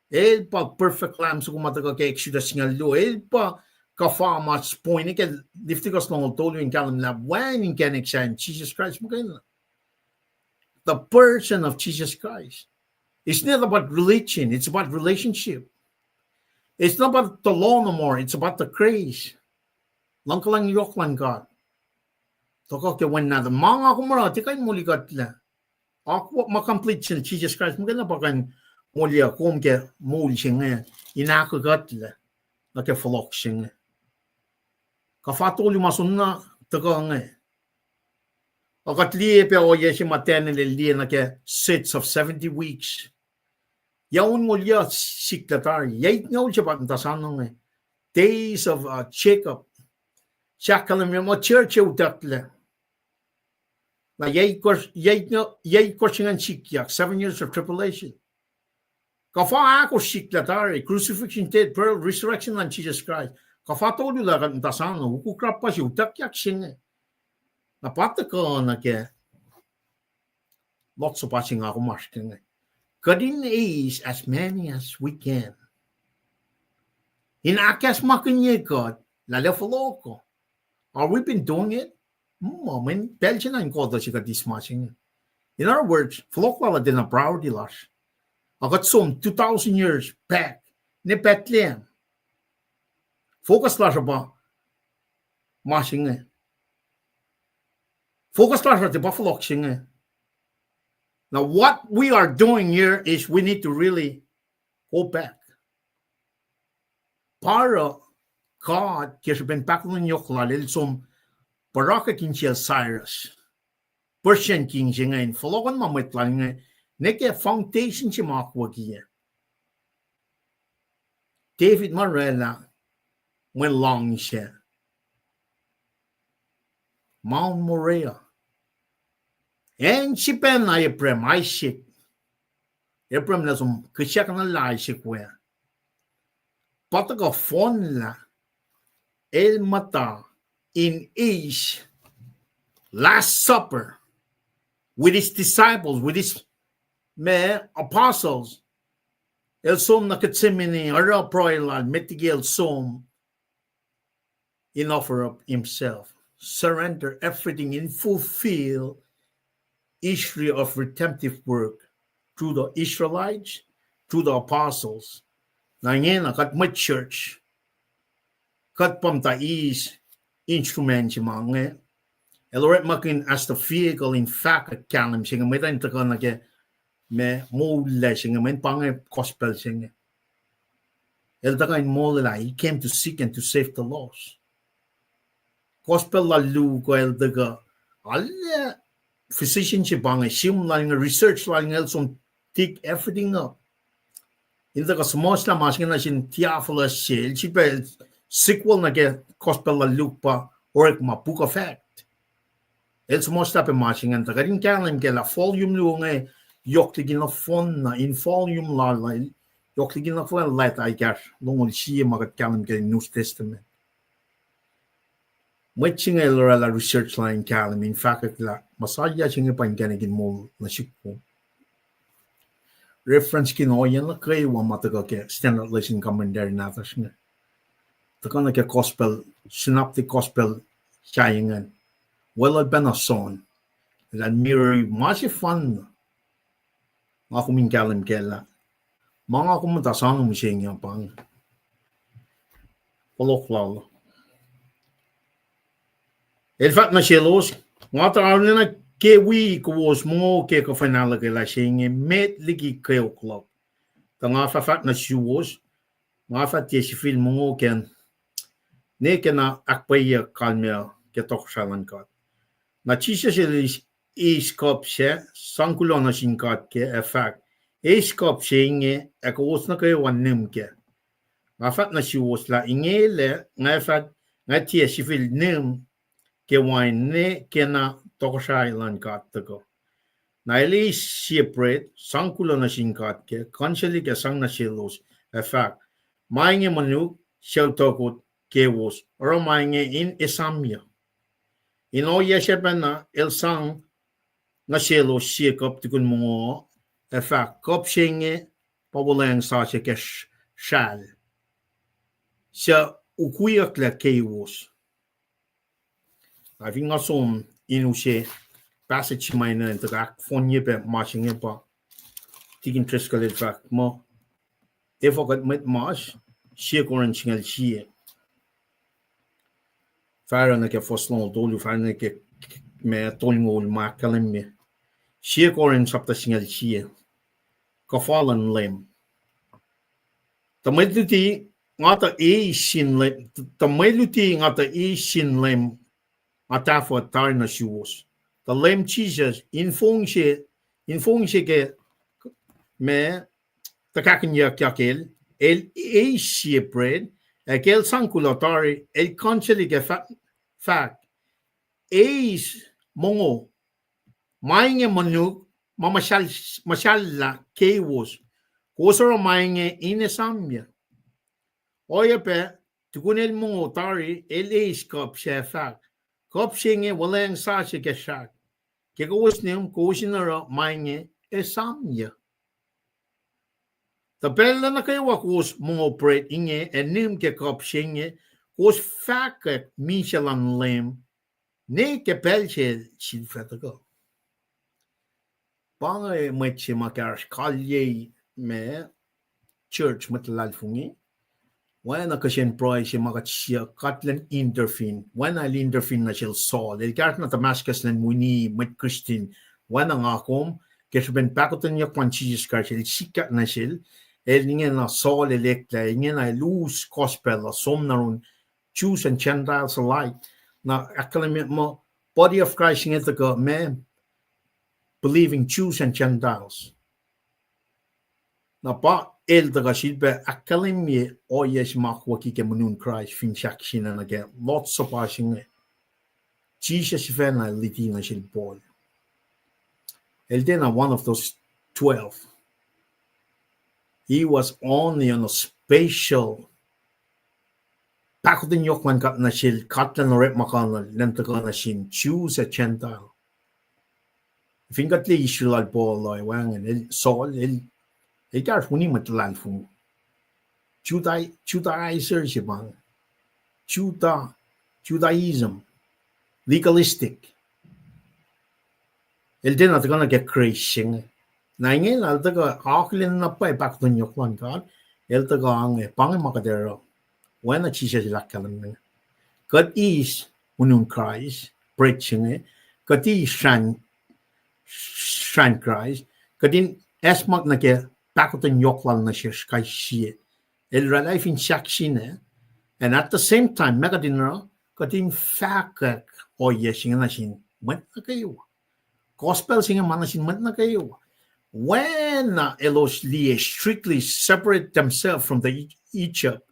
El pa perfect lamb soko ma tuhkuh ke Exodus singucul luo. El pa kuhfa ma point ke Leviticus longoul tolu in kahlwem lah wacngihn inkacnek sacn, Jisus Kraist muhkwena. The person of Jesus Christ. It's not about religion, it's about relationship. It's not about the law no more, it's about the grace. Luhngkuhlwacng yohk luhn God tuhkuh ke wen nahtuhl. Ma nga kom oruh tiac kuh in molikuhtlac. Akwuck ma complete sel Jisus Kraist muhkwena pa kuh in moliyuck kom ke moul se inge, in ahkkuhtlac nuh ke fohlohk se inge. Kuhfa tolu ma soenna tuhkuh inge. Ac kuht liye pac ohiyac se ma Daniel el liye nuh ke sets of seventy weeks. Yac onngoul yac sikla tari, yac itngoul se pa muhta soano inge. Days of, uh, Jacob. Sahk kahlwem muh church ac utucklac. Na yac itkohsr, yac itngoul, yac itkohsr se ingacn sikyak, seven years of tribulation. Kuhfa ahkosr sikla tari, crucifixion, death, burial, resurrection luhn Jisus Kraist. Kuhfa tolu lah kuht muhta soano, ukuk rapah se utuckyak se inge. Na pa tuhkuh nuh ke Lord's Supper se nga kom oasr ke inge. Kuht in eis as many as we can. In ahkacsmakihnye kuht lah el ac fohlohk uh. Are we been doing it? Muh, mweyen pacl se na in kuhtuh se kuht eis ma se inge. In other words, fohlohk lal uh tiacna priority lasr. A kuht som two thousand years back, ne Bethlehem. Focus lasr uh pa ma se inge. Focus lasr uh tiac pa fohlohk se inge. Now, what we are doing here is we need to really go back. Pa oruh God ke srihpen pahkotwen yohk lal el som purakak insiyacl Cyrus, Persian king se inge, in fohlohkohn ma mwet lal inge, ne ke foundation se ma akwuckiyac. David ma orwaclah mwe luhngse Mount Moriah. Acn srihpacna Abraham, Isaac, Abraham el som kihsackuhnlah Isaac we. Pa tuhkuh fohnlah el muhta in eis Last Supper with his disciples, with his, ma, apostles. El som nuh Gethsemane, oruh pruhe lal, met liki el som in offer up himself, surrender everything, in fulfill history of redemptive work through the Israelites, through the apostles. Na ingena kuht mwet church, kuht pa muhta eis instrument se ma inge. El orekmakihn as the vehicle in fahkwack kahlwem se inge, mwet uh in tuhkuh nuh ke ma moul lac se inge, mweyen pa inge gospel se inge. El tuhkuh in molwelah, he came to seek and to save the lost. Gospel lal Luke el tuhkuh, arlac physician se pa inge, sim lal inge, research lal inge, el som dig everything up. El tuhkuh suhmuhslah ma se inge nuh sin Theophilus se, el sifilpac sequel nuh ke gospel lal Luke pa orekma book of Acts. El suhmuhslah pac ma se inge, tuh kuht in kahlwem kac lah volume luo inge yohk liki nohfohn na in volume lal, yohk liki nohfohn leta ekahsr longoul sie ma kuht kahlwem ke New Testament. Mwet se inge el orwaclah research lal in kahlwem in fahkwack lah Messiah se inge pa inkacnek in moul nuh sihk. Reference kihn ohiyac nuh kwewa ma tuhkuh ke Standard Lesson Commentary nahtuhsr inge. Tuhkuh nuh ke gospel, synoptic gospel sahyacn, weluhl pacna John. Lah mirror ma sefanna nga kom in kahlwem kac lah ma nga kom muhta sang mihsenge pa inge. Fohlohk lal. El fahk nuh selos, nga tuh arulacna kewi kowos mongo ke kuhfa in ahluhkwelah se inge met liki kweok luhk. Tuh nga fah fahk nuh suwos, nga fah tiac sifil mongo kac, ne ke na ahkpwacyeyuck kalmac ke tohkohsrahi luhn God. Na Jisus el eis, eis kuhp sac, sang kuloh nuh sin God kac, ac fahk, eis kuhp se inge, ac kowos nuh kwewa nihm kac. Nga fahk nuh suwos lah inge lac nga fah, nga tiac sifil nihm ke wain ne ke na tohkohsrahi luhn God tuhkuh. Na el eis sie bread, sang kuloh nuh sin God kac, kuhnsrelihk ac sang nuh selos, ac fahk, ma inge monuk suc utuckot kowos, oruh ma inge in esamyuc. In ohiyac sacpacna el sang nuh selos sie kuhp tukun mongo, ac fahk, kuhp se inge pa wuhlweacng sasuc ke sral, suc ukwiyucklac kowos. Na fin nga som in use passage se ma inen tuhkuh ahkfohnye pac ma se inge pa, tikin Driscoll el fahk muh, efuh kuht mwet mas, sie Corinth singucul sie. Fahsruh nuh ke fuhs longoul tolu, fahsruh nuh ke ma tolngoul ma ahkkahlwemye. Sie Corinth sapta singucul sie. Kuhfa luhn Leum. Tuh mwe luti nga tuh eis sin Leum, tuh mwe luti nga tuh eis sin Leum, nga tahfuh tari nuh suwos. Tuh Leum Jisus, in fong se, in fong se ke ma tuhkahkihnyuckyak el, el eis sie bread, ac ke el sang kuloh tari, el kuhnsrelihk ac fah-, fahk, eis mongo, ma inge monuk ma muhsahl-, muhsahllah kowos, kowos oruh ma inge in esamyuc. Oacyacpac, tukun el mongo tari, el eis kuhp sac, fahk, kuhp se inge wuhlweacng sasuc ke srahk. Ke kowos nihm, kowos in oruh ma inge esamyuc. Tuh pacl nuh kwewa kowos mongo bread inge ac nihm ke kuhp se inge, kowos fahkwack misac luhn Leum, ne ke pacl se el sifilpac tuhkuh. Pa inge mwet se ma kahsr kalyei ma church, mwet luhlahlfongi. Oacna kihsen pruhe se ma kuht siyuck, God elan intervene. Oacna el intervene nuh sel Saul. El kahsr nuh Damascus elan wini mwet Christian. Oacna nga kom, ke srihpen pahkotwenyuck luhn Jisus Kraist, el sikyak nuh sel. El ingena Saul el eklac, ingena el us gospel uh som nuh yurin Jews and Gentiles alike. Na ahkkahlwemye muh body of Christ inge tuhkuh ma believing Jews and Gentiles. Na pa el tuhkuh sifilpac ahkkahlwemye ohiyac se ma akwucki ke monin Kraist fin sahkseng nuh ke Lord's Supper se inge. Jisus sifacna el luti nuh sel Paul. El tiacna one of those twelve. He was only on a special pahkotwen yohk luhn God nuh sel, God elan orekmakihnuhl elan tuhkuh nuh sin Jews ac Gentile. Fin kuht liye Israel lal Paul uh, wacngihn el, Saul el, el kahsr wini mwet luhlahlfongi. Judai-, Judaizer se pa inge. Juda-, Judaism, legalistic. El tiacna tuhkuh nuh ke grace se inge. Na ingena el tuhkuh akihlen na pwacye pahkotwen yohk luhn God, el tuhkuh inge, pa inge ma kuht oruh. Oacna Jisus el ahkkahlwemye, kuht eis monin Kraist, bread se inge, kuht eis srah-, srah Kraist, kuht in acsmak nuh ke pahkotwen yohk lal nuh sesr kais sie. El oraclah fin sahkseng, and at the same time, ma kuht in oruh, kuht in fahkwack ohiyac se inge nuh sin mwet nuh kwewa. Gospel se inge ma nuh sin mwet nuh kwewa. Oacna elos liye strictly separate themselves from the E-, Egypt,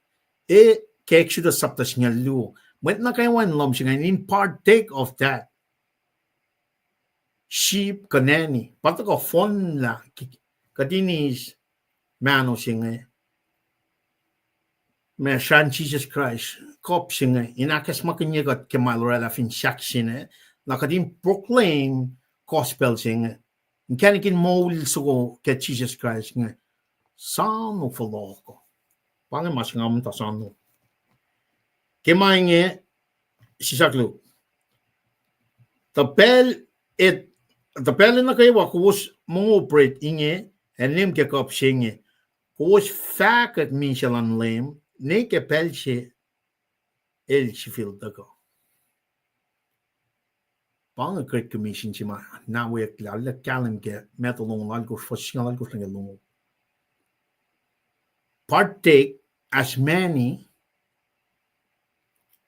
e, ke Exodus chapter singucul luo. Mwet nuh kwewa in lohm se inge in partake of that sheep kuh neni. Pa tuhkuh fohnlah, kuht in eis mahno se inge, ma srah Jisus Kraist, cup se inge, in ahkacsmakihnye kuht ke ma el oraclah fin sahkseng, na kuht in proclaim gospel se inge. Inkacnek in moul soko ke Jisus Kraist inge, soano fohlohk. Pa inge ma se nga muhta soano. Ke ma inge, sisaklu, tuh pacl, tuh pacl nuh kwewa kowos mongo bread inge, ac nihm ke cup se inge, kowos fahkwack misac luhn Leum, ne ke pacl se el sifil tuhkuh. Pa inge Great Commission se ma na weack lah, lah kahlwem ke Matthew longoul alkosr, fuhs singucul alkosr nuh ke longoul. Partake as many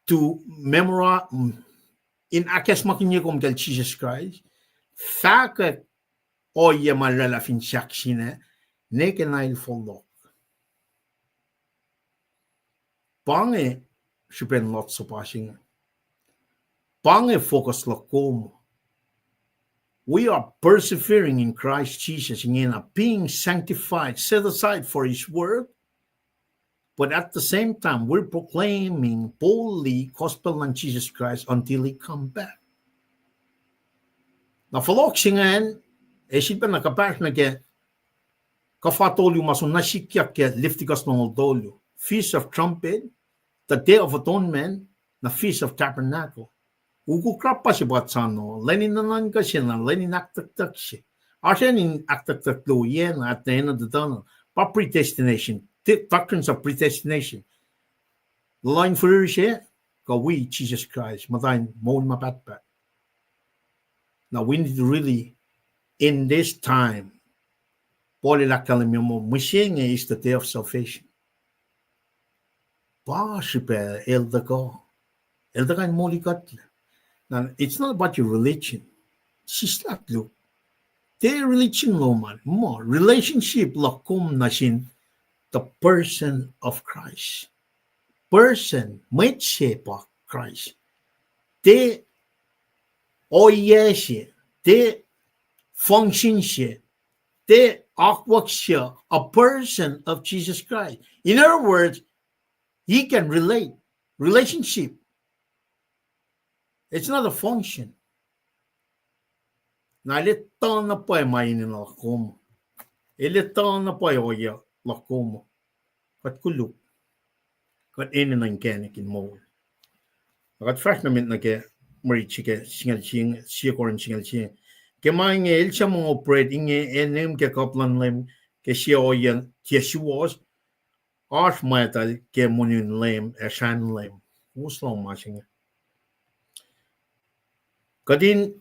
to memorize, in ahkacsmakihnye kom kacl Jisus Kraist, fahkwack ohiyac ma el oraclah fin sahkseng, ne ke na el fohlohk. Pa inge srihpen Lord's Supper se inge. Pa inge focus luhk kom. We are persevering in Christ Jesus, ingena being sanctified, set aside for his work, but at the same time, we're proclaiming boldly gospel luhn Jesus Christ until he come back. Na fohlohk se ingacn, e sifilpacna kuhpahsr nuh ke kuhfa tolu ma soenna sikyak ke Leviticus longoul tolu. Feast of Trumpet, the Day of Atonement, na Feast of Tabernacle. Ukuk rappa se pa soano, lwen in nuhnuhnkuh se na lwen in ahktucktuck se. Oasr acn in ahktucktuck luo, yen, at the end of the tunnel. Pa predestination, the doctrines of predestination. Luhn firir se, kuh wi Jisus Kraist, muhta in moul ma pahtpaht. Now we need to really, in this time, Paul el ahkkahlwemye muh mihsenge is the day of salvation. Pa srihpac el tuhkuh, el tuhkuh in molikuhtlac. Now, it's not about your religion. Sislah luhk. Tiac religion lom an, muh relationship luhk kom nuh sin the person of Christ. Person, mwet se pa Kraist. Tiac ohiyac se, tiac function se, tiac akwuck se, a person of Jesus Christ. In other words, he can relate. Relationship. It's not a function. Na el etuh na pwacye ma enenuh kom. El etuh na pwacye ohiyac luhk kom uh. Kuht koluk. Kuht enenuh inkacnek in moul. Na kuht fahsr nuh met nuh ke mwe rit se ke singucul sie, sie Corinth singucul sie. Ke ma inge el suc mongo bread inge ac nihm ke kuhp luhn Leum ke sie ohiyac tiac suwohs, oasr mwactal ke monun Leum ac srahn Leum. Us lohng ma se inge. Kuht in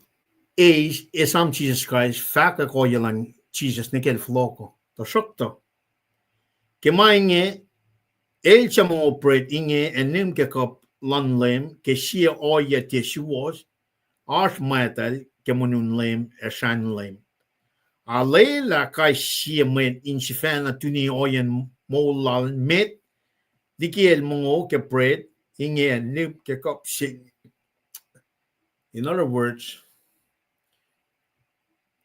eis esam Jisus Kraist, fahkwack ohiyac luhn Jisus nuh ke el fohlohk uh. Tuhsruhktuh ke ma inge, el suc mongo bread inge ac nihm ke kuhp luhn Leum ke sie ohiyac tiac suwohs, oasr mwactal ke monun Leum ac srahn Leum. A lwelah kais sie mwet in sifacna tuni ohiyacn moul lal met liki el mongo ke bread inge ac nihm ke kuhp se inge. In other words,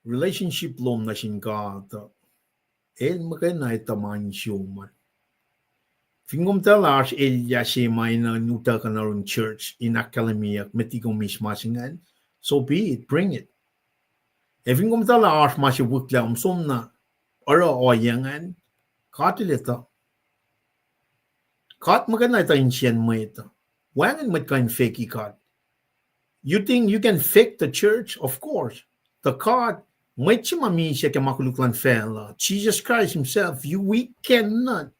relationship lom nuh sin God uh, el muhkwena etuh ma in siom an. Fin kom tuh lah oasr elyah se ma enenuh in utuckuh nuh yurin church in ahkkahlwemyeyuck met liki kom eis ma se ingacn, so be it, bring it. Ac fin kom tuh lah oasr ma se wihklac, kom som na oruh ohiyac ingacn, God el etuh. God muhkwena etuh insiyacn mwet uh. Wacngihn mwet kuh in fake God. You think you can fake the church? Of course. Tuh God, mwet se ma misac ke ma koluk luhn facluh, Jesus Christ himself, you, we cannot.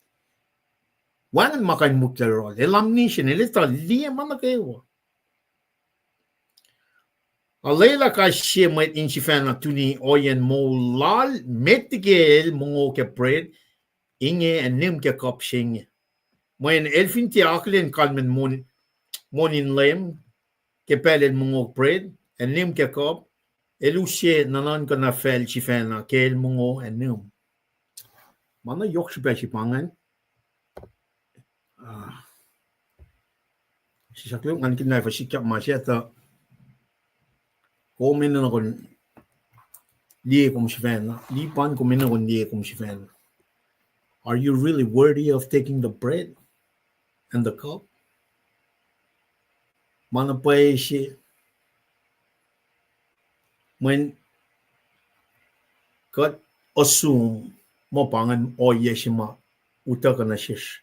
Wacngihn ma kuh in wihklac yohrohl. El omniscient, el etuh, liye ma nuh kwewa. A lwelah kais sie mwet in sifacna tuni ohiyacn moul lal met liki el mongo ke bread inge ac nihm ke kuhp se inge. Mweyen el fin tiac akihlen kalmacn mon-, monin Leum ke pacl el mongo bread ac nihm ke kuhp, el use nuhnuhnkuh nuh facl sifacna ke el mongo ac nihm. Ma na yohk srihpac se pa ingacn. Ah. Sisaklu ngan kihn lah fuhsikyak ma se tuh kom enenuh kuh in liye kom sifacna, lipan kom enenuh kuh in liye kom sifacna. Are you really worthy of taking the bread and the cup? Ma na pwacye se, mweyen kuht assume muh pa ingacn ohiyac se ma utuckuh nuh sesr.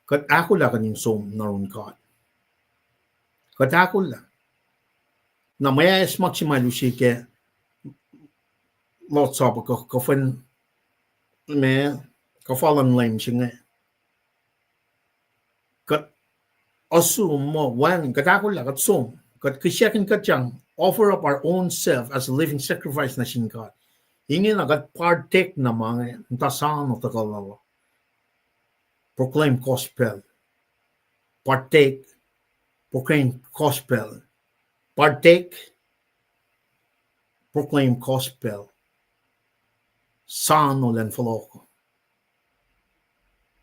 Kuht ahkolah kuht in som nuh yurin God. Kuht ahkolah. Na mwe acsmak se ma lusi ke Lord's Supper kuh, kuh fin ma kuhfa luhn Leum se inge, kuht assume muh wacngihn, kuht ahkolah, kuht som, kuht kihsackuhn kuht yang, offer up our own self as a living sacrifice nuh sin God. Ingena kuht partake na ma inge, muhta soano tuhkuh lal uh. Proclaim gospel. Partake. Proclaim gospel. Partake. Proclaim gospel. Soano elan fohlohk.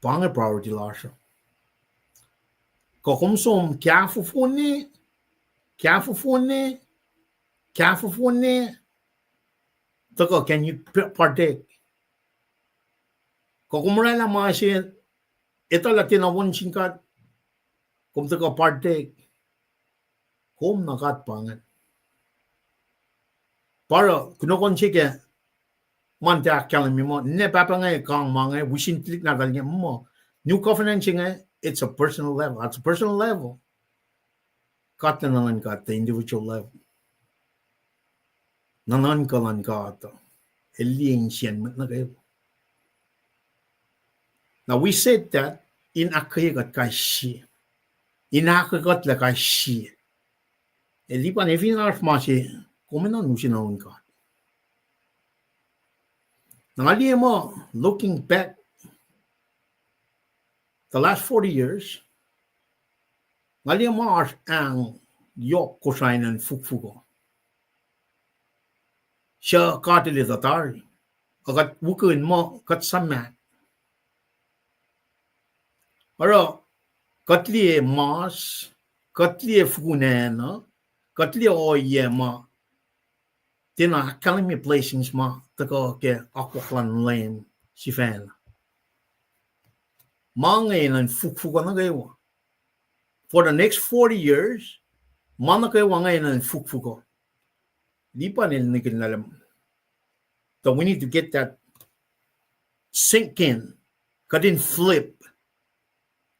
Pa inge priority lasr uh. Kuh kom som kahfofone, kahfofone, kahfofone, tuhkuh can you p-, partake? Kuh kom oraclah ma se, etuh lah tiacna won sin God, kom tuhkuh partake. Kom na God pa ingacn. Pa oruh kunohkohn se ke ma in tiac ahkkahlwemye muh, ne pahpah inge kang ma inge, wi sin tuhlihk nahtuhl inge muh, new covenant se inge, it's a personal level. At a personal level, God, nuhnuhnkuh at the individual level. Nuhnuhnkuh luhn God uh, el liye insiyacn mwet nuh kwewa. Now we said that in ahkkweye kuht kais sie. In ahkkweye kuht lah kais sie. Ac lipan, ac fin oasr ma se, kom enenuh in use nuh yurin God. Na nga liye muh, looking back the last forty years, nga liye muh oasr ahng yohk Kosrae in fukfuk uh, suc God el etuh tari. Ac kuht wikihn muh kuht suhmaht. Oruh kuht liye mas, kuht liye fukun acn uh, kuht liye ohiyac ma tiacna ahkkahlwemye blessings ma tuhkuh ke akwuck luhn Leum sifacna. Ma inge enenuh in fukfuk uh nuh kwewa. For the next forty years, ma nuh kwewa inge enenuh in fukfuk uh. Lipan el nihkihn lahlmwetmwet. So we need to get that sink in. Kuht in flip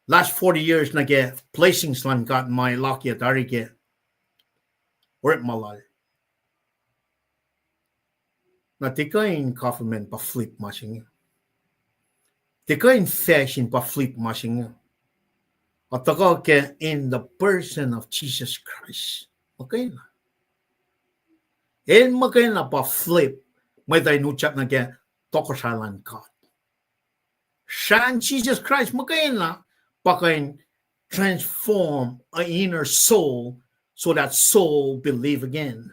last forty years nuh ke blessings luhn God ma El akiyac tari ke orekma Lal. Na tiac kuh in government pa flip ma se inge. Tiac kuh in fashion pa flip ma se inge. Ac tuhkuh ke in the person of Jesus Christ. Muhkwena. El muhkwena pa flip mwet uh in utyak nuh ke tohkohsrahi luhn God. Srahn Jisus Kraist muhkwena pa kuh in transform an inner soul so that soul believe again.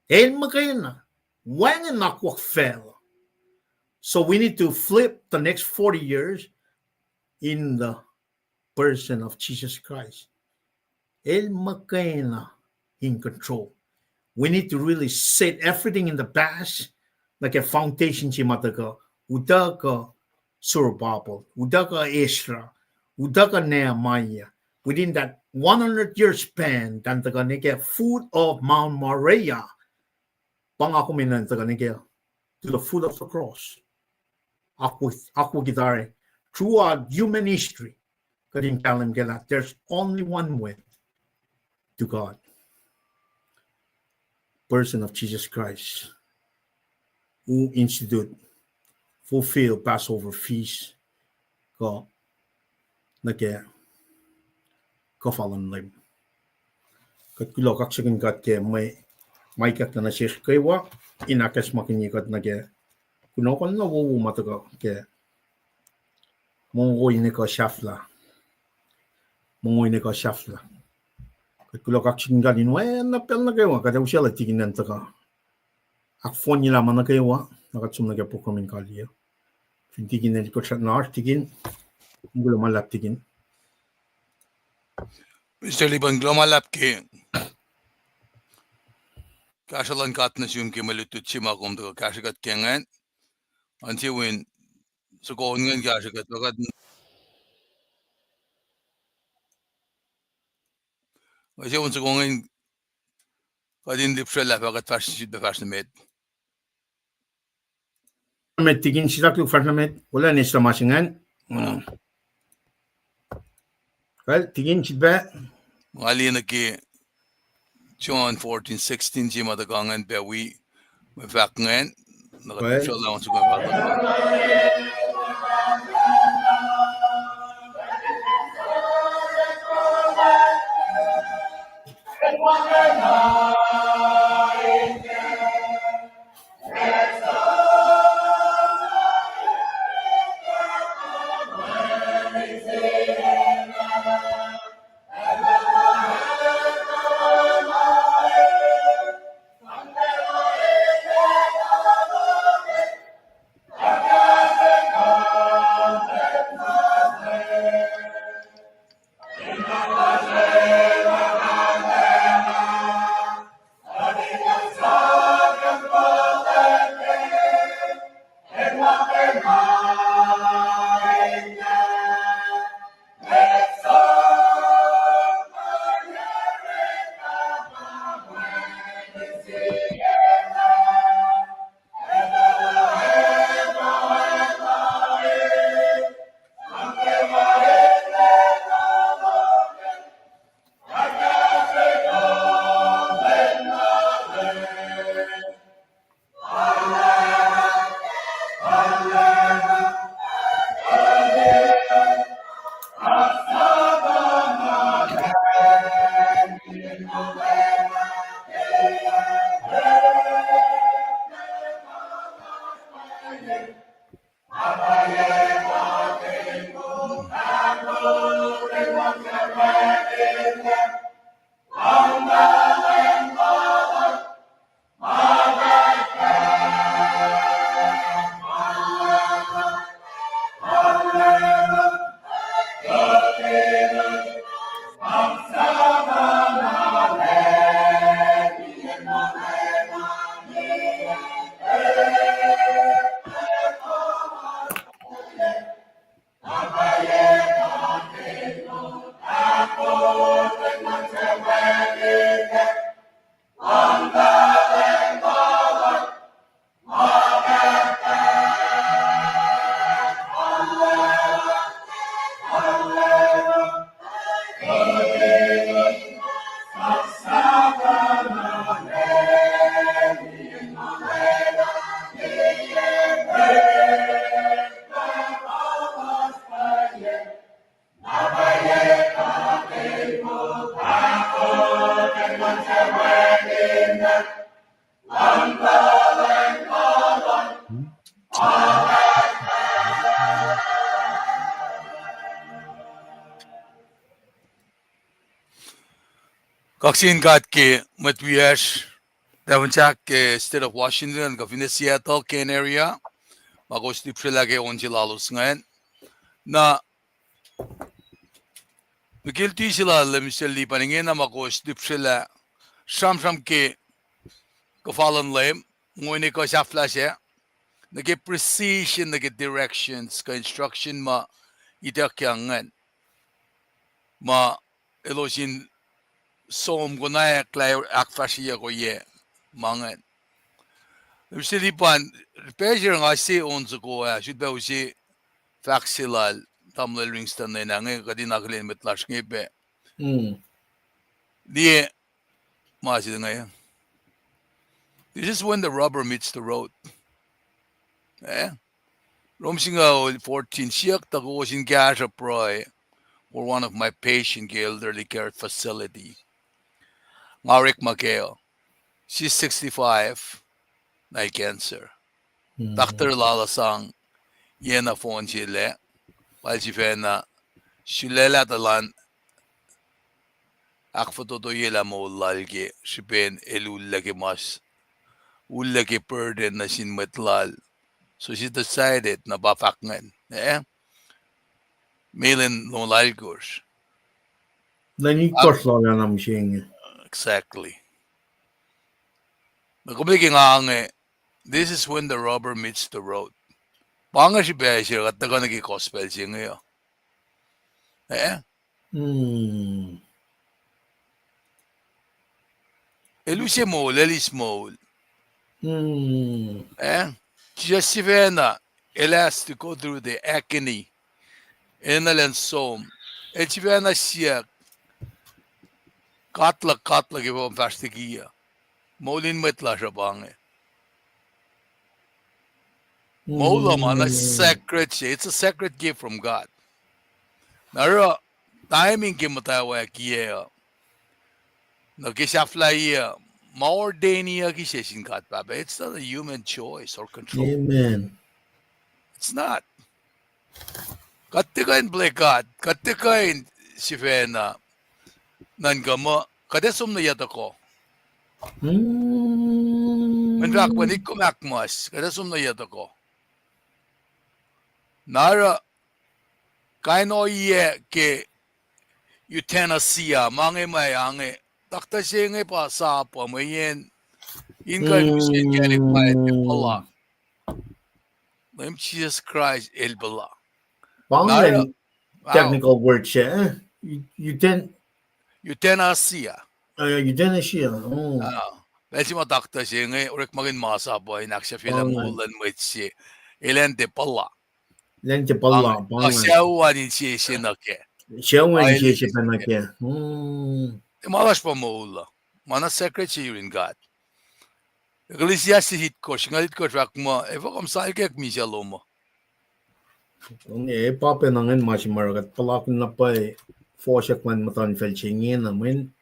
El muhkwena, wacngihn akwuck facluh. So we need to flip the next forty years in the person of Jesus Christ. El muhkwena in control. We need to really set everything in the past, nuh ke foundation se ma tuhkuh, utuckuh Zerubbabel, utuckuh Ezra, utuckuh Nehemiah, within that one hundred year span, tuh tuhkuh nuh ke foot of Mount Moriah, pa nga kom in tuhkuh nuh ke, to the foot of the cross. Akwuck, akwuck tari, throughout human history, kuht in kahlwem ke lah there's only one way to God. Person of Jesus Christ, who institute, fulfill Passover feast, kuh nuh ke kuhfa luhn Leum. Kuht kuloh kaksakihn God ke mwe, ma ikacklah nuh sesr kwewa, in ahkacsmakihnye kuht nuh ke kunohkohn na wowo ma tuhkuh ke mongo in ekuh sahflah. Mongo in ekuh sahflah. Kuht kuloh kaksakihn God in oacna pacl nuh kwewa, kuht ac usaclah tikin an tuhkuh ahkfohnyelah ma nuh kwewa, na kuht som nuh ke program in kaliyac. Fin tikin el kosrat na oasr tikin, kuloh ma luhlahp tikin. Mister Liban, kuloh ma luhlahp ke kahsruh luhn God nuh sum ke mwe lutlut se ma kom tuhkuh kahsruh kuht ke ingacn. An se wen soko ingacn kahsruh kuht, kuht, an se wen soko ingacn kuht in lihpsrwaclah fah kuht fahsr, sifilpac fahsr nuh met. Met tikin, sitakluk fahsr nuh met, wolacna eis lah ma se ingacn. Kal tikin sifilpac. Nga liye nuh ke John fourteen sixteen se ma tuhkuh ingacn pac wi mwe fahk ingacn, na kuht srollah on soko fahk. Kaksakihn God ke mwet wiyacsr, tahfuhnsahk ke State of Washington, kuh finne Seattle, Kent area, ma kowos lihpsrelah ke on se lalos ingacn. Na, mwe guilty se lal Mister Lipan ingena ma kowos lihpsrelah sramsram ke kuhfa luhn Leum, mweyen kuh sahflah sac, nuh ke precision, nuh ke directions, kuh instruction ma ituckyang ingacn. Ma elos in som konwacack lah ahkfahsryeyuck oyac ma ingacn. Mister Lipan, pacl se nga se on soko ah, srihpac use fahk se lal tamuhlwel Ringston lwen ah inge, kuht in akihlen mwet lasr inge pac. Liye ma se inge. This is when the rubber meets the road. Eh? Rom singucul fourteen, siyuck tuh kowos in kahsruh pruhe for one of my patient ke elderly care facility. Nga orekma kac uh. She's sixty-five, na el cancer. Doctor lal uh sang, yacna fohn se lac, pal sifacna, sulaclah tuh elan ahkfototoyelah moul lal ke srihpen el ullac ke mas, ullac ke burden nuh sin mwet lal. So she decided na pa fahk ingacn, eh? Mel in longoul alkosr. Lwen itkohsr lal ah na mihsenge. Exactly. Na kom ke nga inge, this is when the rubber meets the road. Pa inge srihpac se kuht tuhkuh nuh ke gospel se inge uh. Eh? El use moul, el eis moul. Eh? Jisus sifacna, el has to go through the agony. Enenuh elan som. El sifacna siyuck, God luhk, God luhk, efuh kom fahsr liki uh? Moul in mwet lasr uh pa inge. Moul uh ma na sacred se, it's a sacred gift from God. Na oruh, timing ke muhtwacwacack uh, nuh ke sahflahiyac uh, ma ordainiyucki se sin God Pahpah. It's not a human choice or control. It's not. Kuht tiac kuh in play God, kuht tiac kuh in sifacna nuhnkuh muh kuht ac som nuh yac tohkoh. Mweyen fahk pa in kom ahkmas, kuht ac som nuh yac tohkoh. Na oruh, kain ohiyac ke euthanasia, ma inge ma inge, taktuh se inge pa sap uh mweyen in kuh in use inkacnek ma tiac puhla. Leum Jisus Kraist el puhla. Pa ingacn technical word se, eh? Euthanasia. Euthanasia. Pacl se ma taktuh se inge orekmakihn masap uh in ahksahfyelah moul luhn mwet se, elan tiac puhla. Elan tiac puhla, pa ingacn. Sucu an insese nuh kac. Sucu an insese pac nuh kac. Tiac ma lasr pa moul uh. Ma na sacred se yurin God. Ecclesiastes itkohsr, singucul itkohsr fahk muh, efuh kom salkack misac lom uh? Ac pa pacna ingacn ma se ma oruh kuht puhlakihn na pwacye fohsack luhn muhtuhnfacl se ingena, mweyen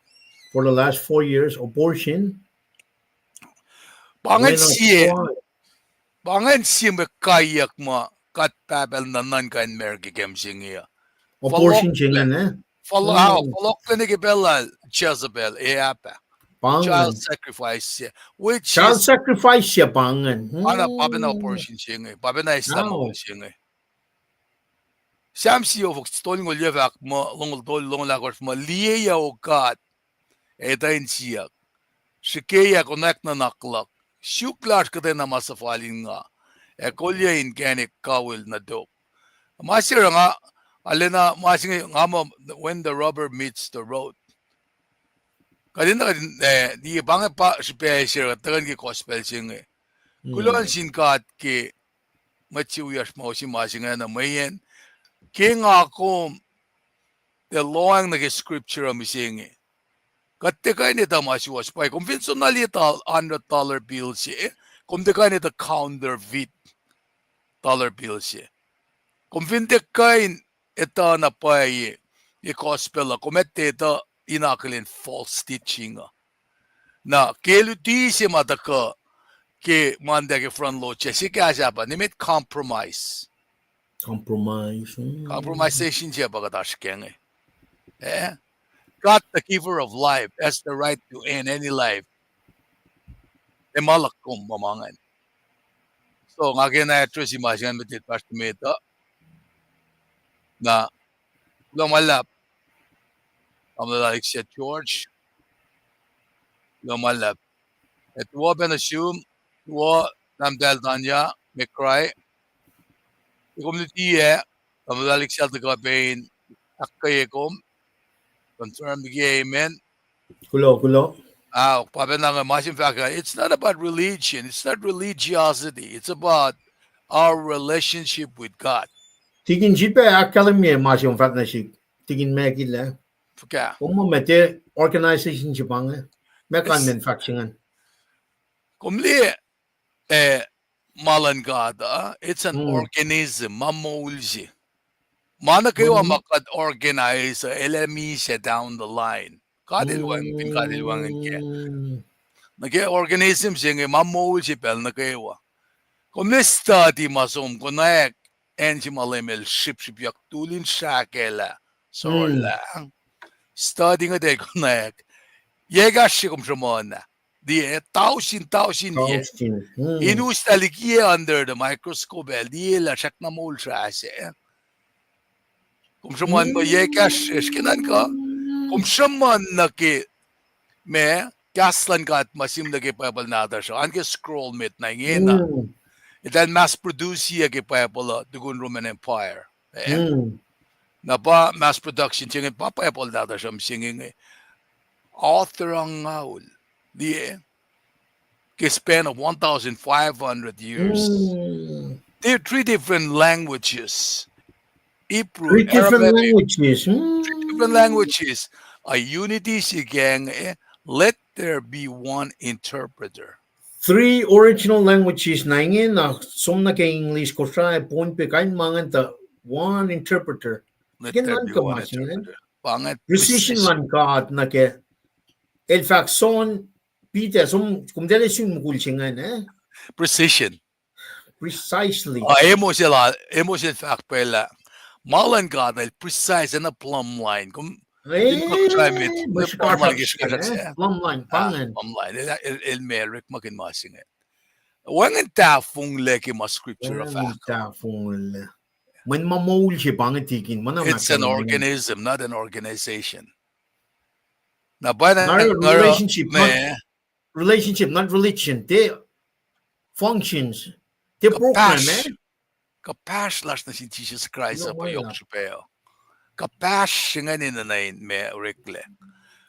for the last four years, abortion. Pa ingacn sie, pa ingacn sie mwe kaiyuck ma God Pahpah el nuhnuhnkuh in America ke mihsenge uh. Abortion se ingacn, eh? Fohlohklac nuh ke pacl lal Jezebel, Ahab ah. Child sacrifice se. Child sacrifice se pa ingacn. Oacna pa pacna abortion se inge, pa pacna eslah moul se inge. Sam siofok tolngoul yuc fahk muh, longoul tolu, longoul ahkosr muh, liye yac, O God, ac etuh insiyuck. Srihkeyac konwacack nuhnak luhk. Suk lasr kuhtwena ma suhfal in nga, ac kolyuc inkacnek kawihl nuh tok. Ma se oruh nga, arulacna ma se inge nga muh when the rubber meets the road. Kuht in, eh, liye pa inge pa srihpac se oruh kuht tuhkuh nuh ke gospel se inge. Kuloh nuh sin God ke mwet se wiyacsr ma ohsun ma se ingacn uh, mweyen ke nga kom tiac lohacng nuh ke scripture uh mihsenge. Kuht tiac kuh in etuh ma suwohs pwacye. Kom fin soenna liye hundred dollar bill se, kom tiac kuh in etuh counterfeit dollar bill se. Kom fin tiac kuh in etuh na pwacye ke gospel uh, kom etuh in akihlen false teaching uh. Na ke luti se ma tuhkuh ke Monday ke front load se, se kahs ah pa nimet compromise. Compromise. Compromisation se pa kuht oasr ke inge. Eh? God, the giver of life, has the right to end any life. Ac ma luhk kom ma ma ingacn. So, nga ke na address ma se ingacn met, pastor met uh. Na, kuloh ma luhlahp. Tamuhlwel Alex George. Kuloh ma luhlahp. Ac tuwo pacna sum, tuwo Tahmtahel Tanya McCray. Ke kom luti ah, Tamuhlwel Alex el tuhkuh pac in ahkkweye kom. Confirm ke amen. Kuloh, kuloh. Ah, pa pacna nga ma se fahk, it's not about religion, it's not religiosity, it's about our relationship with God. Tikin, sifilpac ahkkahlwemye ma se fahk nuh sihk, Tikin Mekilac. Fuhkah? Kom muh met, organization se pa inge. Meac kalmacn fahk se ingacn? Kom liye, eh, ma luhn God uh, it's an organism, ma moul se. Ma nuh kwewa ma kuht organize uh, el ac misac down the line. God el wacngihn, fin God el wacngihn kac. Nuh ke organism se inge, ma moul se pacl nuh kwewa. Kom liye study ma som konwacack, acn se ma Leum el srihpsrihpyak tul in srahkaclah, sorlah. Study inge el konwacack. Yac ekahsr se kom sruhmuhn ah? Liye, tausin, tausin yac. In us lah liki under the microscope ah, liye lah srackna moul srah se. Kom sruhmuhn muh yac ekahsr sesr ke nuhnkuh? Kom sruhmuhn nuh ke ma, kahs luhn God ma sihmlac ke Bible nahtuhsr uh, an ke scroll met na ingena. Eltahl mass produce ke Bible uh tukun Roman Empire. Na pa mass production se inge pa Bible nahtuhsr uh mihsenge inge. Author angngaul, liye, ke span of one thousand five hundred years. There are three different languages. Hebrew, Aramaic, three different languages. A unity se ke inge, let there be one interpreter. Three original languages na ingena, som nuh ke English, Kosrae, Pohnpei, kain ma ingacn tuh one interpreter. Let there be one interpreter. Pa inge precision luhn God nuh ke, el fahk John Peter, som, kom tiacna sun mukul se ingacn, eh? Precision. Precisely. Ah, Amos el, Amos el fahk pac lah ma luhn God el precise, acna plumb line. Kom, kom try met, plumb line ke srihkasrak se. Plumb line, plumb line. El, el, el ma orekmakihn ma se inge. Wacngihn tahfonglac ke ma scripture uh fahk. Mweyen ma moul se pa inge, Tikin. It's an organism, not an organization. Na pa na relationship, not religion. Tiac functions, tiac program, eh? Kuhpahsr lasr nuh sin Jisus Kraist uh pa yohk srihpac uh. Kuhpahsr se ingacn enenuh in ma oreklac.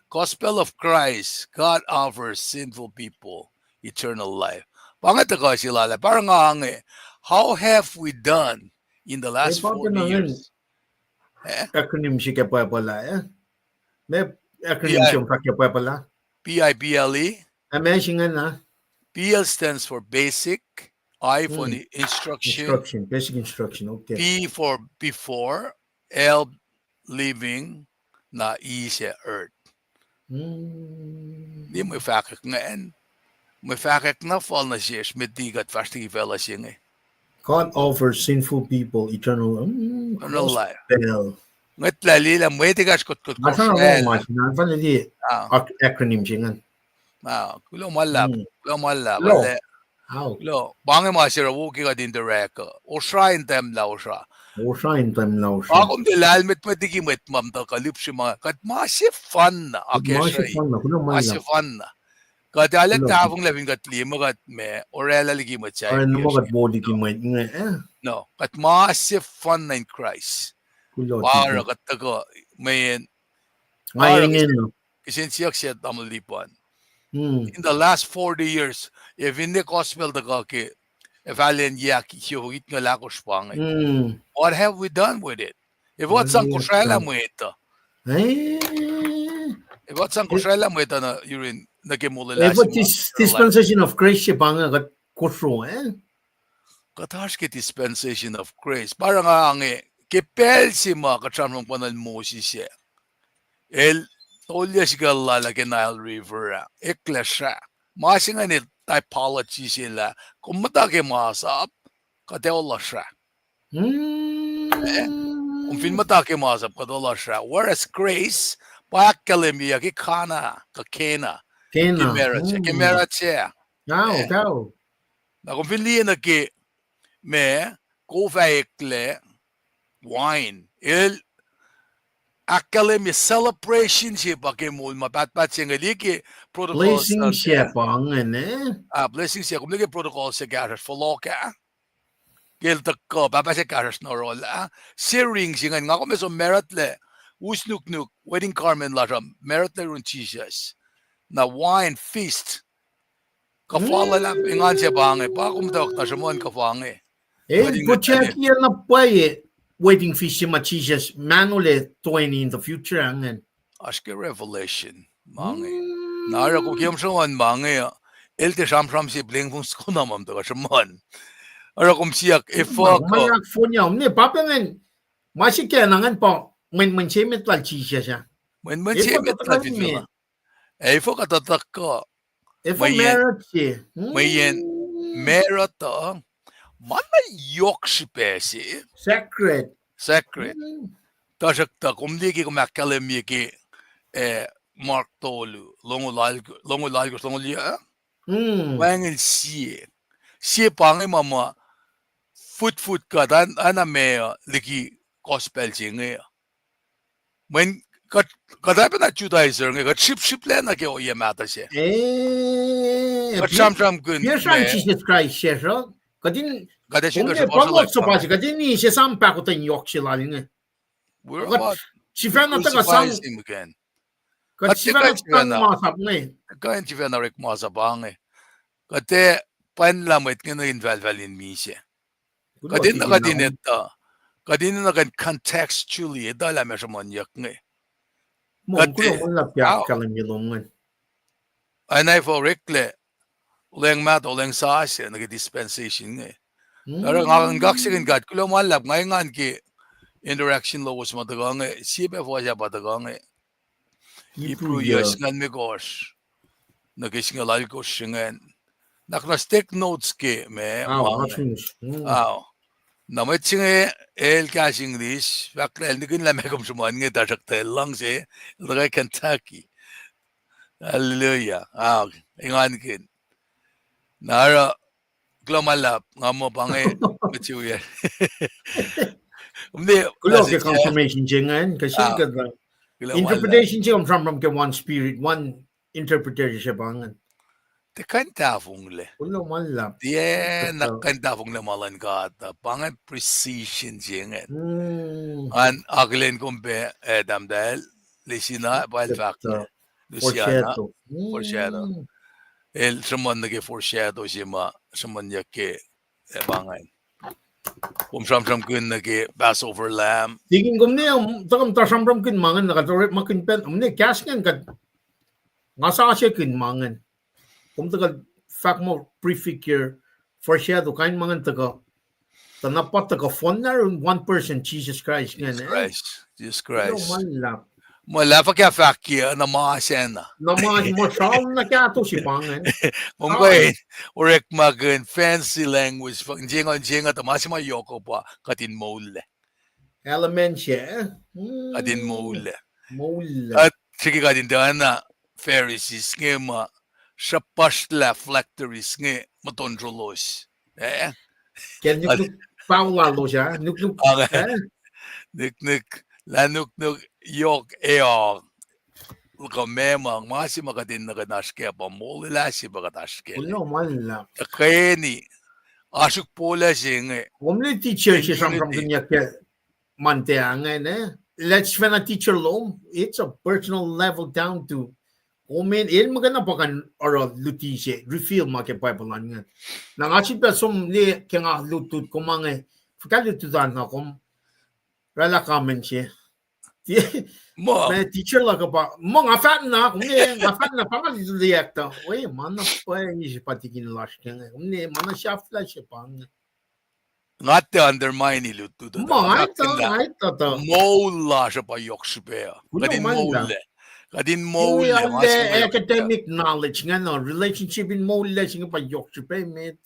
Gospel of Christ, God offers sinful people eternal life. Pa inge tuhkuh se lal ah, pa inge, how have we done in the last forty years? Acronym se ke Bible ah, eh? Ma acronym se fahk ke Bible ah? P I B L E. Meac se ingena? P L stands for basic, I for instruction, basic instruction, okay. B for before, L living, na E se earth. Liye mwe fahkwack ingacn. Mwe fahkwack na fal nuh sesr met liki kuht fahsr liki facluh se inge. God offers sinful people eternal, eternal life. Ngwetlah liyelah mwet ekahsr kuht, kuht, kuht, acronym se ingacn. Ah, kuloh ma luhlahp, kuloh ma luhlahp. Kuloh, pa inge ma se oruh wo ke kuht interact uh. Osra in tahmlah Osra. Osra in tahmlah Osra. Pa kom tiac lahlmwetmwet liki mwet ma muhta kuh lihpsre ma, kuht ma sefanna, akacsruhi. Ma sefanna. Kuht arlac tahfonglac fin kuht liye ma kuht ma oraclah liki mwet sahyac. No, kuht ma sefanna in Kraist. Pa oruh kuht tuhkuh, mweyen, kihsen siyuck se tamuhlwel Lipan. In the last forty years, ac finne gospel tuhkuh ke, ac fahlen yac siofok itngoul ahkosr pa inge. What have we done with it? Efuh kuht sang kosraclah mwet uh? Efuh kuht sang kosraclah mwet uh nuh yurin, nuh ke molwelah se? Dispensation of grace se pa inge kuht kosro, eh? Kuht oasr ke dispensation of grace. Pa oruh nga inge ke pacl se ma kuht sramsram ke pacl Moses ah, el tolyac sikucl lal ah ke Nile River ah, eklac srah. Ma se ingacn el typology se lah kom muhta ke masap, kuht ac oruh srah. Kom fin muhta ke masap, kuht oruh srah. Whereas grace pa ahkkahlwemyeyuck ke Cana, kuh Cana, ke marut sac, ke marut sac. Na kom fin liye nuh ke ma, kof ah eklac, wine. El ahkkahlwemye celebration se pa ke moul ma pahtpaht se inge, liye ke protocol se pa inge, ah, blessing se, kom liye ke protocol se kahsruhsr fohlohk ah. Ke el tuhkuh, pahpah se kahsruhsr nuh yohrohl ah. Se ring se ingacn, nga kom ac som marut lac, us nuknuk, wedding garment lasr uh, marut lac yurin Jisus. Na wine feast. Kuhfa luhlahp engan se pa inge, pa kom tok na sruhmuhn kuhfa inge. El project na pwacye wedding feast se ma Jisus mahnolac toeni in the future ingacn. Oasr ke Revelation ma inge. Na oruh kom ke kom sruhmuhn ma inge, el tiac sramsram se plengfung skona ma tuhkuh sruhmuhn. Oruh kom siyuck efuh kuh, ma ahkfohnye, omne pa pacngacn, ma sikacna ingacn pa mwenmwen se met lal Jisus ah. Mwenmwen se met lal fin facluh. Efuh kuht tuhkuh, efuh mweyen marut uh, ma na yohk srihpac se. Sacred. Tuhsruhktuh kom liye ke kom ahkkahlwemye ke, eh, Mark tolu, longoul alkohsr, longoul alkohsr, longoul yuh, wacngihn sie. Sie pa inge ma ma footfut kuht an, an ma uh liki gospel se inge uh. Mweyen kuht, kuht oacpacna Judaizer inge, kuht sripsriplah nuh ke ohiyac mahtuh sac. Kuht sramsramkihn Jisus Kraist sesr uh. Kuht in, kuht ac srihke, kuht in esam pahkotwen in yohk se lal inge. Kuht sifacna tuhkuh sang, kuht sifacna sang masap inge. Kuht sifacna orek masap inge. Kuht ac pwacnlah mwet inge nuh infahlfahl in misac. Kuht enenuh kuht in etuh, kuht enenuh kuht in contextually etuh lah ma sruhmuhnyuck inge. Kuht ac, ac na efuh oreklac, olweacng mahtuh, olweacng sasuc nuh ke dispensation inge. Oruh nga in kaksakihn God, kuloh ma luhlahp, nga engan ke interaction lowos ma tuhkuh inge, sie pac fuhs ah pa tuhkuh inge. Hebrew yuh singucul limekohsr nuh ke singucul alkohsr ingacn. Nuhnak na take notes ke ma, ma inge. Na mwet se inge el kahs English, fahk lah el nihkihn lah ma kom sruhmuhn inge, tuhsruhktuh el luhngse, el tuhkuh Kentucky. Hallelujah. Ah, engankihn. Na oruh, kuloh ma luhlahp, nga muh pa inge, mwet se wi, kuloh ke confirmation se ingacn, kuh interpretation se kom sramsram ke one spirit, one interpreter se pa ingacn. Tiac kuh in tahfonglac. Tiac na kuh in tahfonglac ma luhn God, pa ingacn precision se ingacn. An akihlen kom pac, eh, tahmtahel Lisina, pa el fahk Lusiana, foreshadow. El sruhmuhn nuh ke foreshadow se ma sruhmuhnyuck ke, eh, pa ingacn. Kom sramsramkihn nuh ke Passover lamb. Tikin kom ne, um, tuhkuh muhta sramsramkihn ma ingacn, na kuht orekmakihn pacl, um, ne kahs ingacn kuht, nga sasuckihn ma ingacn. Kom tuhkuh fahk muh prefigure, foreshadow, kain ma ingacn tuhkuh. Tuh na pa tuhkuh fohnlah in one person, Jesus Christ ingacn, eh? Jisus Kraist. Ma luhlahp. Ma luhlahp, fuhkah fahk ke, na ma sacna. Na ma, ma sral na kahto se pa ingacn. Kom kuh in orekmakihn fancy language, fuhk, inse inge, inse inge, tuh ma se ma yohk uh pa, kuht in moullac. Kuht in moullac. Kuht srihke kuht in tiacna Pharisees inge ma sruhpuhslah flatteries inge muhtuhn rolos. Eh? Ke nuknuk paulalos ah, nuknuk, eh? Nuknuk, lah nuknuk yohk ac kuh meac ma, ma se ma kuht enenuh kuht in oasr kac pa molwelah se pa kuht oasr kac. Tuhkweni, oasr uk polac se inge. Kom liye teacher se sramsramkihnyuck ke Monday ah ingacn, eh? Lah sifacna teacher lom, it's a personal level down to, kom in, el muhkwena pa kuh in oruh luti se, reveal ma ke Bible an ingacn. Na nga sifilpac som liye ke nga lutlut, kom ma inge, fuhkah lutlut an na kom, oraclah comment se. Ma teacher luhk uh pa, muh nga fahk na, kom ne, nga fahk na pa nga lutlut ac tuh, we, ma na pwacye se pa tikin lasr ke inge, kom ne, ma na sahflah se pa inge. nga tiac undermine lutlut uh, ma nga etuh, nga etuh tuh moul lasr uh pa yohk srihpac uh. Kuht in moul lac. Kuht in moul lac, ma se inge yohk srihpac academic knowledge ingacn, relationship in moul lac se inge pa yohk srihpac met.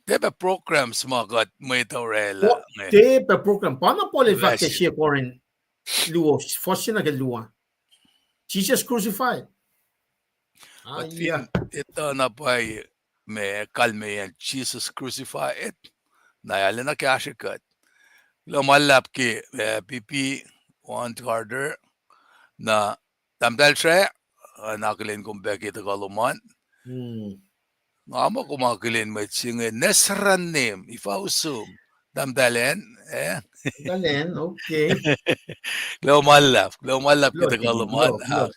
Tiac pac programs ma kuht mwet uh orwaclah. Tiac pac program. Pa na Paul el fahk ke sie Corinth luo, fuhs se nuh ke luo. Jesus crucified. Kuht fin etuh na pwacye ma kalmeyacn Jesus crucified, na arulacna kahsrwe kuht. Kuloh ma luhlahp ke, eh, P P, Juan Carter, na Tahmtahel Sra, na akihlen kom pac ke tuhkuh lom an. Nga muh kom akihlen mwet se inge, Nesran Name, ifa usum, Tahmtahel Ann, eh? Kuloh ma luhlahp, kuloh ma luhlahp ke tuhkuh lom an.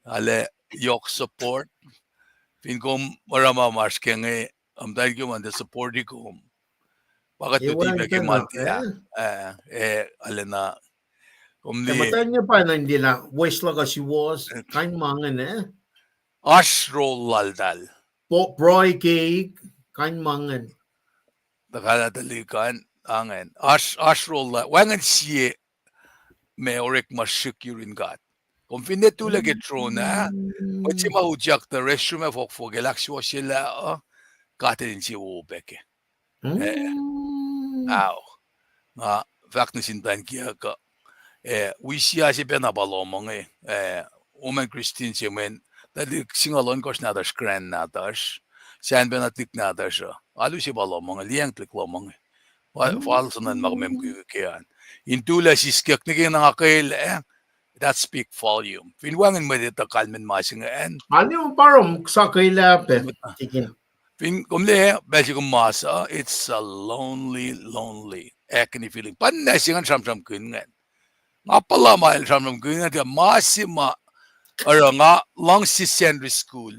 Arlac yohk support. Fin kom oruh ma masr ke inge, tahmtahel kom an tiac support-i kom, pa kuht luti pac ke ma tiac, eh, arulacna. Kom liye, muhtwacn inge pa na in liye lah wes luhk uh suwohs, kain ma ingacn, eh? Oasr rol laltahl. Pruhe keik, kain ma ingacn. Tuhfahlah tuhlihk an, ingacn. Oasr, oasr rol lal, wacngihn sie ma orekma srihk yurin God. Kom finne tulac ke tron ah, mwet se ma utyak tuh restroom ah fohkfohk el ahksuwohsyelah uh, God el insewowo pac kac. Ao, nga fahk nuh sin muhtwacn kiyuck uh, eh, wi siyuck se pacna pa lohm inge, eh, woman Christian se mweyen tuhlihk singucul ohnkohsr nahtuhsr, grand nahtuhsr, sacn pacna tuhlihk nahtuhsr uh. Alu se pa lohm inge, liyacacng tuhlihk lohm inge. Fal soenna ma kom mukwikwi ke an. In tulac siskyak nwe ke na nga kwelah, that speak volume. Fin wacngihn mwet etuh kalmacn ma se ingacn, alu parom sa kwelah pac. Fin kom liye pacl se kom mas uh, it's a lonely, lonely, agony feeling. Pa na se ingacn sramsramkihn ingacn. Nga puhla ma el sramsramkihn ingacn ke ma se ma oruh nga luhngse Sunday school.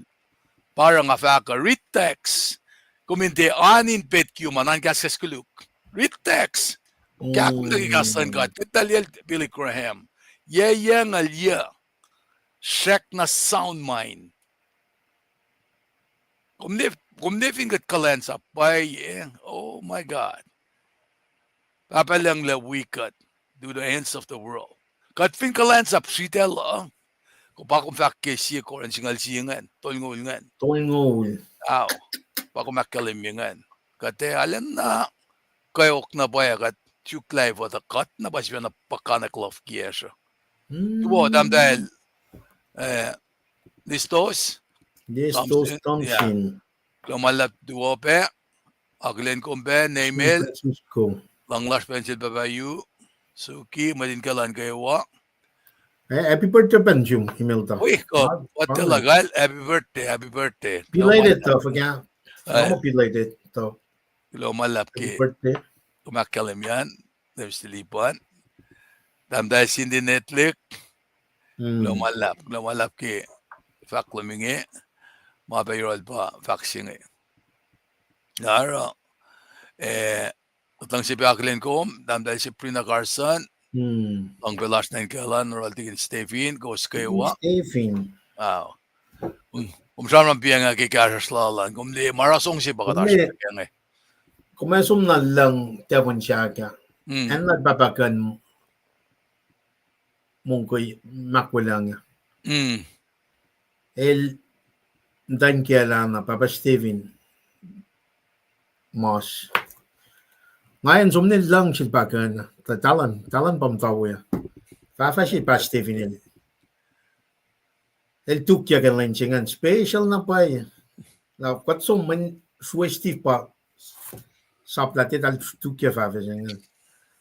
Pa oruh nga fahk uh, read text. Kom in tiac oan in petki ma nuhn kahskahs koluk. Read text. Kahk kom nuh ke kahs luhn God. Kuht tuh liyacl Billy Graham. Yac, yac, ngal yac. Srackna sound mind. Kom ne, kom ne fin kuht kuhlwacnsap pwacye, oh my God. Pahpah Lucng El wi kuht to the ends of the world. Kuht fin kuhlwacnsap sritacl uh, kom pa kom fahk ke sie Corinth singucul sie ingacn, tolngoul ingacn. Tolngoul. Ao, pa kom ahkkahlwemye ingacn. Kuht ac arulacna kweok na pwacye, kuht suk life uh tuh kuht na pa sifacna puhkantwen luhf kiyacsr uh. Tuwo, tahmtahel, eh, Listos? Listos Thompson. Kuloh ma luhlahp tuwo pac. Akihlen kom pac, Neimel. Luhnglasr pacl sel pahpah yu. Suki, mwet in kuhlwacng kwewa. Eh, happy birthday pacl sum, Imelda. Wi, kuh, what the luck, happy birthday, happy birthday. Belated, uh, fuhkah. Belated, uh. Kuloh ma luhlahp ke kom ahkkahlwemye an, Neimel Stilipan. Tahmtahel Cindy Netlik. Kuloh ma luhlahp, kuloh ma luhlahp ke fahk lom inge, ma pac yohrohl pa fahk se inge. Na oruh, eh, luhngse pac akihlen kom, tahmtahel Sabrina Carson, luhng pac lasr nuh in kuhlwacng, yohrohl Tikin Stephen, kowos kwewa. Kom sramsram piacng ke kahsruhsr lal an, kom liye ma oruh song se pa kuht oasr pac inge. Kom ac som na lucng Devon Saka. Acn lal pahpah kuh in mongkoi Mahkwelacng. El, muhtwacn kiyacl ah na, Pahpah Stephen. Mas. Nga in som nuh lucng sel pahpah kuh in, tuh talan, talan pa muhta we. Fahfah se Pahpah Stephen el, el tukyak ke lwen se ingacn special na pwacye. Na kuht som mweyen suwe Steve pa sap lah tiac eltahl tukyak fahfah se ingacn.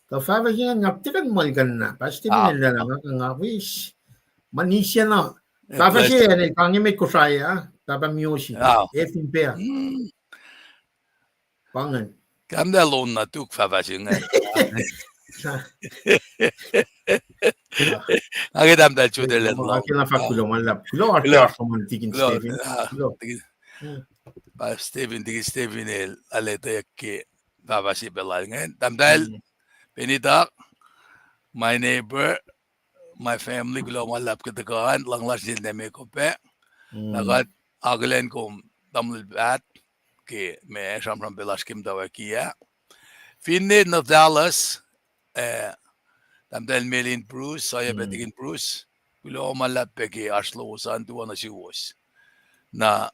Tuh fahfah se ingacn nga tiac kuh in muhlkuhnlah. Pahpah Stephen el lah nga, nga wi, ma nis na. Fahfah se ingacn el kangemet Kosrae ah, Pahpah Miyoshi. Efin pac. Pa ingacn. Tahmtahel on na tuk fahfah se ingacn. Nga ke tahmtahel Jodel el. Nga ke na fahk kuloh ma luhlahp. Kuloh, kuloh, Tikin Stephen. Pa Stephen, Tikin Stephen el, arlac etweyuck ke fahfah se pacl ingacn. Tahmtahel Benitak, my neighbor, my family, kuloh ma luhlahp ke tuhkuh an, luhnglasr sel Nemeko pac. Na kuht akihlen kom tamuhlwel Pat ke ma sramsram pac lasr ke muhtwacwacack ah. Finne nuh Dallas, eh, tahmtahel Melin Bruce, oacyacpac Tikin Bruce, kuloh ma luhlahp pac ke oasr lowos an tuh oacna suwos. Na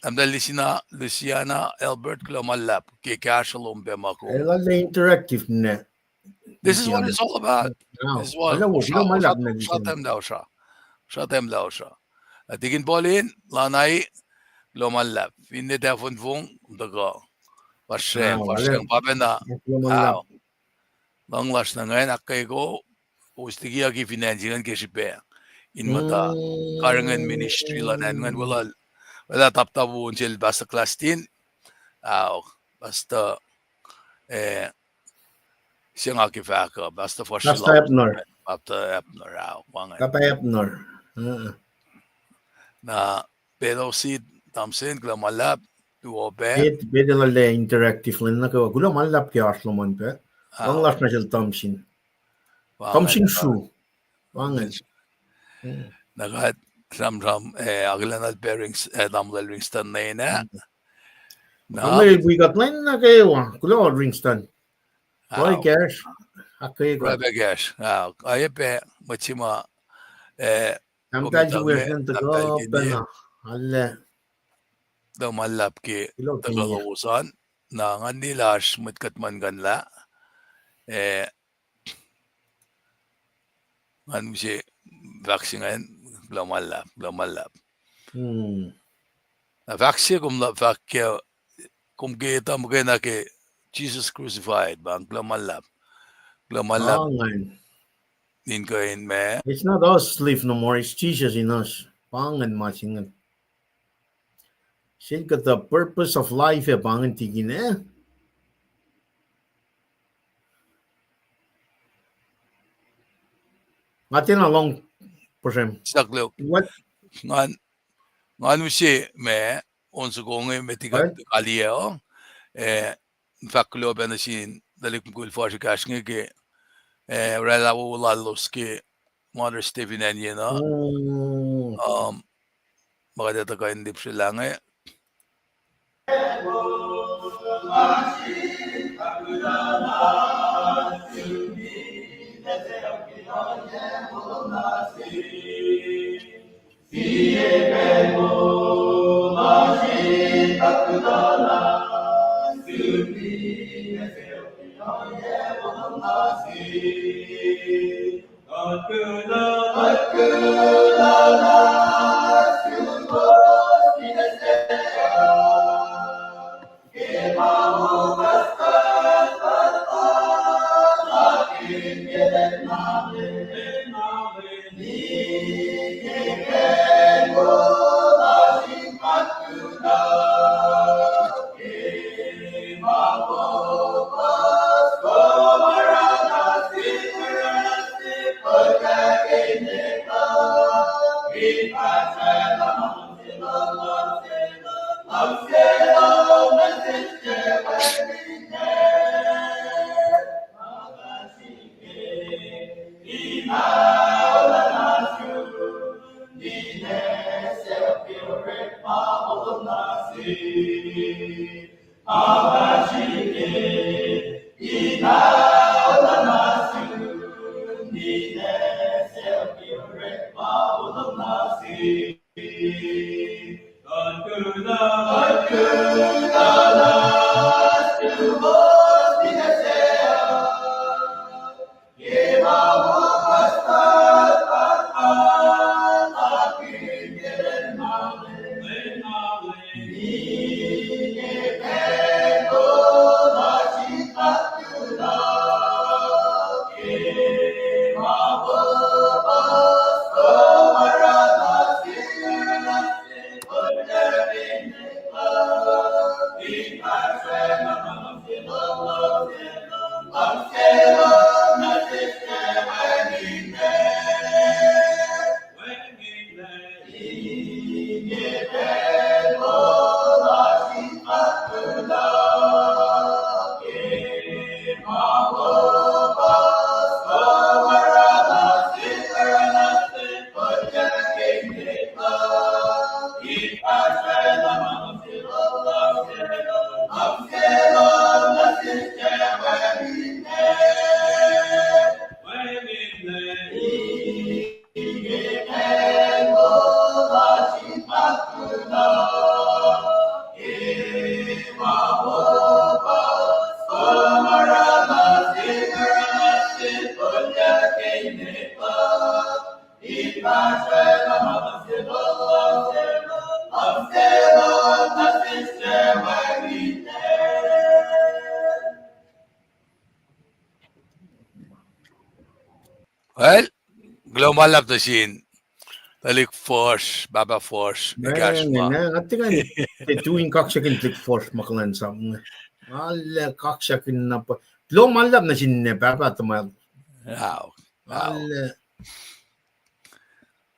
tahmtahel Luciana, Luciana Albert, kuloh ma luhlahp ke kahsruh lom pac ma kom. This is what it's all about. This is what, sra temlah osra. Sra temlah osra. Na Tikin Paulin, Lanai, kuloh ma luhlahp. Finne tahfohnfong, tuhkuh. Pasreng, pasreng, pa pacna. Luhng lasr nuh ngacn ahkkweye, kowos likiyucki fin acn se ingacn ke srihpac in muhta karihngihn ministry luhn acn ingacn. Welah, welah taptapu on sel Pastor Clastin, ao, Pastor, eh, se nga ke fahk uh, Pastor Fuhsr, Pastor Abner. Pastor Abner, ao, pa ingacn. Papa Abner. Na Pelosi Thompson, kuloh ma luhlahp, tuo pac. Pet, pet lal interactive lwen nuh kwewa, kuloh ma luhlahp ke oasr lom an pac. Luhng lasr nuh sel Thompson. Thompson Shu. Pa ingacn. Na kuht sramsram, eh, akihlen lal pac Rings-, eh, tamuhlwel Ringston Nena. Na el wi kuht lwen nuh kwewa, kuloh Ringston. Pruhe kacsr, ahkkweye kuht. Pruhe kacsr. Oacyacpac mwet se ma, eh, tahmtahel Jewish ngan tuhkuh pacna, ale. Kuloh ma luhlahp ke tuhkuh lowos an, na ngan liye lah oasr mwet kuht muhlkuhnlah, eh, ngan use fahk se ingacn, kuloh ma luhlahp, kuloh ma luhlahp. Na fahk se kom lah fahk ke, kom ke etuh muhkwena ke Jesus crucified, pa kuloh ma luhlahp. Kuloh ma luhlahp. In kuh in ma. It's not us live no more, it's Jesus in us. Pa ingacn ma se ingacn. Sel kuhtuh purpose of life ah pa ingacn, Tikin, eh? Nga tiacna lohng, Pastor. Ngan, ngan use ma, on soko inge met liki kaliyac, eh, fahk kuloh pac nuh sin tuhlihk mukul fuhsr ekahsr inge ke, eh, oraclah wowo lalos ke Mother's Day fin acn yen uh. Um, ma kuht etuh kuh in lihpsrelah inge. Well, kuloh ma luhlahp nuh sin tuhlihk fuhsr, pahpah fuhsr, ekahsr ma. Nga tiac kuh in tuh in kaksakihn tuhlihk fuhsr ma kuhlwacnsap inge. Nga arlac kaksakihn na pa. Kuloh ma luhlahp nuh sin pahpah tuhmwacl. Wow. Wow. Arlac.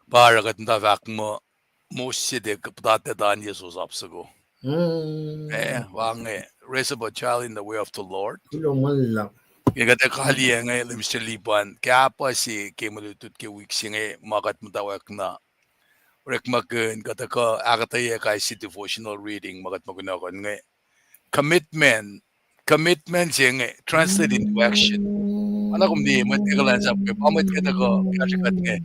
Pa oruh kuht muhta fahk muh, Moses se tiac puhtatlac tanye sosap soko. Eh, pa inge, raise up a child in the way of the Lord. Kuloh ma luhlahp. Ke kuht ac kaliyac inge, Minister Lipan, kahpah se ke mwe lutlut ke wik se inge ma kuht muhtwacwacack na orekmakihn kuht ac kuh ahkuhtweyac kais sie devotional reading ma kuht muh kunohkohn inge. Commitment, commitment se inge translate into action. Oacna kom liye mwet ke kuhlwacnsap ke, pa mwet ke tuhkuh kahsre kuht inge.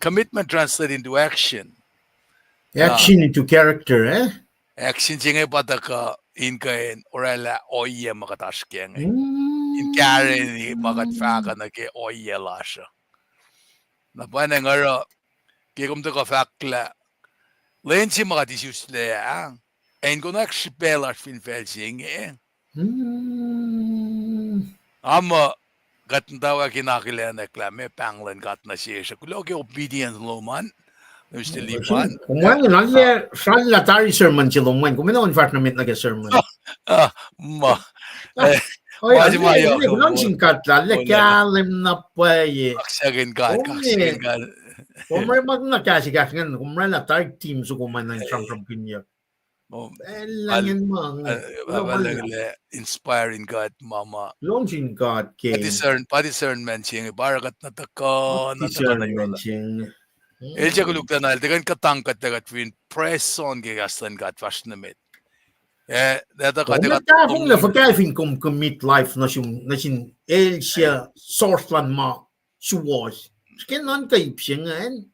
Commitment translate into action. Action into character, eh? Action se inge pa tuhkuh in kuh in orwaclah ohiyac ma kuht oasr kac inge. In kahrweni ma kuht fahk uh nuh ke ohiyac lasr uh. Na pwacnwacng oruh, ke kom tuhkuh fahk lah lwen se ma kuht isuslac ah, ac in konwacack srihpac lasr fin facl se inge. Nga muh kuht muhtwacwacack in akihlenwack lah meac pahng luhn God nuh sesr uh. Kuloh ke obedience lom an, Minister Lipan. Kom wacngihn arlac srallah tari sermon se lom an, kom enenuh in fahsr nuh met nuh ke sermon. Ah, ma. Kuloh sin God lah arlac kahlwem na pwacye. Kaksakihn God, kaksakihn God. Kom orekmakihn na kahs ekahsr ingacn, kom orwaclah tari team soko ma na in sramsramkihnyuck. Inspiring God, ma ma. Kuloh sin God ke pa discernment se inge, pa oruh kuht na tuhkuh, na tuhkuh na yohrohl. El suc koluk tuh na el tiac kuh in kuhtangkuhtlac kuht fin press on ke kahs luhn God fahsr nuh met. Eh, na tuhkuh, tahfonglac fuhkah fin kom commit life nuh sum, nuh sin el suc source luhn ma suwohs. Srihke nuhnkuh ip se ingacn.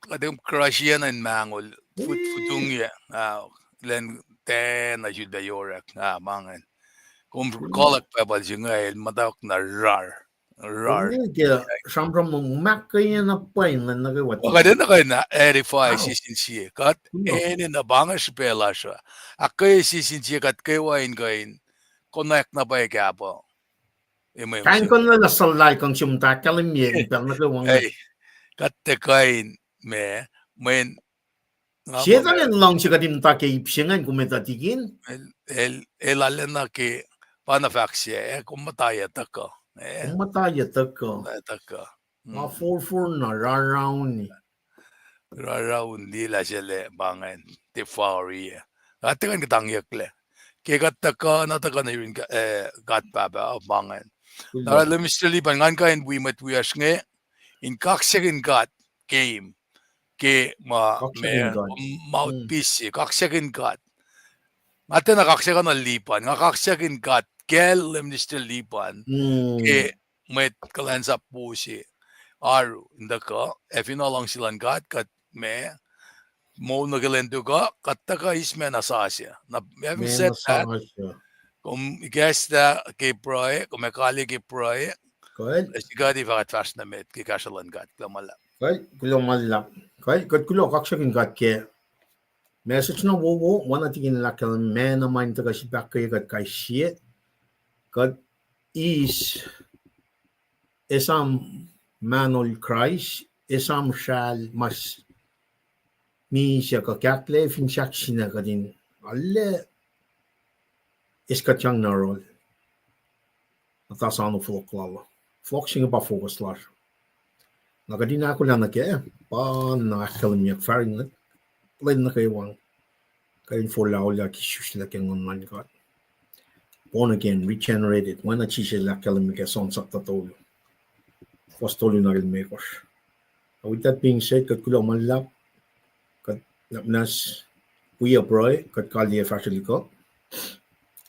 Kuht in crush-iyac nuh in mahngol, fut-, futungiyac, ah, lwen tiacna sulpac yohrack, ah, ma ingacn. Kom kohlak Bible se inge, el muhtwacwacack na rar, rar. Ke sramsram muh, ahkkweyena pwacye lwen nuh kwewa. Kuht enenuh kuh in edify sie sin sie. Kuht enenuh pa inge srihpac lasr uh. Ahkkweye sie sin sie kuht kwewa in kuh in konwacack na pwacye kahpah. Kain kuh na lah suhlallacl kuh in sum tuh ahkkahlwemye in pacl nuh kwewa inge. Kuht tiac kuh in, ma, mweyen Setuhn el luhngse kuht in muhta ke ip se ingacn, kom etuh tikin. El, el, el arulacna ke, pa na fahk se, eh, kom muhta yac tuhkuh, eh? Kom muhta yac tuhkuh. Tuhkuh. Ma forfor na rarauni. Rarauni lah sele pa ingacn, tiac fahsr uh. Kuht tiac kuh in kuhtangyucklac. Ke kuht tuhkuh, na tuhkuh nuh yurin, eh, God Pahpah, pa ingacn. Na oruh Minister Lipan, ngan kuh in wi mwet wiyacsr inge, in kaksakihn God ke, ke ma, mouthpiece se, kaksakihn God. Nga tiacna kaksakihn Lipan, nga kaksakihn God kacl Minister Lipan ke mwet kuhlwacnsap wo se, oaru in tuhkuh, ac fin luhngse luhn God kuht, ma, moul nuh ke lwen tok uh, kuht tuhkuh eis ma na sasuc. Na having said that, kom ikacslah ke pruhe, kom ac kaliyac ke pruhe, ac sikuhti fah kuht fahsr nuh met ke kahsruh luhn God. Kuloh ma luhlahp. Kuloh ma luhlahp. Kuht kuloh, kaksakihn God ke message na wowo, oacna tikin el ahkkahlwemye, ma na ma in tuhkuh sifil ahkkweye kuht kais sie. Kuht eis, esam mahnol Kraist, esam sral mas misac kuh kahklac fin sahk sina kuht in arlac eis kuht sang na yohrohl. Muhta soano fohlohk lal uh. Fohlohk se inge pa focus lasr. Na kuht in ahkolah nuh kac, pa na ahkkahlwemyeyuck fahsr nuh, lwen nuh kwewa, kuht in forlah olah ke isuslac ke Nguhn luhn God. Born again, regenerated, oacna Jisus el ahkkahlwemye ke John sapta tolu, fuhs tolu nuh ke limekohsr. With that being said, kuht kuloh ma luhlahp, kuht nahpnahs wi pruhe, kuht kaliyac fahsrwelihk uh,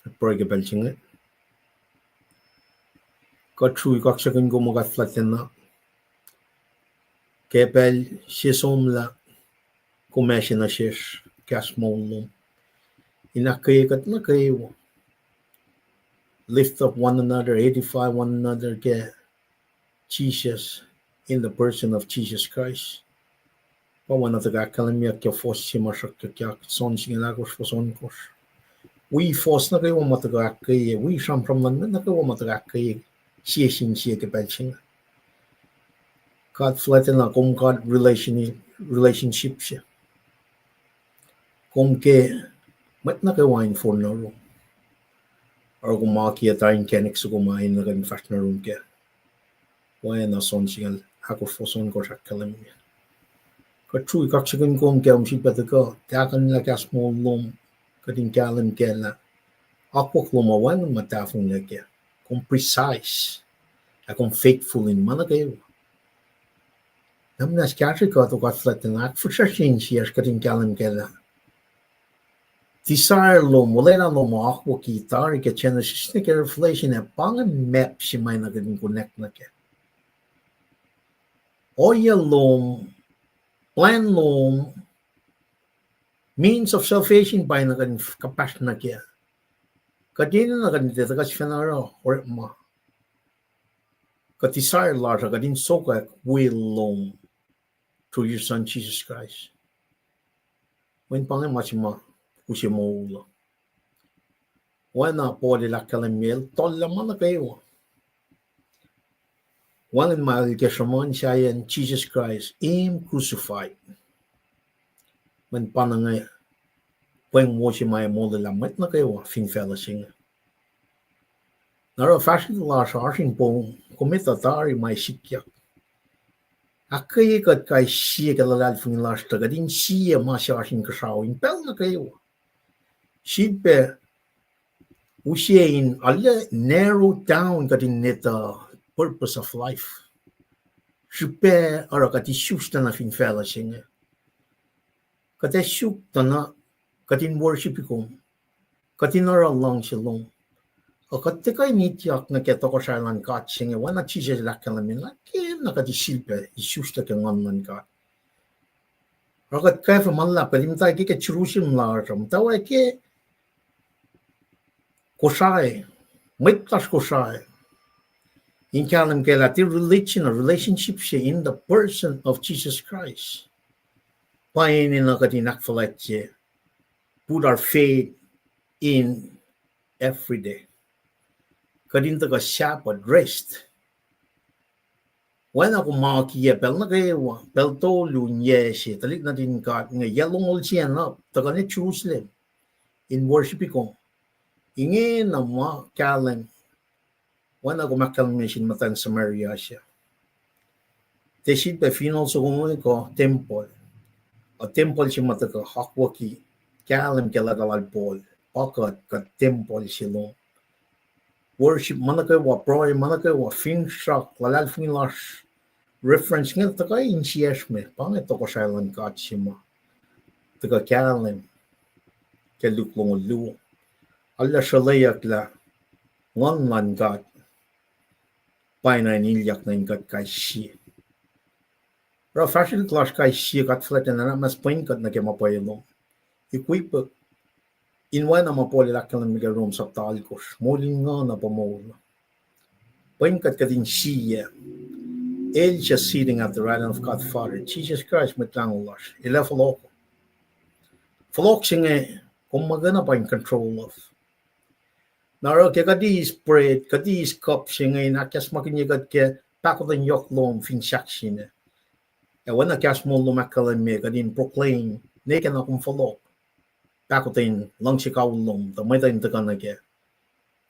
kuht pruhe ke pacl se inge. Kuht sruhi kaksakihn kom, God fuhlwactlacna, ke pacl se somlah kom ase nuh sesr kahs moul lom in ahkkweye kuht nuh kwewa. Lift up one another, edify one another ke Jisus. in the person of Jesus Christ. Pa oacna tuhkuh ahkkahlwemyeyuck ke fuhs se ma sruhkyak, John singucul ahkosr, fuhs ohnkohsr. Wi fuhs nuh kwewa ma tuhkuh ahkkweye, wi sramsram luhn mwet nuh kwewa ma tuhkuh ahkkweye sie sin sie ke pacl se inge. God fuhlwactacna kom God relation-, relationship se. Kom ke mwet nuh kwewa in fohn nuh yurum. Oruh kom akiyac tari inkacnek soko ma enenuh kuht in fahsr nuh yurum kac. Oacna John singucul ahkosr, fuhs ohnkohsr ahkkahlwemye. Kuht srui kaksakihn kom ke kom sifilpac tuhkuh tahkuhnlah kahs moul lom, kuht in kahlwem kac lah akwuck lom uh wacngihn ma tahfonglac kac. Kom precise, ac kom faithful in ma nuh kwewa. Na muhnahs kahsrwe kuht, O God fuhlwactacna, ahkfihsracsrye insiyacsr kuht in kahlwem kac lah desire lom, olwelah lom uh akwucki tari ke Genesis nuh ke Revelation, ac pa inge map se ma enenuh kuht in connect nuh kac. Ohiyac lom, plan lom, means of salvation pa enenuh kuht in kuhpahsr nuh kac. Kuht enenuh kuht in tiac tuhkuh sifacna oruh orekma. Kuht desire lasr uh kuht in sokwack will lom through your Son Jesus Christ. Mweyen pa inge ma se ma use moul uh. Oacna Paul el ahkkahlwemye, el tohllah ma nuh kwewa. Wacngihn ma el ke sruhmuhn sahyacn Jesus Christ, Him crucified. Mweyen pa inge pweng wo se ma ac molwelah mwet nuh kwewa fin facluh se inge. Na oruh fahsrwelihk lasr oasr in poum, kom etuh tari ma ac sikyak. Ahkkweye kuht kais sie ke luhlahlfongi lasr tuh kuht in sie ma se oasr in kuhsrao in pacl nuh kwewa. Sifilpac use in arlac narrow down kuht in etuh purpose of life. Srihpac oruh kuht isuslac nuh fin facluh se inge. Kuht ac suk tuh na kuht in worship-i kom. Kuht in oruh luhngse lom. Kuh kuht tiac kuh in ityak nuh ke tohkohsrahi luhn God se inge, oacna Jisus el ahkkahlwemye, na ke na kuht sifilpac isuslac ke Nguhn luhn God. Oruh kuht kwacfe ma luhlahp, kuht in muhta ke, ke Jerusalem lasr uh, muhtwacwacack ke Kosrae, mwet lasr Kosrae, in kahlwem kac lah tiac religion, relationship se in the person of Jesus Christ. Pa enenuh kuht in ahkfuhlwactye, put our faith in every day. Kuht in tuhkuh Sabbath rest. Oacna kom akiyac pacl nuh kwewa, pacl tolu in yac se, tuhlihk nuhtin God inge, yac longoul sie an up, tuhkuh nuh Jerusalem in worship-i kom. Ingena ma kahlwem, oacna kom ahkkahlwemye sin muhtwacn Samaria se. Tiac sifilpac funeral soko inge kuh tempuhl. Ac tempuhl se ma tuhkuh akwucki, kahlwem ke leta lal Paul, pa kuht, kuht tempuhl se lom. Worship ma nuh kwewa, pruhe ma nuh kwewa, finsrak, luhlahlfongi lasr, reference inge tuhkuh insiyacsr me, pa inge tohkohsrahi luhn God se ma tuhkuh kahlwem ke Luke longoul luo. Arlac sruhlweyuck lah Nguhn luhn God pa enenuh in ilyak nuh in kuht kais sie. Oruh fahsrwelihk lasr kais sie, God fuhlwactacna, na mas pwen kuht nuh ke ma pwacye lom. Equip-, in oacna ma Paul el ahkkahlwemye ke Rom sapta alkosr, moul in nguhn uh pa moul. Pwen kuht kuht in sie, El suc sitting at the right hand of God Father, Jesus Christ, Mwet Lahngo lasr, El ac fohlohk. Fohlohk se inge kom muhkwena pa in control of. Na oruh ke kuht eis bread, kuht eis cup se inge in ahkacsmakihnye kuht ke pahkotwen yohk lom fin sahk se inge. Ac oacna kahs moul lom ahkkahlwemye, kuht in proclaim, nwe ke na kom fohlohk, pahkotwen luhngse kawihl lom, tuh mwet uh in tuhkuh nuh kac.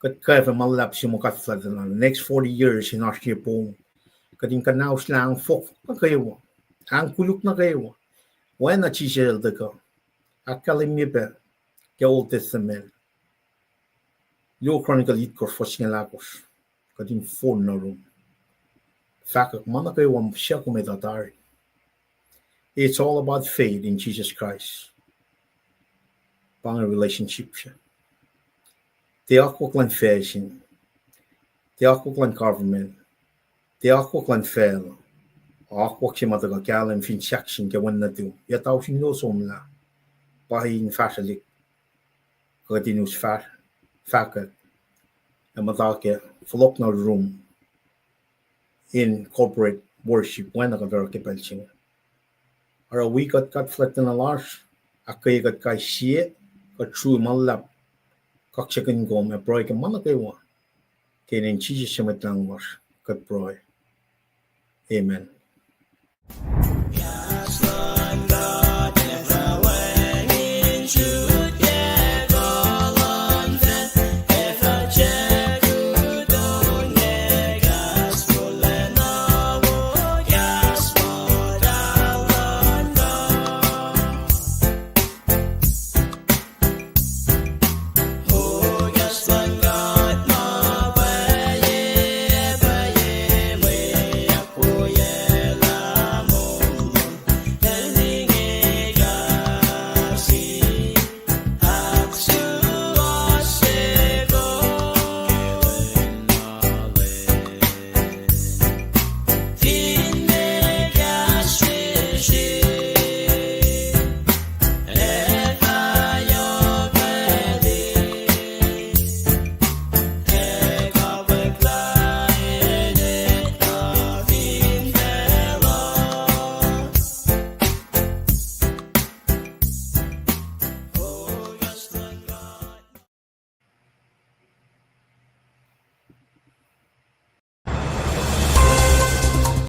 Kuht kwacfe ma luhlahp se ma God fuhlwactacna, next forty years in oasr ye poum, kuht in kuhnaoslah ahng fohkfohk nuh kwewa, ahng koluk nuh kwewa. Oacna Jisus el tuhkuh ahkkahlwemye pac ke Old Testament. Luo Chronicle itkohsr, fuhs singucul ahkosr. Kuht in fohn nuh yurum, fahkwack ma nuh kwewa suc kom etuh tari. It's all about faith in Jesus Christ. Pa inge relationship se. Tiac akwuck luhn facsin, tiac akwuck luhn government, tiac akwuck luhn facluh. Akwuck se ma tuhkuh kahlwem fin sahk se inge ke wen nuhtum yac tausin luo somlah, pa in fahsrwelihk, kuht in us fah-, fahkwack, ac muhta ke fohlohk nuh yurum in corporate worship, oacna kuht oruh ke pacl se inge. Oruh wi kuht God fuhlwactlacna lasr, ahkkweye kuht kais sie, kuht sru ma luhlahp, kaksakihn kom ac pruhe ke ma nuh kwewa. Ke inen Jisus se Mwet Lahngo lasr kuht pruhe. Amen.